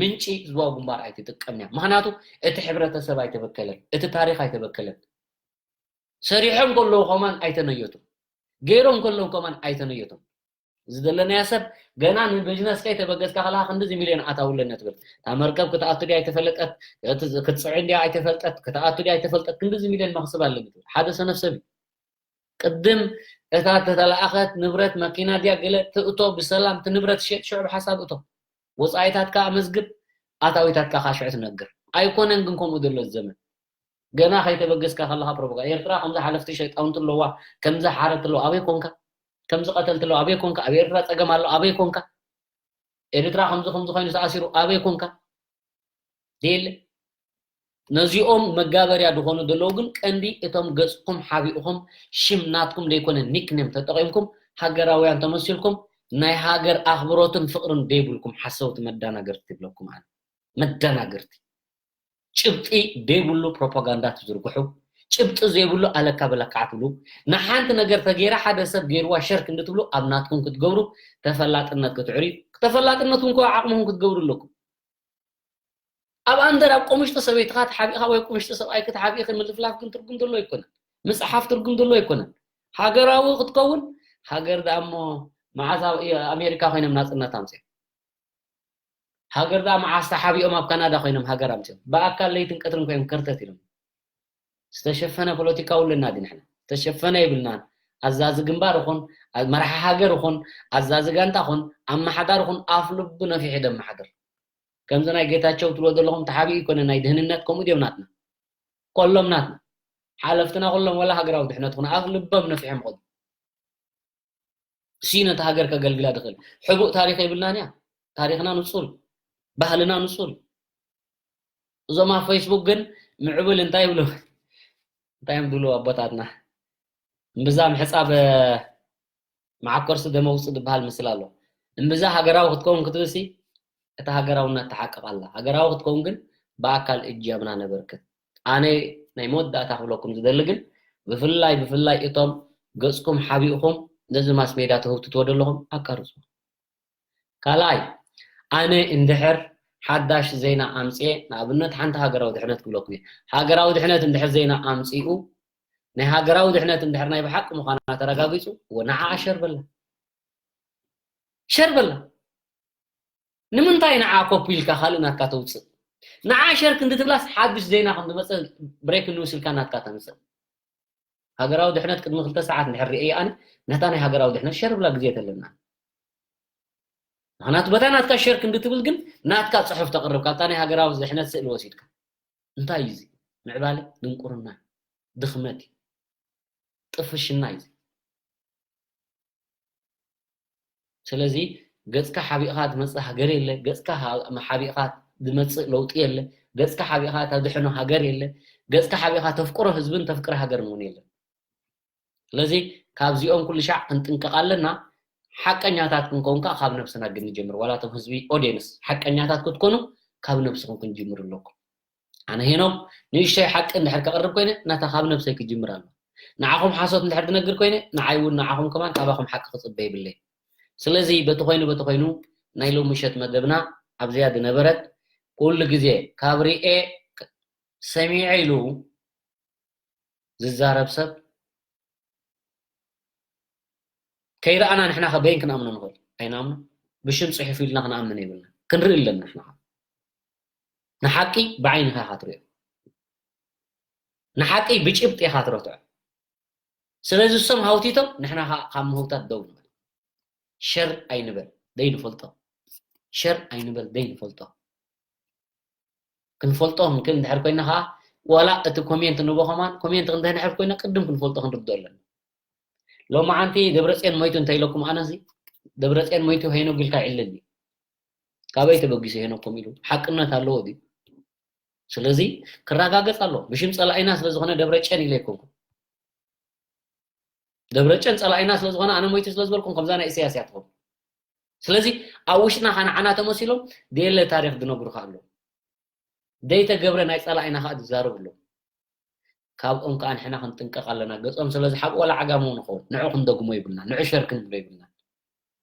ምንጪ ህዝባዊ ግንባር ኣይትጥቀምንያ ምክንያቱ እቲ ሕብረተሰብ ኣይተበከለን እቲ ታሪክ ኣይተበከለን ሰሪሖም ከለዉ ከማን ኣይተነየቱም ገይሮም ከለዉ ከማን ኣይተነየቱም ዝደለናያ ሰብ ገና ንቢዝነስ ከይተበገስካ ከለካ ክንድዚ ሚልዮን ኣታዊ ኣለኒ ትብል እታ መርከብ ክትኣቱ ድያ ኣይተፈለጠት ክትፅዒ እንድያ ኣይተፈልጠት ክትኣቱ ድያ ኣይተፈልጠት ክንድዚ ሚልዮን መክስብ ኣለኒ ትብል ሓደ ሰነፍ ሰብ እዩ ቅድም እታ ተተላኣኸት ንብረት መኪና ድያ ገለ ትእቶ ብሰላም እቲ ንብረት ሸጥ ሽዑ ብሓሳብ እቶ ወፃኢታትካ ኣመዝግብ ኣታዊታትካ ካሽዑ ትነግር ኣይኮነን ግን ከምኡ ዘሎ ዘመን ገና ከይተበገስካ ከለካ ፕሮፓጋንዳ ኤርትራ ከምዚ ሓለፍቲ ሸይጣውንቲ ኣለዋ ከምዚ ሓረት ኣለዋ ኣበይ ኮንካ ከምዚ ቀተልቲ ኣለዋ ኣበይ ኮንካ ኣብ ኤርትራ ፀገም ኣሎ ኣበይ ኮንካ ኤርትራ ከምዚ ከምዚ ኮይኑ ተኣሲሩ ኣበይ ኮንካ የለ ነዚኦም መጋበርያ ዝኾኑ ዘለዉ ግን ቀንዲ እቶም ገፅኩም ሓቢእኹም ሽም ናትኩም ዘይኮነ ኒክኔም ተጠቒምኩም ሃገራውያን ተመሲልኩም ናይ ሃገር ኣኽብሮትን ፍቕርን ዘይብልኩም ሓሰውቲ መዳናገርቲ ትብለኩም ኣነ መዳናገርቲ ጭብጢ ዘይብሉ ፕሮፓጋንዳ ትዝርግሑ ጭብጢ ዘይብሉ ኣለካ በለካ ትብሉ ንሓንቲ ነገር ተገይራ ሓደ ሰብ ገይርዋ ሸር ክንዲ ትብሉ ኣብ ናትኩም ክትገብሩ ተፈላጥነት ክትዕርዩ ተፈላጥነት እውን ከ ዓቕምኹም ክትገብሩ ኣለኩም ኣብ ኣንደር ኣብ ቆምሽጢ ሰበይትኻ ተሓቢእኻ ወይ ቆምሽጢ ሰብኣይ ክትሓቢእኺ ምልፍላፍ ግን ትርጉም ዘሎ ኣይኮነን ምፅሓፍ ትርጉም ዘሎ ኣይኮነን ሃገራዊ ክትከውን ሃገር ዳሞ መዓዝ ኣሜሪካ ኮይኖም ናፅነት ኣምፅኦም ሃገር ዳኣ መዓስ ተሓቢኦም ኣብ ካናዳ ኮይኖም ሃገር ኣምፅኦም ብኣካል ለይትን ቀትርን ኮይኖም ከርተት ኢሎም ዝተሸፈነ ፖለቲካ ውልና ዲ ንሕና ዝተሸፈነ ይብልናን ኣዛዚ ግንባር ይኹን መራሒ ሃገር ይኹን ኣዛዚ ጋንታ ይኹን ኣመሓዳር ይኹን ኣፍ ልቡ ነፊሑ ደመሓድር ከምዚ ናይ ጌታቸው ትብሎ ዘለኹም ተሓቢኡ ይኮነ ናይ ድህንነት ከምኡ ድዮም ናትና ኮሎም ናትና ሓለፍትና ኩሎም ወላ ሃገራዊ ድሕነት ይኹን ኣፍ ልቦም ነፊሖም ይኸዱ እሲ ነቲ ሃገር ከገልግላ ድኽእል ሕቡእ ታሪኽ የብልናን እያ ታሪኽና ንፁር ባህልና ንፁር እዞም ኣብ ፌስቡክ ግን ምዕብል እንታይ ይብሉ እንታይ እዮም ዝብሉ ኣቦታትና እምብዛ ምሕፃብ መዓኮርሲ ደመውፅእ ዝበሃል ምስል ኣሎ እምብዛ ሃገራዊ ክትከውን ክትብልሲ እታ ሃገራውነት ትሓቅቕ ኣላ ሃገራዊ ክትከውን ግን ብኣካል እጃምና ነበርክት ኣነ ናይ መወዳእታ ክብለኩም ዝደሊ ግን ብፍላይ ብፍላይ እቶም ገፅኩም ሓቢእኹም ነዚ ማስ ሜዳ ተህውትትዎ ዘለኹም ኣቃርፁ ካልኣይ ኣነ እንድሕር ሓዳሽ ዜና ኣምፅኤ ንኣብነት ሓንቲ ሃገራዊ ድሕነት ክብለኩም እየ ሃገራዊ ድሕነት እንድሕር ዜና ኣምፅኡ ናይ ሃገራዊ ድሕነት እንድሕር ናይ ብሓቂ ምዃና ተረጋጊፁ እወ ንዓኣ ሸር በላ ሸር በላ ንምንታይ ንዓ ኮፒ ኢልካ ካልእ ናትካ ተውፅእ ንዓ ሸር ክንዲ ትብላስ ሓድሽ ዜና ከም ዝመፀ ብሬክ ኒውስ ኢልካ ናትካ ተምፅእ ሃገራዊ ድሕነት ቅድሚ ክልተ ሰዓት እንድሕር ርእየ ኣነ ነታ ናይ ሃገራዊ ድሕነት ሸር ብላ ግዜ ተለና ምክንያቱ በታ ናትካ ሸር ክንዲ ትብል ግን ናትካ ፅሑፍ ተቕርብ ካብታ ናይ ሃገራዊ ድሕነት ስእሊ ወሲድካ እንታይ እዩ ምዕባለ ድንቁርና ድኽመት እዩ ጥፍሽና እዩ ስለዚ ገፅካ ሓቢእኻ ትመፅእ ሃገር የለ ገፅካ ሓቢእኻ ዝመፅእ ለውጢ የለ ገፅካ ሓቢእኻ ተድሕኖ ሃገር የለ ገፅካ ሓቢእኻ ተፍቅሮ ህዝብን ተፍቅረ ሃገርን እውን የለን ስለዚ ካብዚኦም ኩሉ ሻዕ ክንጥንቀቕ ኣለና ሓቀኛታት ክንከውን ከዓ ካብ ነብስና ግን ንጀምር ዋላ እቶም ህዝቢ ኦድየንስ ሓቀኛታት ክትኮኑ ካብ ነብስኹም ክንጅምር ኣለኩም ኣነ ሄኖክ ንእሽተይ ሓቂ እንድሕር ከቕርብ ኮይነ፣ ናታ ካብ ነብሰይ ክጅምር ኣሎ። ንዓኹም ሓሶት እንድሕር ዝነግር ኮይነ፣ ንዓይ እውን ንዓኹም ከማን ካባኹም ሓቂ ክጽበ የብለይ። ስለዚ በቲ ኮይኑ፣ በቲ ኮይኑ ናይ ሎሚ ምሸት መደብና ኣብዚኣ ዝነበረት፣ ኩሉ ግዜ ካብ ሪኤ ሰሚዐ ኢሉ ዝዛረብ ሰብ ከይረኣና ንሕና ከ በይን ክንኣምኖ ንኽእል? ኣይንኣምኖ። ብሽም ጽሑፍ ኢልና ክንኣምን የብልና። ክንርኢ ኣለና ንሕና ከ። ንሓቂ ብዓይንኻ ኢኻ ትሪኦ። ንሓቂ ብጭብጢ ኢኻ ትረትዖ። ስለዚ እሶም ሃውቲቶም ንሕና ከ ካብ ምህውታት ደው ንበል። ሸር ኣይንበል። ደይ ንፈልጦ። ሸር ኣይንበል። ደይ ንፈልጦ። ክንፈልጦ ክንክእል እንድሕር ኮይና ከኣ፣ ዋላ እቲ ኮሜንት ንቦ ከማን፣ ኮሜንት ክንድሕር ኮይና ቅድም ክንፈልጦ ክንርድኦ ኣለና። ሎማዓንቲ ደብረጽዮን ሞይቱ እንተ ኢለኩም ኣነሲ፣ ደብረጽዮን ሞይቱ ሄኖክ ኢልካ ይዕልል እዩ። ካበይ ተበጊሱ ሄኖክ ከምኡ ኢሉ? ሓቅነት ኣለዎ ድዩ? ስለዚ ክረጋገጽ ኣለዎ። ብሽም ጸላኢና ስለ ዝኾነ ደብረጨን ኢለ ኣይኮንኩን። ደብረጨን ጸላኢና ስለ ዝኾነ ኣነ ሞይቱ ስለ ዝበልኩም ከምዛ ናይ ኢሳያስ እያ ትኸውን። ስለዚ ኣብ ውሽጥና ከኣ ንዓና ተመሲሎም ደየለ ታሪኽ ዝነግሩኻ ኣለዉ። ዘይተገብረ ናይ ጸላኢና ከኣ ዝዛረቡ ኣለዉ። ካብኦም ከኣ ንሕና ክንጥንቀቕ ኣለና። ገጾም ስለ ዝሓብኡ ዋላ ዓጋም እውን ይኸውን። ንዑ ክንደግሞ ይብልና። ንዑ ሸር ክንብሎ ይብልና።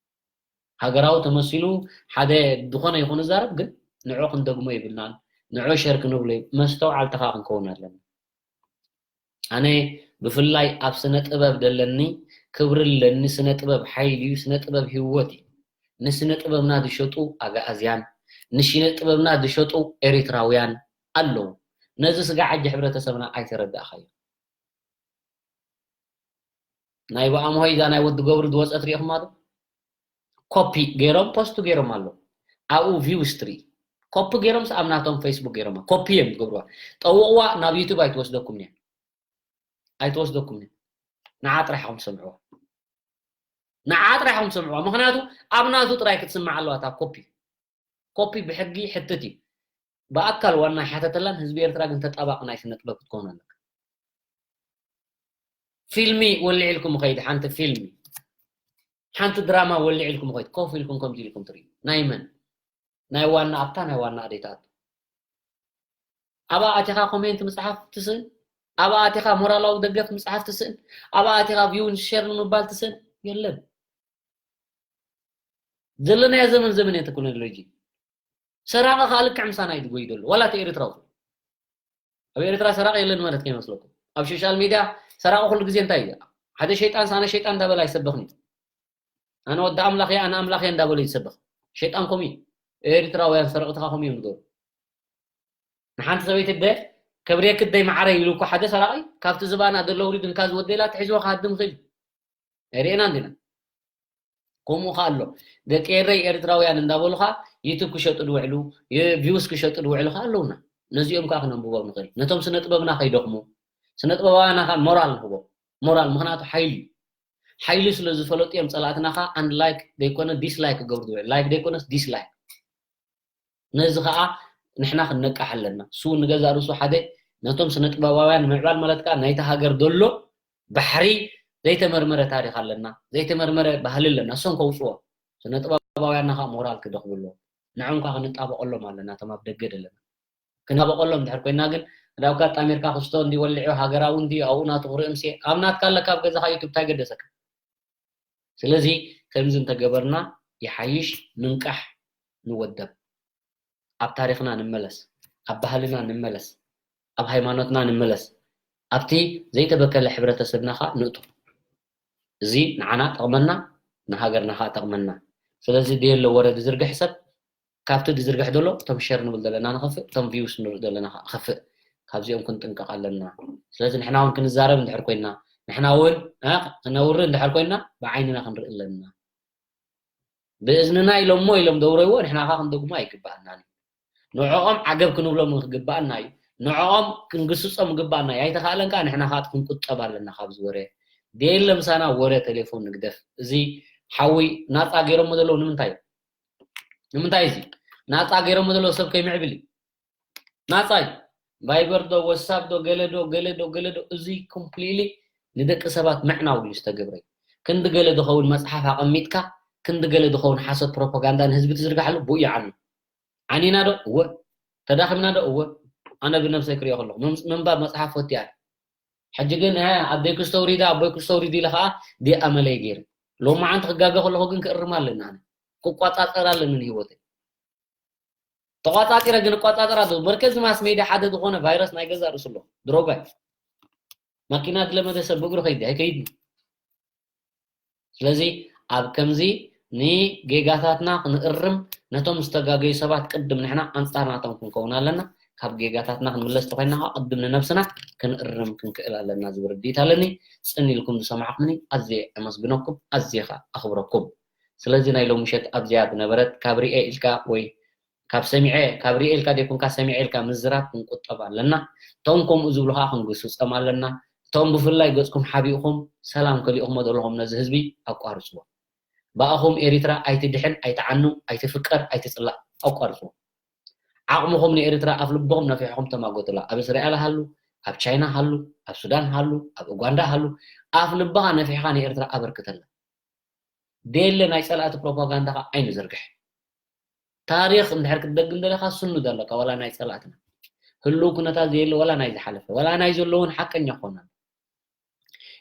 ሃገራዊ ተመሲሉ ሓደ ዝኾነ ይኹን ይዛረብ፣ ግን ንዑ ክንደግሞ ይብልናን። ንዑ ሸር ክንብሎ ይብ-፣ መስተውዓልቲ ከኣ ክንከውን ኣለና። ኣነ ብፍላይ ኣብ ስነ ጥበብ ደለኒ ክብሪ ኣለኒ። ስነ ጥበብ ሓይሊ እዩ። ስነ ጥበብ ህይወት እዩ። ንስነ ጥበብና ዝሸጡ ኣግኣዝያን፣ ንስነ ጥበብና ዝሸጡ ኤሪትራውያን ኣለዉ። ነዚ ስጋዕ ሕጂ ሕብረተሰብና ኣይተረዳእኻዮ። ናይ ብኣምሆይ እዛ ናይ ወዲ ገብሩ ዝወፀት ሪኢኹማ ዶ? ኮፒ ገይሮም ፖስት ገይሮም ኣለዉ። ኣብኡ ቪውስ ትርኢ። ኮፒ ገይሮምስ ኣብ ናቶም ፌስቡክ ገይሮማ። ኮፒ እዮም ዝገብርዋ። ጠውቕዋ ናብ ዩቱብ ኣይትወስደኩም እያ። ኣይትወስደኩም እያ። ንዓ ጥራሕ ኢኹም ትሰምዕዋ። ንዓ ጥራሕ ኢኹም ትሰምዕዋ። ምኽንያቱ ኣብ ናቱ ጥራይ ክትስማዕ ኣለዋ እታ ኮፒ። ኮፒ ብሕጊ ይሕትት እዩ። ብኣካል ዋና ይሓተተላን ህዝቢ ኤርትራ ግን ተጣባቒ ናይ ስነ ጥበብ ክትከውን ኣለካ። ፊልሚ ወሊዕ ኢልኩም ኸይድ፣ ሓንቲ ፊልሚ፣ ሓንቲ ድራማ ወሊዕ ኢልኩም ኸይድ፣ ኮፍ ኢልኩም ከምዚ ኢልኩም ትርኢ። ናይ መን? ናይ ዋና ኣብታ ናይ ዋና ኣደይ ትኣቱ። ኣብኣ ኣቲኻ ኮሜንት ምጽሓፍ ትስእን፣ ኣብኣ ኣቲኻ ሞራላዊ ደገፍ ምጽሓፍ ትስእን፣ ኣብኣ ኣቲኻ ቪውን ሸር ንምባል ትስእን። የለን። ዘለናዮ ዘመን ዘመን እየ ቴክኖሎጂ። ሰራቂ ከኣ ልክዕ ምሳና እዩ ዝጎይ ዘሎ። ዋላ እቲ ኤርትራዊ። ኣብ ኤርትራ ሰራቂ የለን ማለት ከይመስለኩም። ኣብ ሶሻል ሚድያ ሰራቂ ኩሉ ግዜ እንታይ እዩ? ሓደ ሸይጣን ሳነ ሸይጣን እንዳበላ ይሰበኽን እዩ። ኣነ ወዲ ኣምላኽ እየ፣ ኣነ ኣምላኽ እየ እንዳበሉ ይሰበኽ። ሸይጣን ከምኡ እዩ። ኤርትራውያን ሰረቕትኻ ከምኡ እዮም ዝገብሩ። ንሓንቲ ሰበይቲ እደ ከብርየኪ እደይ ማዓረይ ኢሉ እኮ ሓደ ሰራቂ ካብቲ ዝባና ዘሎ ውሪድ እንካ ዝወደላ ትሒዝዎ ክሃድም ይኽእል እዩ። ኣይርኤናን ዲና? ከምኡ ከኣ ኣሎ። ደቂ ኤረይ ኤርትራውያን እንዳበሉኻ ዩቱብ ክሸጡ ዝውዕሉ፣ ቪውስ ክሸጡ ዝውዕሉ ከኣ ኣለውና። ነዚኦም ከኣ ክነንብቦም ንኽእል። ነቶም ስነ ጥበብና ከይደኽሙ፣ ስነ ጥበባውያንና ከኣ ሞራል ንህቦም። ሞራል፣ ምኽንያቱ ሓይሊ እዩ። ሓይሊ ስለ ዝፈለጡ እዮም ጸላእትና ከኣ ኣንላይክ ዘይኮነ ዲስላይክ ክገብሩ ዝውዕሉ። ላይክ ዘይኮነስ ዲስላይክ። ነዚ ኸኣ ንሕና ክንነቅሕ ኣለና። እሱ ንገዛእ ርእሱ ሓደ ነቶም ስነ ጥበባውያን ንምዕባል ማለት ከኣ ናይታ ሃገር ዘሎ ባሕሪ ዘይተመርመረ ታሪኽ ኣለና፣ ዘይተመርመረ ባህሊ ኣለና። እሶም ከውጽዎ። ስነ ጥበባውያንና ኸኣ ሞራል ክደኽቡ ኣለዎም። ንዕም ከኣ ክንጣበቐሎም ኣለና፣ እቶም ኣብ ደገ ዘለና። ክንጣበቐሎም እንድሕር ኮይና ግን፣ ዳብካ ኣጣሚርካ ክስቶ እንዲ ወሊዑ ሃገራዊ እንዲ ኣብኡ ናቱ ክርኢ ምሴ፣ ኣብ ናትካ ኣለካ ኣብ ገዛኻ ዩቱብ እንታይ ገደሰካ? ስለዚ ከምዚ እንተገበርና ይሓይሽ። ንንቃሕ፣ ንወደብ። ኣብ ታሪኽና ንመለስ፣ ኣብ ባህልና ንመለስ፣ ኣብ ሃይማኖትና ንመለስ፣ ኣብቲ ዘይተበከለ ሕብረተሰብና ኸኣ ንእቶ። እዚ ንዓና ጠቕመና፣ ንሃገርና ኸኣ ጠቕመና። ስለዚ ድየሎ ወረ ዝዝርግሕ ሰብ ካብቲ ዝዝርግሕ ዘሎ እቶም ሸር ንብል ዘለና ንኸፍእ፣ እቶም ቪውስ ንርኢ ዘለና ኸኣ ኸፍእ። ካብዚኦም ክንጥንቀቕ ኣለና። ስለዚ ንሕና እውን ክንዛረብ እንድሕር ኮይንና፣ ንሕና እውን፣ እ፣ ክነውሪ እንድሕር ኮይንና ብዓይንና ክንርኢ ኣለና። ብእዝንና ኢሎሞ ኢሎም ደውረይዎ፣ ንሕና ኸኣ ክንደግሞ ኣይግባኣናን እዩ። ንዕኦም ዓገብ ክንብሎም ክግባኣና እዩ። ንዕኦም ክንግስጾም ይግባኣና እዩ። ኣይተኻእለን ከኣ ንሕና ኸኣ ክንቁጠብ ኣለና ካብዚ ወረ። ደየለ ምሳና ወረ ቴሌፎን ንግደፍ። እዚ ሓዊ ናጻ ገይሮሞ ዘለዉ ንምንታይ እዩ? ንምንታይ እዚ ናጻ ገይሮሞ ዘለዉ ሰብ ከይምዕብል እዩ? ናጻ እዩ። ቫይበር ዶ፣ ወሳብ ዶ፣ ገለ ዶ፣ ገለ ዶ፣ ገለ ዶ፣ እዚ ኮምፕሊትሊ ንደቂ ሰባት ምዕናው ኢሉ ዝተገብረ እዩ። ክንዲ ገለ ዝኸውን መጽሓፍ ኣቐሚጥካ፣ ክንዲ ገለ ዝኸውን ሓሶት ፕሮፓጋንዳ ንህዝቢ ትዝርግሓሉ ብኡ እዩ ዓንዩ። ዓኒና ዶ? እወ። ተዳኺምና ዶ? እወ። ኣነ ብነብሰይ ክሪኦ ከለኹ ምም- ምንባብ መጽሓፍ ፈትያ እየ። ሕጂ ግን እ፣ ኣቦይ ክስተ ውሪዳ ኣቦይ ክስተ ውሪዱ ኢለ ከዓ ዲኣ መለይ ገይረ። ሎማዓንቲ ክጋገ ከለኹ ግን ክእርም ኣለና። ኣነ ክቋጻጸር ኣለኒ ንህይወተይ። ተቋጻጺረ ግን እቋጻጸር ኣለኹ። መርከዚ ማስ ሜድያ ሓደ ዝኾነ ቫይረስ ናይ ገዛ ርእሱ ኣሎ። ድሮባይ ማኪና ዝለመደ ሰብ ብእግሩ ከይዲ ኣይከይድን። ስለዚ ኣብ ከምዚ ንጌጋታትና ክንእርም፣ ነቶም ዝተጋገዩ ሰባት ቅድም ንሕና ኣንጻር ናቶም ክንከውን ኣለና። ካብ ጌጋታትና ክንምለስ ተኮይና ከዓ ቅድም ንነብስና ክንእርም ክንክእል ኣለና ዝብል ርድኢት ኣለኒ። ጽን ኢልኩም ዝሰማዕኩምኒ ኣዝየ ኣመስግነኩም፣ ኣዝየ ከዓ ኣኽብረኩም። ስለዚ ናይ ሎሚ ምሸት ኣብዚኣ ዝነበረት ካብ ርኤ ኢልካ ወይ ካብ ሰሚዐ ካብ ርኤ ኢልካ ዘይኮንካ ሰሚዐ ኢልካ ምዝራብ ክንቁጠብ ኣለና። እቶም ከምኡ ዝብሉ ከዓ ክንግስጸም ኣለና። እቶም ብፍላይ ገጽኩም ሓቢእኹም ሰላም ከሊእኹሞ ዘለኹም ነዚ ህዝቢ ኣቋርጽዎ። ብኣኹም ኤሪትራ ኣይትድሕን፣ ኣይትዓኑ፣ ኣይትፍቀር፣ ኣይትጽላእ። ኣቋርጽዎ። ዓቕምኹም ንኤሪትራ ኣፍ ልብኹም ነፊሕኹም ተማጎትላ። ኣብ እስራኤል ሃሉ፣ ኣብ ቻይና ሃሉ፣ ኣብ ሱዳን ሃሉ፣ ኣብ ኡጋንዳ ሃሉ፣ ኣፍ ልብኻ ነፊሕኻ ንኤርትራ ኣበርክተላ። ደየለ ናይ ጸላእቲ ፕሮፓጋንዳ ከዓ ኣይንዘርግሕ። ታሪኽ እንድሕር ክትደግም ደለኻ ስኑ ዘለካ ዋላ ናይ ጸላእትና ህልው ኩነታት ዘየለ ዋላ ናይ ዝሓለፈ ዋላ ናይ ዘለውን ሓቀኛ ክኾና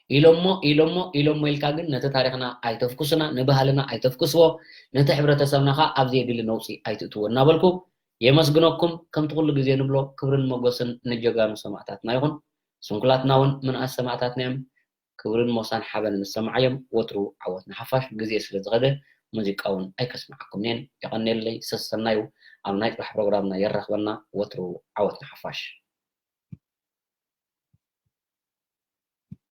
ኢሎሞ ኢሎሞ ኢሎሞ ኢልካ ግን ነቲ ታሪኽና ኣይተፍኩስና፣ ንባህልና ኣይተፍኩስዎ፣ ነቲ ሕብረተሰብና ከዓ ኣብ ዘየድሊ ነውፂ ኣይትእትዎ እናበልኩ የመስግነኩም። ከምቲ ኩሉ ግዜ ንብሎ ክብርን ሞገስን ንጀጋኑ ሰማእታትና ይኹን። ስንኩላትና እውን ምንኣስ ሰማእታትና እዮም። ክብርን ሞሳን ሓበንን ዝሰማዓዮም። ወትሩ ዓወት ንሓፋሽ። ግዜ ስለ ዝኸደ ሙዚቃ እውን ኣይከስምዓኩምኔን። የቐኔለይ ሰሰናዩ። ኣብ ናይ ጽባሕ ፕሮግራምና የራኽበና። ወትሩ ዓወት ንሓፋሽ።